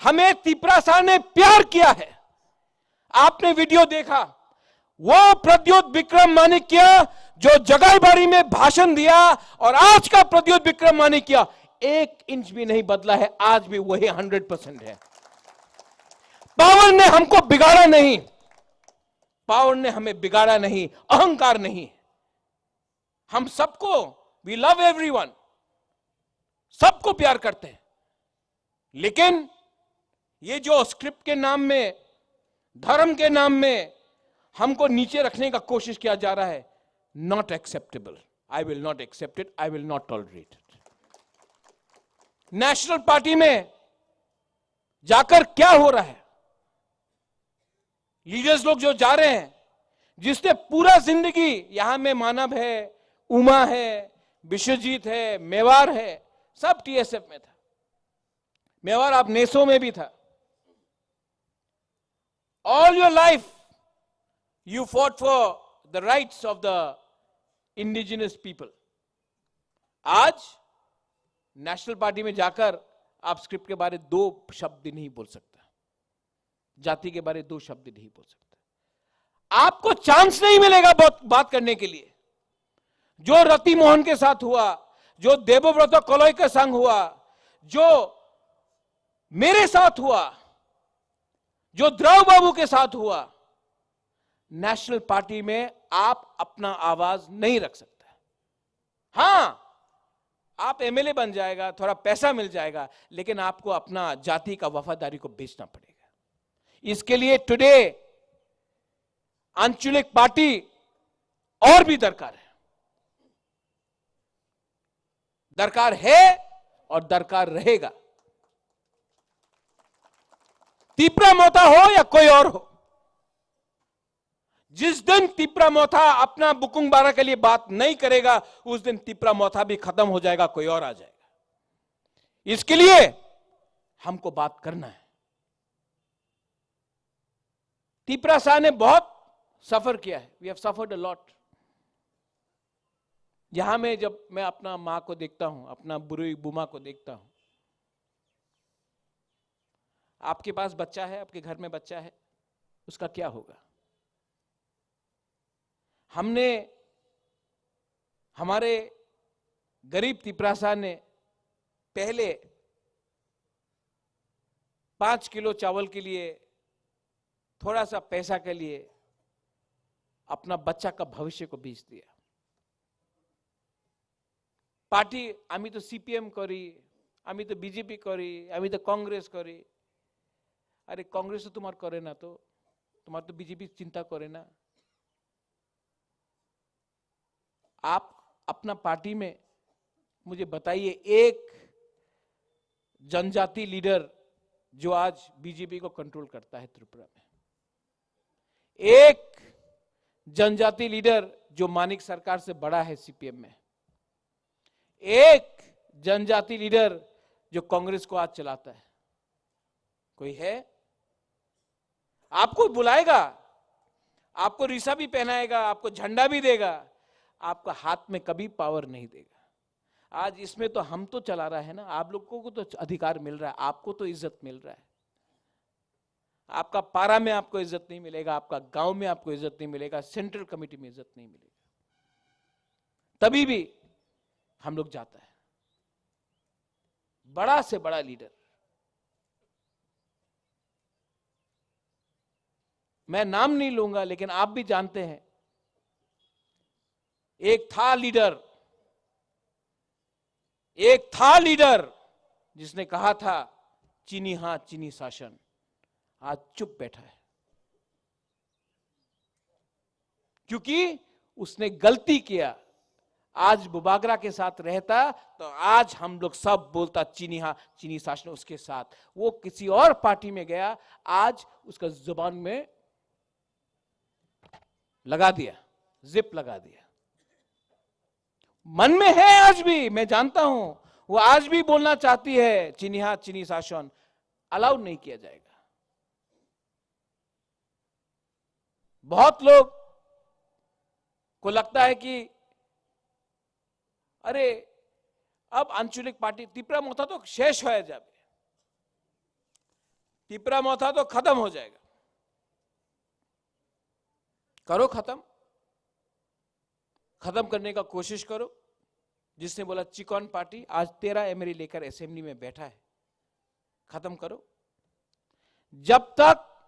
हमें तिपरासा ने प्यार किया है, आपने वीडियो देखा, वो प्रद्योत विक्रम माणिक्य जो जगाईबाड़ी में भाषण दिया और आज का प्रद्योत विक्रम माणिक्य एक इंच भी नहीं बदला है, आज भी वही हंड्रेड परसेंट है। पावर ने हमको बिगाड़ा नहीं, पावर ने हमें बिगाड़ा नहीं, अहंकार नहीं। हम सबको, we love everyone, सबको प्यार करते हैं, लेकिन ये जो स्क्रिप्ट के नाम में धर्म के नाम में हमको नीचे रखने का कोशिश किया जा रहा है, not acceptable. I will not accept it, I will not tolerate it. National party में जाकर क्या हो रहा है? लीडर्स लोग जो जा रहे हैं, जिसने पूरा जिंदगी, यहां में मानव है, उमा है, विश्वजीत है, मेवार है, सब टीएसएफ में था। मेवार आप नेसो में भी था। All your life you fought for the rights of the indigenous people. आज नेशनल पार्टी में जाकर आप स्क्रिप्ट के बारे दो शब्द नहीं बोल सकता, जाति के बारे दो शब्द नहीं बोल सकता। आपको चांस नहीं मिलेगा बात, बात करने के लिए। जो रति मोहन के साथ हुआ, जो देवव्रत कलई के संग हुआ, जो मेरे साथ हुआ, जो द्राव बाबू के साथ हुआ, नेशनल पार्टी में आप अपना आवाज नहीं रख सकता। हाँ, आप एमएलए बन जाएगा, थोड़ा पैसा मिल जाएगा, लेकिन आपको अपना जाति का वफादारी को बेचना पड़ेगा। इसके लिए टुडे आंचलिक पार्टी और भी दरकार है, दरकार है और दरकार रहेगा। तिपरा मोथा हो या कोई और हो, जिस दिन तिपरा मोथा अपना बुकुंग बारा के लिए बात नहीं करेगा, उस दिन तिपरा मोथा भी खत्म हो जाएगा, कोई और आ जाएगा। इसके लिए हमको बात करना है। तिपरा शाह ने बहुत सफर किया है, we have suffered a lot। यहां में जब मैं अपना माँ को देखता हूं, अपना बुरुई बुमा को देखता हूं, आपके पास बच्चा है, आपके घर में बच्चा है, उसका क्या होगा? हमने, हमारे गरीब तिपरासा ने पहले पाँच किलो चावल के लिए, थोड़ा सा पैसा के लिए अपना बच्चा का भविष्य को बेच दिया। পার্টি, আমি তো সিপিএম করি, আমি তো বিজেপি করি, আমি তো কংগ্রেস করি। আরে, কংগ্রেস তো তোমার করে না, তো তোমার তো বিজেপি চিন্তা করে না। आप अपना पार्टी में मुझे बताइए, एक जनजाति लीडर जो आज बीजेपी को कंट्रोल करता है त्रिपुरा में, एक जनजाति लीडर जो मानिक सरकार से बड़ा है सीपीएम में, एक जनजाति लीडर जो कांग्रेस को आज चलाता है, कोई है? आपको बुलाएगा, आपको रिसा भी पहनाएगा, आपको झंडा भी देगा, आपका हाथ में कभी पावर नहीं देगा। आज इसमें तो हम तो चला रहा है ना, आप लोगों को तो अधिकार मिल रहा है, आपको तो इज्जत मिल रहा है। आपका पारा में आपको इज्जत नहीं मिलेगा, आपका गांव में आपको इज्जत नहीं मिलेगा, सेंट्रल कमेटी में इज्जत नहीं मिलेगा। तभी भी हम लोग जाता है, बड़ा से बड़ा लीडर। मैं नाम नहीं लूंगा, लेकिन आप भी जानते हैं, एक था लीडर, एक था लीडर जिसने कहा था, "चीनी हां, चीनी शासन।" आज चुप बैठा है, क्योंकि उसने गलती किया। आज बुबागरा के साथ रहता तो आज हम लोग सब बोलता, "चीनी हां, चीनी शासन उसके साथ।" वो किसी और पार्टी में गया, आज उसका जुबान में लगा दिया, जिप लगा दिया। मन में है आज भी, मैं जानता हूं, वो आज भी बोलना चाहती है, "चीनी हां, चीनी शासन।" अलाउ नहीं किया जाएगा। बहुत लोग को लगता है कि अरे, अब आंचलिक पार्टी, तिपरा मोथा तो शेष हो जाए, तिपरा मोथा तो खत्म हो जाएगा। करो खत्म, खत्म करने का कोशिश करो। जिसने बोला चिकन पार्टी, आज तेरह एमएलए लेकर असेंबली में बैठा है, खत्म करो। जब तक,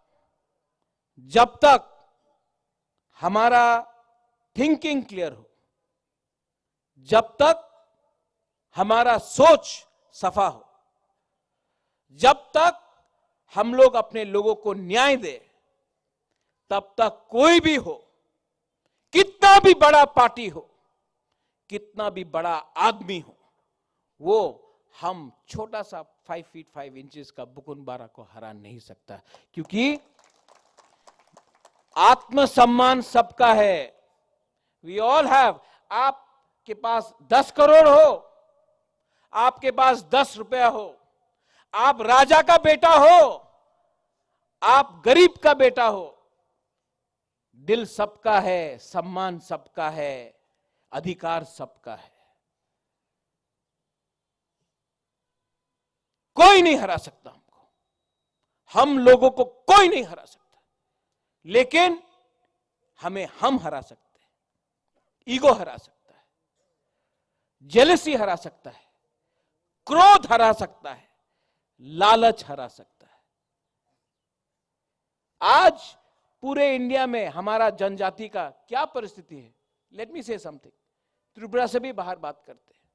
जब तक हमारा थिंकिंग क्लियर हो, जब तक हमारा सोच सफा हो, जब तक हम लोग अपने लोगों को न्याय दे, तब तक कोई भी हो, कितना भी बड़ा पार्टी हो, कितना भी बड़ा आदमी हो, वो हम छोटा सा फ़ाइव फीट फ़ाइव इंचेस का बुकुन बारा को हरा नहीं सकता, क्योंकि आत्मसम्मान सबका है। We all have। आपके पास दस करोड़ हो, आपके पास दस रुपया हो, आप राजा का बेटा हो, आप गरीब का बेटा हो, दिल सबका है, सम्मान सबका है, अधिकार सबका है। कोई नहीं हरा सकता हमको, हम लोगों को कोई नहीं हरा सकता, लेकिन हमें हम हरा सकते हैं। ईगो हरा सकता है, जेलसी हरा सकता है, क्रोध हरा सकता है, लालच हरा सकता है। आज पूरे इंडिया में हमारा जनजाति का क्या परिस्थिति है? Let me say something। Tripura से भी बाहर बात करते हैं।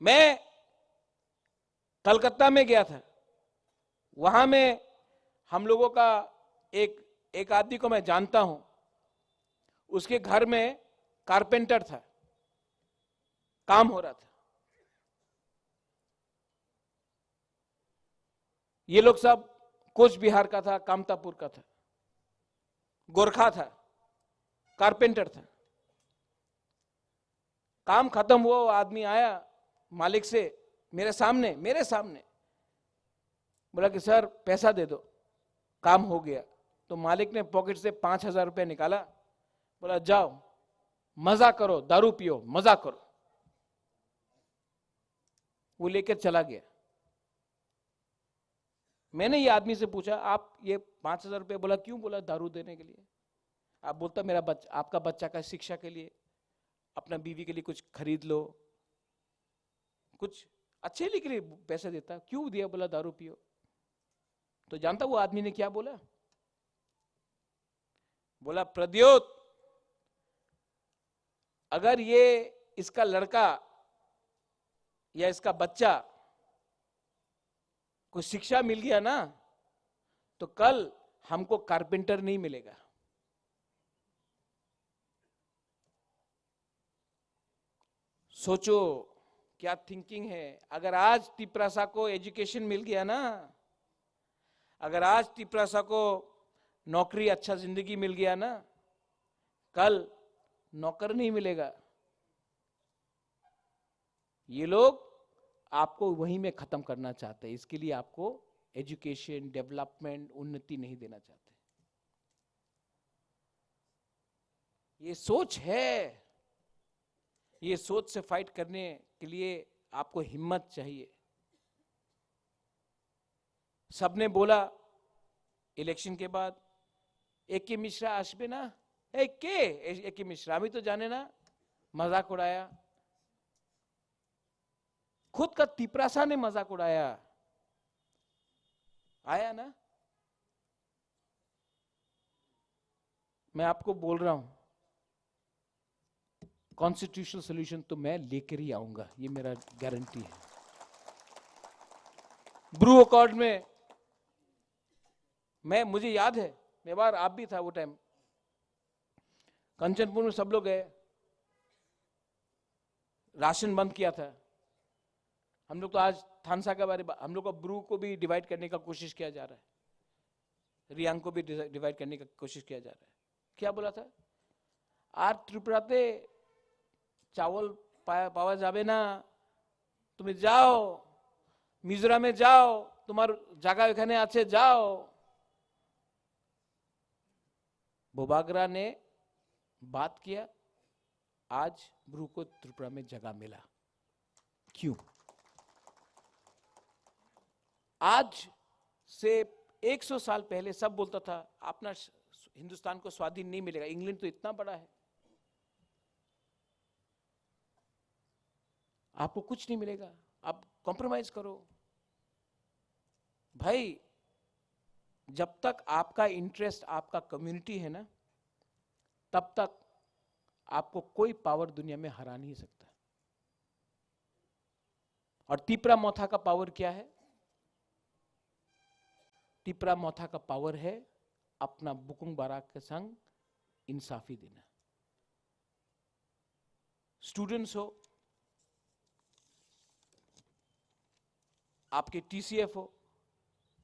मैं कलकत्ता में गया था, वहां में हम लोगों का एक एक आदमी को मैं जानता हूं। उसके घर में कारपेंटर था, काम हो रहा था। ये लोग सब कोच बिहार का था, कामतापुर का था, गोरखा था, कारपेंटर था। काम खत्म हुआ, वो आदमी आया मालिक से, मेरे सामने, मेरे सामने बोला कि सर, पैसा दे दो, काम हो गया। तो मालिक ने पॉकेट से पांच हजार रुपया निकाला, बोला, जाओ, मजा करो, दारू पियो, मजा करो। वो लेकर चला गया। मैंने ये आदमी से पूछा, आप ये पांच हजार रुपये बोला, क्यों बोला? दारू देने के लिए। आप बोलता, मेरा बच्चा, आपका बच्चा का शिक्षा के लिए, अपना बीवी के लिए कुछ खरीद लो, कुछ अच्छे लिए के लिए पैसा देता, क्यों दिया? बोला, दारू पियो। तो जानता वो आदमी ने क्या बोला? बोला, प्रद्योत, अगर ये, इसका लड़का या इसका बच्चा को शिक्षा मिल गया ना, तो कल हमको कारपेंटर नहीं मिलेगा। सोचो, क्या थिंकिंग है। अगर आज तिपरासा को एजुकेशन मिल गया ना, अगर आज तिपरासा को नौकरी, अच्छा जिंदगी मिल गया ना, कल नौकर नहीं मिलेगा। ये लोग आपको वहीं में खत्म करना चाहते हैं। इसके लिए आपको एजुकेशन, डेवलपमेंट, उन्नति नहीं देना चाहते। ये सोच है, ये सोच से फाइट करने के लिए आपको हिम्मत चाहिए। सबने बोला इलेक्शन के बाद, "ए के मिश्रा আসবে না?" ए के, ए के मिश्रा, আমি তো জানি না। मजाक उड़ाया। खुद का तिपरासा ने मजाक उड़ाया। आया ना? मैं आपको बोल रहा हूं, कॉन्स्टिट्यूशनल सॉल्यूशन तो मैं लेकर ही आऊंगा, ये मेरा गारंटी है। ब्रू अकॉर्ड में मैं, मुझे याद है, मेवाड़ आप भी था वो टाइम, कंचनपुर में सब लोग गए, राशन बंद किया था। हम लोग तो आज थानसा के बारे में, हम लोग को ब्रू को भी डिवाइड करने का कोशिश किया जा रहा है, रियांग को भी डिवाइड करने का कोशिश किया जा रहा है। क्या बोला था? আর ত্রিপুরাতে চাউল পা-, পাওয়া যাবে না, তুমি যাও, মিজোরামে যাও, তোমার জায়গা ওখানে আছে, যাও। বুবাগ্রা ने बात किया, आज ब्रू को त्रिपुरा में जगह मिला। क्यों? आज से एक सौ साल पहले सब बोलता था, अपना स-, हिंदुस्तान को स्वाधीन नहीं मिलेगा, इंग्लैंड तो इतना बड़ा है, आपको कुछ नहीं मिलेगा, आप कॉम्प्रोमाइज करो। भाई, जब तक आपका इंटरेस्ट आपका कम्युनिटी है ना, तब तक आपको कोई पावर दुनिया में हरा नहीं सकता। और तिपरा मोथा का पावर क्या है? टिपरा मोथा का पावर है अपना बुकुंग बारा के संग इंसाफी देना। स्टूडेंट्स हो, आपके टीसीएफ हो,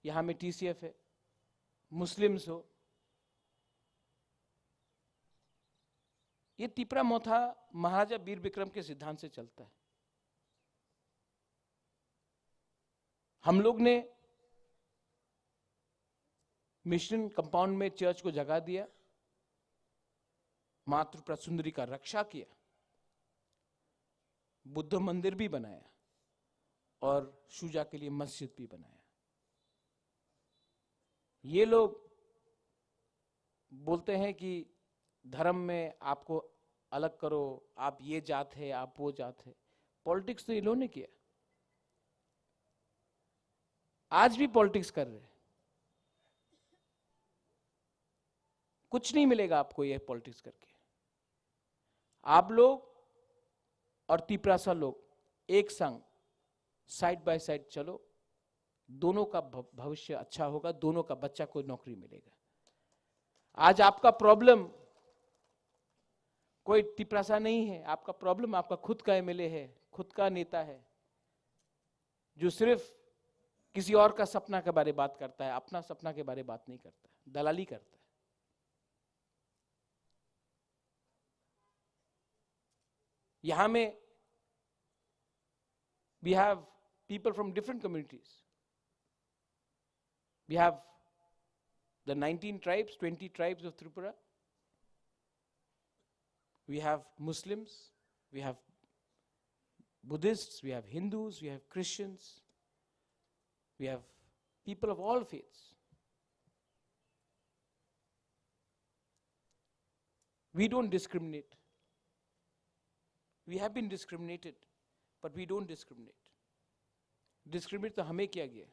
यहाँ में टीसीएफ है, मुस्लिम्स हो, ये टिपरा मोथा महाराजा वीर विक्रम के सिद्धांत से चलता है। हम लोग ने मिशन कंपाउंड में चर्च को जगह दिया, माँ त्रिपुरा सुंदरी का रक्षा किया, बुद्ध मंदिर भी बनाया और शुजा के लिए मस्जिद भी बनाया। ये लोग बोलते हैं कि धर्म में आपको अलग करो, आप ये जात है, आप वो जात है। पॉलिटिक्स तो ये लोगों ने किया, आज भी पॉलिटिक्स कर रहे हैं। कुछ नहीं मिलेगा आपको ये पॉलिटिक्स करके। आप लोग और तिपरासा लोग एक संग साइड बाय साइड चलो, दोनों का भ-, भविष्य अच्छा होगा, दोनों का बच्चा को नौकरी मिलेगा। आज आपका प्रॉब्लम कोई तिपरासा नहीं है, आपका प्रॉब्लम आपका खुद का एमएलए है, खुद का नेता है, जो सिर्फ किसी और का सपना के बारे बात करता है, अपना सपना के बारे बात नहीं करता, दलाली करता है। यहाँ में we have people from different communities. We have the nineteen tribes, twenty tribes of Tripura. We have Muslims, we have Buddhists, we have Hindus, we have Christians, we have people of all faiths. We don't discriminate. We have been discriminated, but we don't discriminate. Discriminate तो हमें किया गया।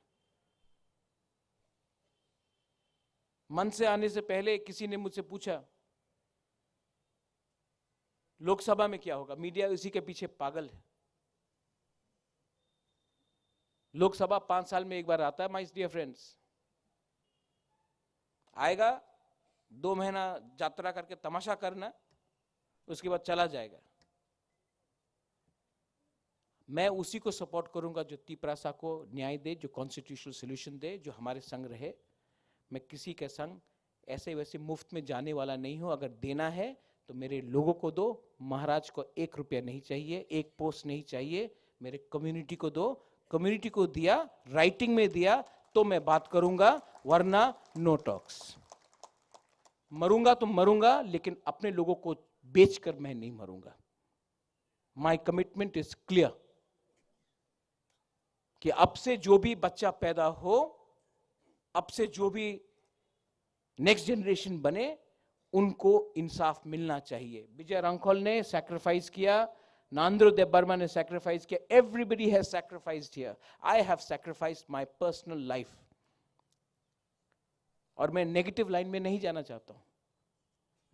मंच से आने से पहले किसी ने मुझसे पूछा, लोकसभा में क्या होगा? मीडिया इसी के पीछे पागल है। लोकसभा पांच साल में एक बार आता है, माय डियर फ्रेंड्स। आएगा, दो महीना यात्रा करके तमाशा करना, उसके बाद चला जाएगा। मैं उसी को सपोर्ट करूंगा जो तिपरासा को न्याय दे, जो कॉन्स्टिट्यूशनल सॉल्यूशन दे, जो हमारे संग रहे। मैं किसी के संग ऐसे वैसे मुफ्त में जाने वाला नहीं हूं। अगर देना है तो मेरे लोगों को दो, महाराज को एक रुपया नहीं चाहिए, एक पोस्ट नहीं चाहिए, मेरे कम्युनिटी को दो। कम्युनिटी को दिया, राइटिंग में दिया, तो मैं बात करूंगा, वरना नो टॉक्स। मरूंगा तो मरूंगा, लेकिन अपने लोगों को बेचकर मैं नहीं मरूंगा। My commitment is clear कि अब से जो भी बच्चा पैदा हो, अब से जो भी नेक्स्ट जनरेशन बने, उनको इंसाफ मिलना चाहिए। विजय रंखोल ने सैक्रिफाइस किया, नांद्रो देबबर्मा ने सैक्रिफाइस किया, everybody has sacrificed here. I have sacrificed my personal life. और मैं नेगेटिव लाइन में नहीं जाना चाहता हूं।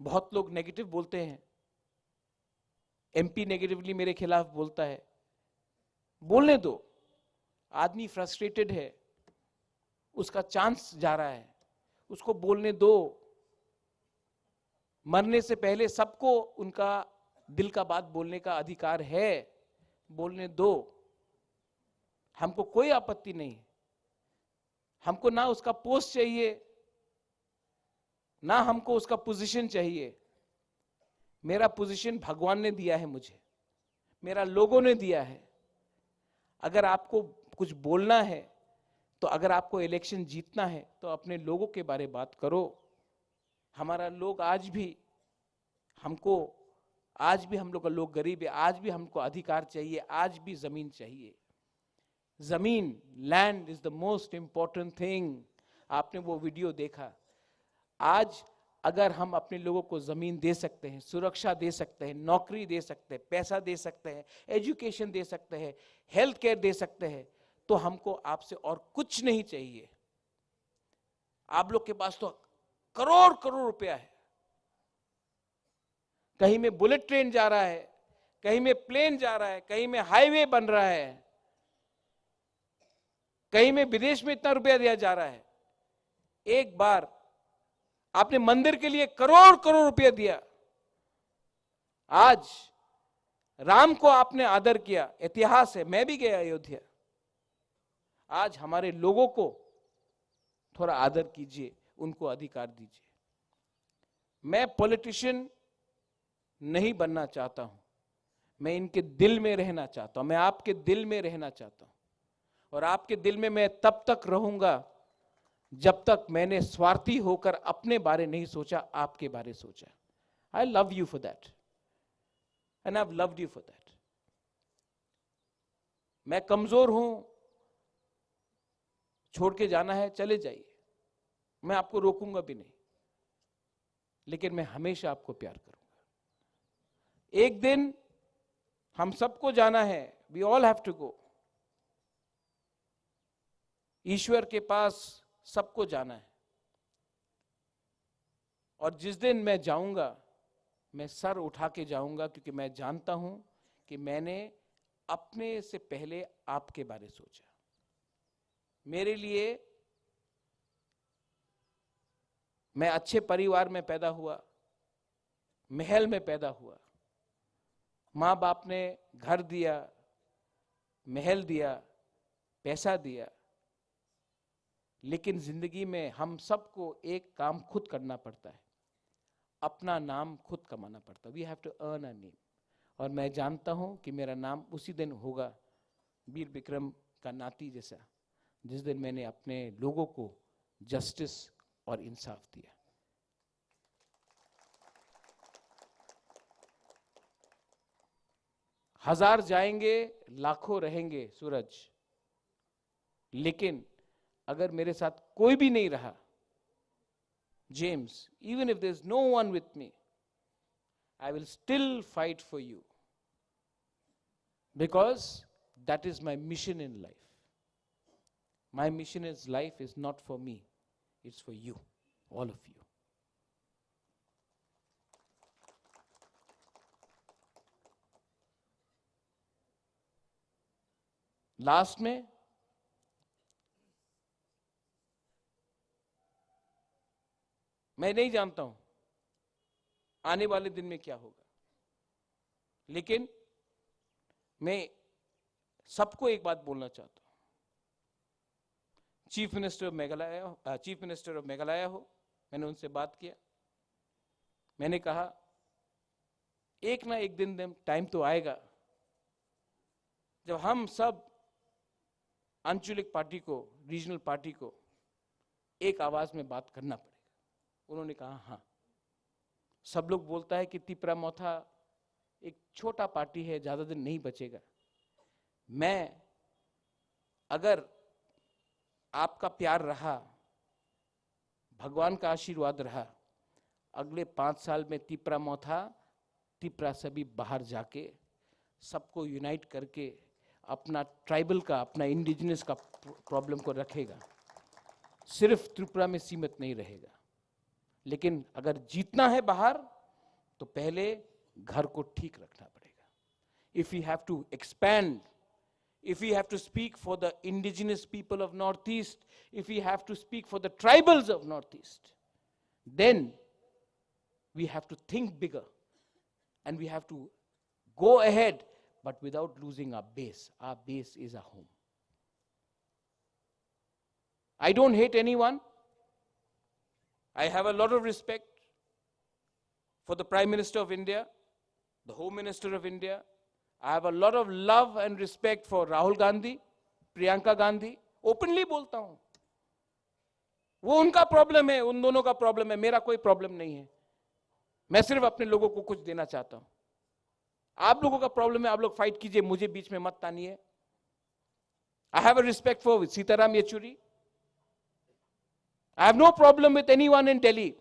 बहुत लोग नेगेटिव बोलते हैं, एमपी नेगेटिवली मेरे खिलाफ बोलता है, बोलने दो। आदमी फ्रस्ट्रेटेड है, उसका चांस जा रहा है, उसको बोलने दो। मरने से पहले सबको उनका दिल का बात बोलने का अधिकार है, बोलने दो। हमको कोई आपत्ति नहीं है। हमको ना उसका पोस्ट चाहिए, ना हमको उसका पोजीशन चाहिए। मेरा पोजीशन भगवान ने दिया है मुझे, मेरा लोगों ने दिया है। अगर आपको कुछ बोलना है, तो अगर आपको इलेक्शन जीतना है, तो अपने लोगों के बारे बात करो। हमारा लोग आज भी हमको, आज भी हम लोग का लोग गरीब है, आज भी हमको अधिकार चाहिए, आज भी जमीन चाहिए। जमीन, land is the most important thing। आपने वो वीडियो देखा। आज अगर हम अपने लोगों को जमीन दे सकते हैं, सुरक्षा दे सकते हैं, नौकरी दे सकते हैं, पैसा दे सकते हैं, एजुकेशन दे सकते हैं, हेल्थ केयर दे सकते हैं, तो हमको आपसे और कुछ नहीं चाहिए। आप लोग के पास तो करोड़ करोड़ रुपया है। कहीं में बुलेट ट्रेन जा रहा है, कहीं में प्लेन जा रहा है, कहीं में हाईवे बन रहा है, कहीं में विदेश में इतना रुपया दिया जा रहा है। एक बार आपने मंदिर के लिए करोड़ करोड़ रुपया दिया, आज राम को आपने आदर किया, इतिहास है, मैं भी गया अयोध्या। आज हमारे लोगों को थोड़ा आदर कीजिए, उनको अधिकार दीजिए। मैं पॉलिटिशियन नहीं बनना चाहता हूं, मैं इनके दिल में रहना चाहता हूं, मैं आपके दिल में रहना चाहता हूं। और आपके दिल में मैं तब तक रहूंगा जब तक मैंने स्वार्थी होकर अपने बारे नहीं सोचा, आपके बारे सोचा। I love you for that and I've loved you for that। मैं कमजोर हूं, छोड़ के जाना है, चले जाइए, मैं आपको रोकूंगा भी नहीं, लेकिन मैं हमेशा आपको प्यार करूंगा। एक दिन हम सबको जाना है, we all have to go। ईश्वर के पास सबको जाना है। और जिस दिन मैं जाऊंगा, मैं सर उठा के जाऊंगा, क्योंकि मैं जानता हूं कि मैंने अपने से पहले आपके बारे सोचा। मेरे लिए, मैं अच्छे परिवार में पैदा हुआ, महल में पैदा हुआ, माँ बाप ने घर दिया, महल दिया, पैसा दिया, लेकिन जिंदगी में हम सबको एक काम खुद करना पड़ता है, अपना नाम खुद कमाना पड़ता है। We have to earn a name। और मैं जानता हूं कि मेरा नाम उसी दिन होगा वीर विक्रम का नाती जैसा, जिस दिन मैंने अपने लोगों को जस्टिस और इंसाफ दिया। हजार जाएंगे, लाखों रहेंगे सूरज, लेकिन अगर मेरे साथ कोई भी नहीं रहा, James, even if there is no one with me, I will still fight for you, because that is my mission in life। My mission in life is not for me, it's for you, all of you। Last में, मैं नहीं जानता हूं आने वाले दिन में क्या होगा, लेकिन मैं सबको एक बात बोलना चाहता हूं। Chief minister of Meghalaya, chief minister of Meghalaya हो, मैंने उनसे बात किया। मैंने कहा, एक ना एक दिन, दिन टाइम तो आएगा जब हम सब आंचलिक पार्टी को, रीजनल पार्टी को एक आवाज में बात करना पड़ेगा। उन्होंने कहा, हाँ। सब लोग बोलता है कि तिपरा मोथा एक छोटा पार्टी है, ज्यादा दिन नहीं बचेगा। मैं, अगर आपका प्यार रहा, भगवान का आशीर्वाद रहा, अगले पांच साल में तिपरा मोथा, तिपरा सभी बाहर जाके सबको यूनाइट करके अपना ट्राइबल का, अपना इंडिजिनस का प्रॉब्लम को रखेगा। सिर्फ त्रिपुरा में सीमित नहीं रहेगा। लेकिन अगर जीतना है बाहर, तो पहले घर को ठीक रखना पड़ेगा। If we have to expand, if we have to speak for the indigenous people of Northeast, if we have to speak for the tribals of Northeast, then we have to think bigger and we have to go ahead, but without losing our base. Our base is our home. I don't hate anyone. I have a lot of respect for the Prime Minister of India, the Home Minister of India. I have a lot of love and respect for Rahul Gandhi, Priyanka Gandhi. Openly बोलता हूं, वो उनका प्रॉब्लम है, उन दोनों का प्रॉब्लम है, मेरा कोई प्रॉब्लम नहीं है। मैं सिर्फ अपने लोगों को कुछ देना चाहता हूं। आप लोगों का प्रॉब्लम है, आप लोग फाइट कीजिए, मुझे बीच में मत तानिए। I have a respect for Sitaram Yechury। I have no problem with anyone in Delhi।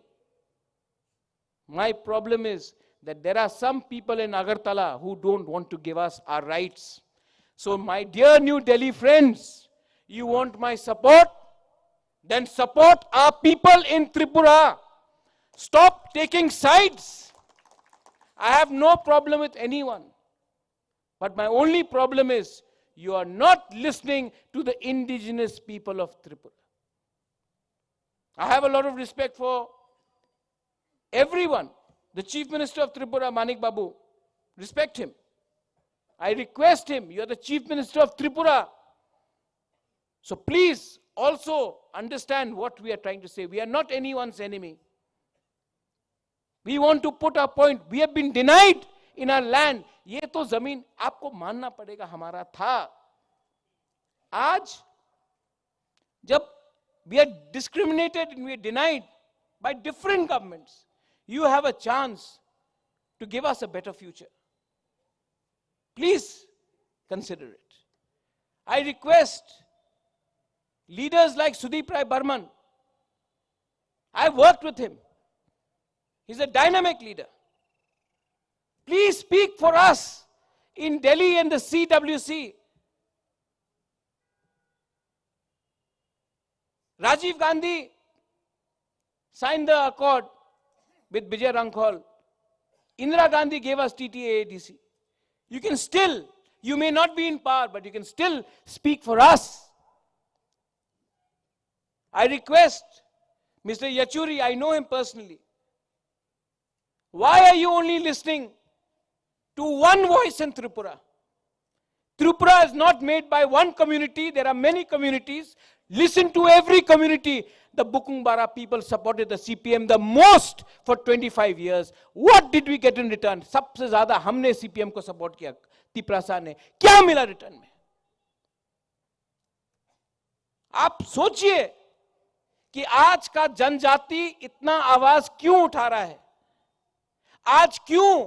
My problem is that there are some people in Agartala who don't want to give us our rights. So, my dear New Delhi friends, you want my support? Then support our people in Tripura. Stop taking sides. I have no problem with anyone. But my only problem is you are not listening to the indigenous people of Tripura. I have a lot of respect for everyone. The Chief Minister of Tripura, Manik Babu, respect him. I request him, you are the Chief Minister of Tripura. So please also understand what we are trying to say. We are not anyone's enemy. We want to put our point. We have been denied in our land. ये तो जमीन आपको मानना पड़ेगा, हमारा था। आज जब we are discriminated and we are denied by different governments, you have a chance to give us a better future. Please consider it. I request leaders like Sudeep Rai Barman. I worked with him. He's a dynamic leader. Please speak for us in Delhi and the C W C. Rajiv Gandhi signed the accord with Vijay Rangkhol. Indira Gandhi gave us T T A A D C. You can still, you may not be in power, but you can still speak for us. I request Mister Yachuri, I know him personally. Why are you only listening to one voice in Tripura? Tripura is not made by one community. There are many communities. Listen to every community. The Bukung Bara people supported the C P M the most for twenty-five years. What did we get in return? सबसे ज्यादा हमने C P M को सपोर्ट किया, तिपरासा ने। क्या मिला रिटर्न में? आप सोचिए कि आज का जनजाति इतना आवाज क्यों उठा रहा है, आज क्यों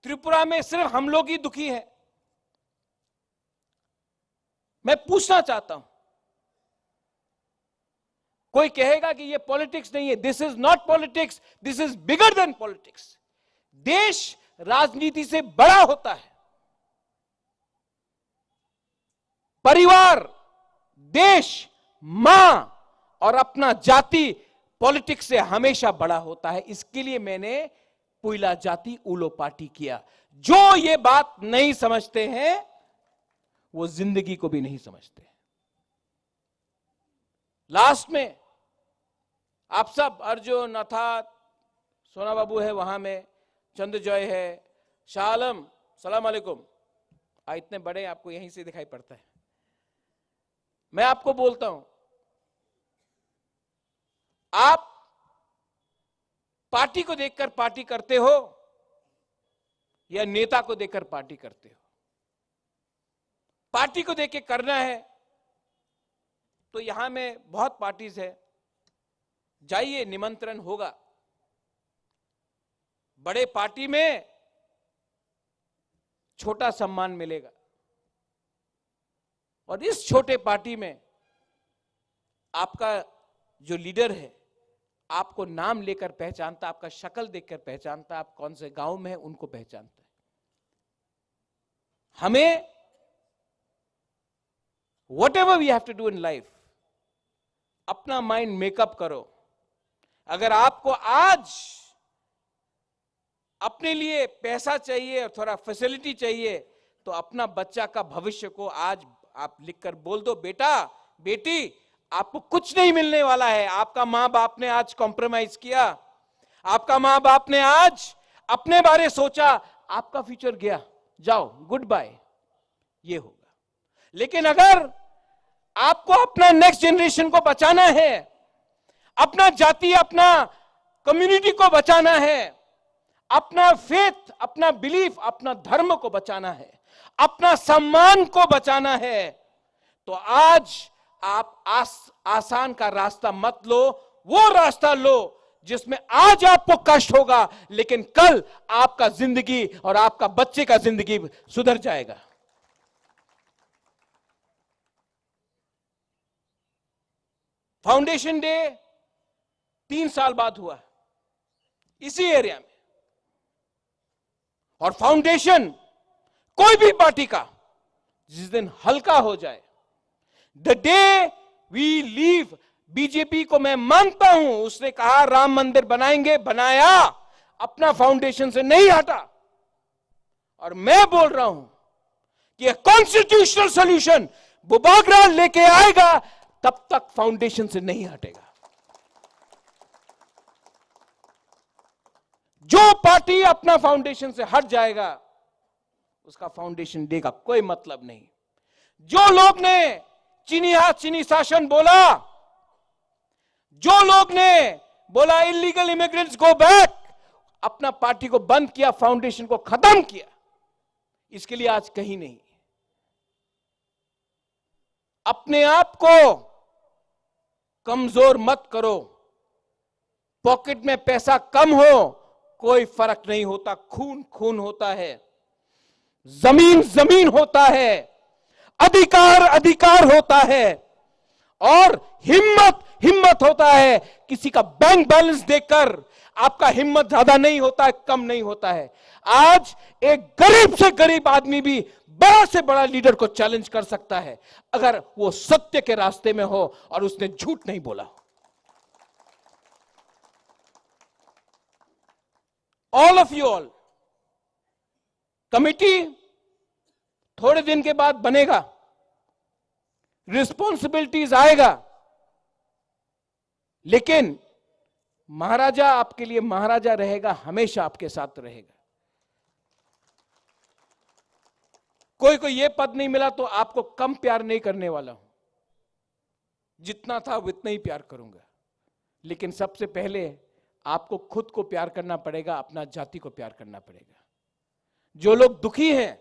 त्रिपुरा में सिर्फ हम लोग ही दुखी हैं। मैं पूछना चाहता हूं, कोई कहेगा कि ये पॉलिटिक्स नहीं है। This is not politics, this is bigger than politics. देश राजनीति से बड़ा होता है। परिवार, देश, मां और अपना जाति पॉलिटिक्स से हमेशा बड़ा होता है। इसके लिए मैंने पुइला जाति उलो पार्टी किया। जो ये बात नहीं समझते हैं, वो जिंदगी को भी नहीं समझते। लास्ट में आप सब, अर्जुन, अर्थात सोना बाबू है वहां में, चंद्रजॉय है, शाह आलम, सलाम अलैकुम। आ, इतने बड़े, आपको यहीं से दिखाई पड़ता है। मैं आपको बोलता हूं, आप पार्टी को देखकर पार्टी करते हो या नेता को देखकर पार्टी करते हो? पार्टी को देख के करना है तो यहां में बहुत पार्टीज है, जाइए, निमंत्रण होगा। बड़े पार्टी में छोटा सम्मान मिलेगा और इस छोटे पार्टी में आपका जो लीडर है, आपको नाम लेकर पहचानता, आपका शक्ल देखकर पहचानता, आप कौन से गांव में है, उनको पहचानता है। हमें whatever we have to do in life, अपना माइंड मेकअप करो। अगर आपको आज अपने लिए पैसा चाहिए और थोड़ा फैसिलिटी चाहिए, तो अपना बच्चा का भविष्य को आज आप लिखकर बोल दो, "बेटा, बेटी, आपको कुछ नहीं मिलने वाला है। आपका माँ बाप ने आज कॉम्प्रोमाइज किया, आपका माँ बाप ने आज अपने बारे सोचा, आपका फ्यूचर गया, जाओ, गुड बाय।" ये होगा। लेकिन अगर आपको अपना नेक्स्ट जनरेशन को बचाना है, अपना जाति, अपना कम्युनिटी को बचाना है, अपना फेथ, अपना बिलीफ, अपना धर्म को बचाना है, अपना सम्मान को बचाना है, तो आज आप आस-, आसान का रास्ता मत लो, वो रास्ता लो जिसमें आज आपको कष्ट होगा, लेकिन कल आपका जिंदगी और आपका बच्चे का जिंदगी सुधर जाएगा। फाउंडेशन डे तीन साल बाद हुआ इसी एरिया में। और फाउंडेशन कोई भी पार्टी का जिस दिन हल्का हो जाए, the day we leave, BJP को मैं मानता हूं, उसने कहा राम मंदिर बनाएंगे, बनाया, अपना फाउंडेशन से नहीं हटा। और मैं बोल रहा हूं कि ये कॉन्स्टिट्यूशनल सॉल्यूशन बुबागरा लेके आएगा, तब तक फाउंडेशन से नहीं हटेगा। जो पार्टी अपना फाउंडेशन से हट जाएगा, उसका फाउंडेशन डे का कोई मतलब नहीं। जो लोग ने चीनी हाथ चीनी शासन बोला, जो लोग ने बोला इलीगल इमिग्रेंट्स गो बैक, अपना पार्टी को बंद किया, फाउंडेशन को खत्म किया, इसके लिए आज कहीं नहीं। अपने आप को कमजोर मत करो। पॉकेट में पैसा कम हो, कोई फर्क नहीं होता, खून खून होता है, जमीन जमीन होता है, अधिकार अधिकार होता है। और हिम्मत हिम्मत होता है। किसी का बैंक बैलेंस देखकर आपका हिम्मत ज्यादा नहीं होता है, कम नहीं होता है। आज एक गरीब से गरीब आदमी भी बड़ा से बड़ा लीडर को चैलेंज कर सकता है, अगर वो सत्य के रास्ते में हो और उसने झूठ नहीं बोला हो। All of you all, committee थोड़े दिन के बाद बनेगा, रिस्पॉन्सिबिलिटीज आएगा, लेकिन महाराजा आपके लिए महाराजा रहेगा, हमेशा आपके साथ रहेगा। कोई को ये पद नहीं मिला तो आपको कम प्यार नहीं करने वाला हूं, जितना था उतना ही प्यार करूंगा। लेकिन सबसे पहले आपको खुद को प्यार करना पड़ेगा, अपना जाति को प्यार करना पड़ेगा। जो लोग दुखी हैं,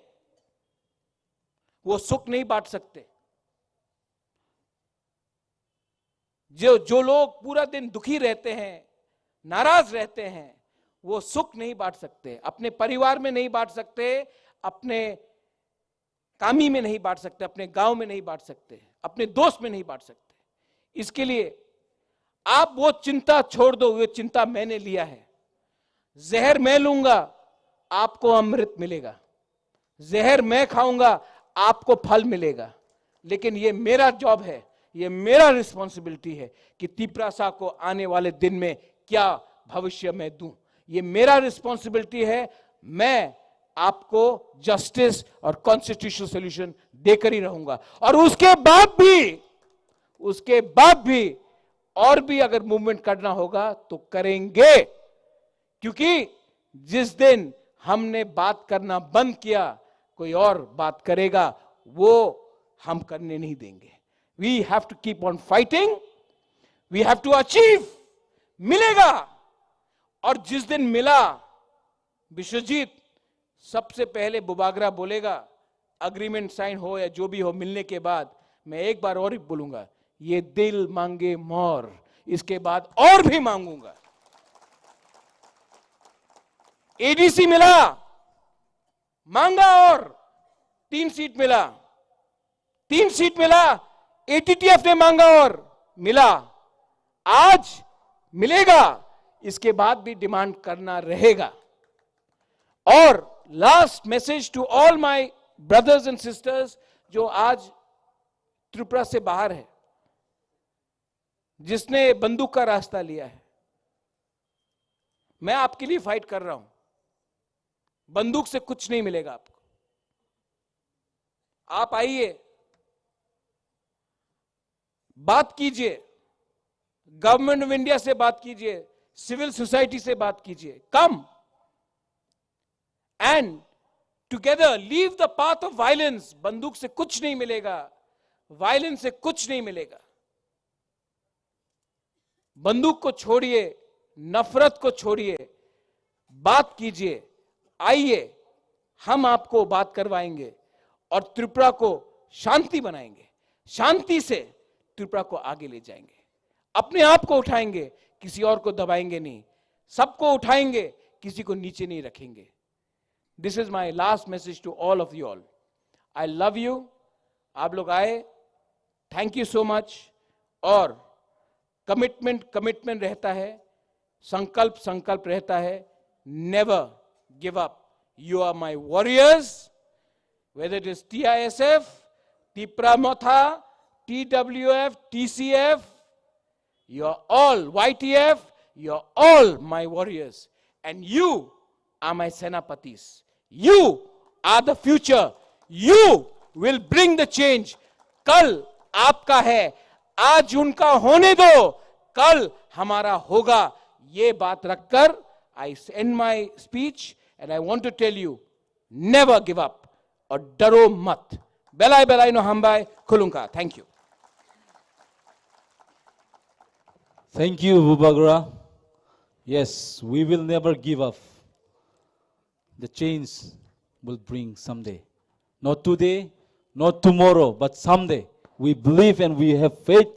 वो सुख नहीं बांट सकते। जो जो लोग पूरा दिन दुखी रहते हैं, नाराज रहते हैं, वो सुख नहीं बांट सकते, अपने परिवार में नहीं बांट सकते, अपने कामी में नहीं बांट सकते, अपने गांव में नहीं बांट सकते, अपने दोस्त में नहीं बांट सकते। इसके लिए आप वो चिंता छोड़ दो, वो चिंता मैंने लिया है। जहर मैं लूंगा, आपको अमृत मिलेगा। जहर मैं खाऊंगा, आपको फल मिलेगा। लेकिन ये मेरा जॉब है, ये मेरा रिस्पॉन्सिबिलिटी है कि तिपरासा को आने वाले दिन में क्या भविष्य मैं दूं। ये मेरा रिस्पॉन्सिबिलिटी है। मैं आपको जस्टिस और कॉन्स्टिट्यूशनल सॉल्यूशन देकर ही रहूंगा। और उसके बाद भी, उसके बाद भी और भी अगर मूवमेंट करना होगा तो करेंगे, क्योंकि जिस दिन हमने बात करना बंद किया, कोई और बात करेगा, वो हम करने नहीं देंगे। We have to keep on fighting, we have to achieve। मिलेगा। और जिस दिन मिला, विश्वजीत, सबसे पहले बुबागरा बोलेगा, एग्रीमेंट साइन हो या जो भी हो, मिलने के बाद मैं एक बार और ही बोलूंगा, ये दिल मांगे मोर, इसके बाद और भी मांगूंगा। एडीसी मिला, मांगा और तीन सीट मिला, तीन सीट मिला, एटीटीएफ ने मांगा और मिला, आज मिलेगा, इसके बाद भी डिमांड करना रहेगा। और last message to all my brothers and sisters जो आज त्रिपुरा से बाहर है, जिसने बंदूक का रास्ता लिया है, मैं आपके लिए फाइट कर रहा हूं। बंदूक से कुछ नहीं मिलेगा आपको। आप आइए, बात कीजिए, गवर्नमेंट ऑफ इंडिया से बात कीजिए, सिविल सोसाइटी से बात कीजिए। Come and together leave the path of violence। बंदूक से कुछ नहीं मिलेगा, वायलेंस से कुछ नहीं मिलेगा। बंदूक को छोड़िए, नफरत को छोड़िए, बात कीजिए, आइए, हम आपको बात करवाएंगे और त्रिपुरा को शांति बनाएंगे, शांति से त्रिपुरा को आगे ले जाएंगे। अपने आप को उठाएंगे, किसी और को दबाएंगे नहीं, सबको उठाएंगे, किसी को नीचे नहीं रखेंगे। This is my last message to all of you all. I love you। आप लोग आए, thank you so much। और कमिटमेंट कमिटमेंट रहता है, संकल्प संकल्प रहता है। Never give up। You are my warriors। Whether it is T I S F, Tipra Motha, T W F, T C F, you are all, Y T F, you are all my warriors, and you are my senapatis। You are the future। You will bring the change। कल आपका है, आज उनका होने दो, कल हमारा होगा। ये बात रखकर I s-, end my speech and I want to tell you, never give up. Or daro mat. Belai belai no hambai khulungkha. Thank you. Thank you, Bubagra. Yes, we will never give up. The change will bring someday. Not today, not tomorrow, but someday. We believe and we have faith,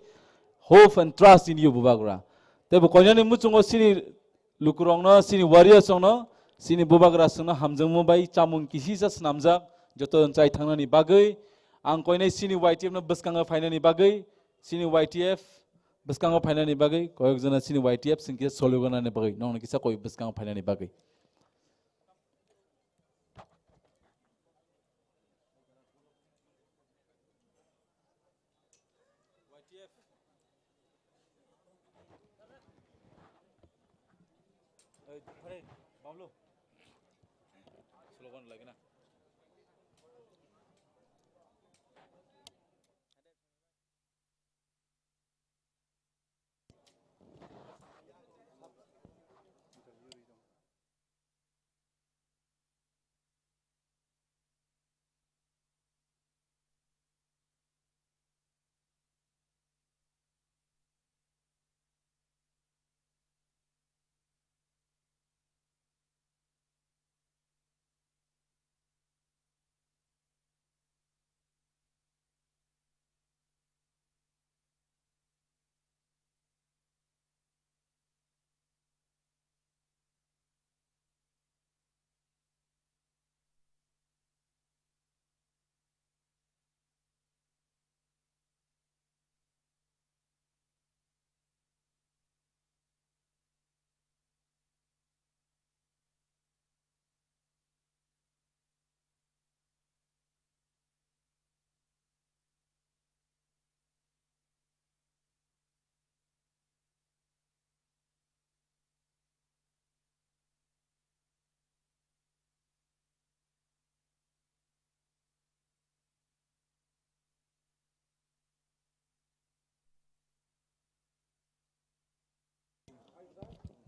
hope and trust in you, Bubagra. Tebo koinani muchungo sini lukurokno, sini warriors rokno, sini Bubagra songno hamjangmo bai chamung kisisa snamjak, joto chai thangnani bagwi. Ang koinai sini Y T F no bwskango phainani bagwi, sini Y T F bwskango phainani bagwi, koyok jona sini Y T F singkhe soligonani bagwi, nongni kisa koi bwskango phainani bagwi.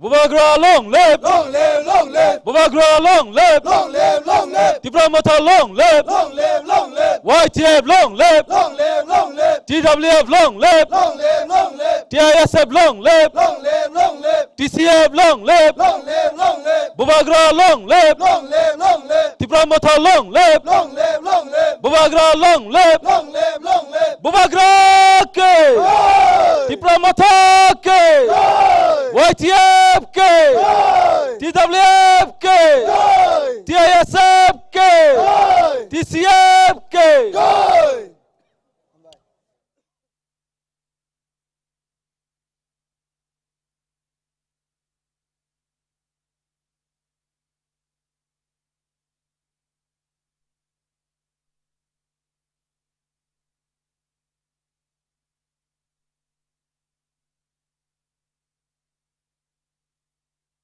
Bubagra long live! Long live, long live! Bubagra long live! Long live, long live! Tipra Motha long live! Long live, long live! Y T F long live! Long live, long live! T W F long live! Long live, long live! T I S F long live! Long live, long live! T C F long live! Long live, long live! Bubagra long live! Long live, long live! Tipra Motha long live! Long live, long live! Bubagra long live! Long live, long live! Bubagra ke! Jai! Tipra Motha ke! Jai! Y T F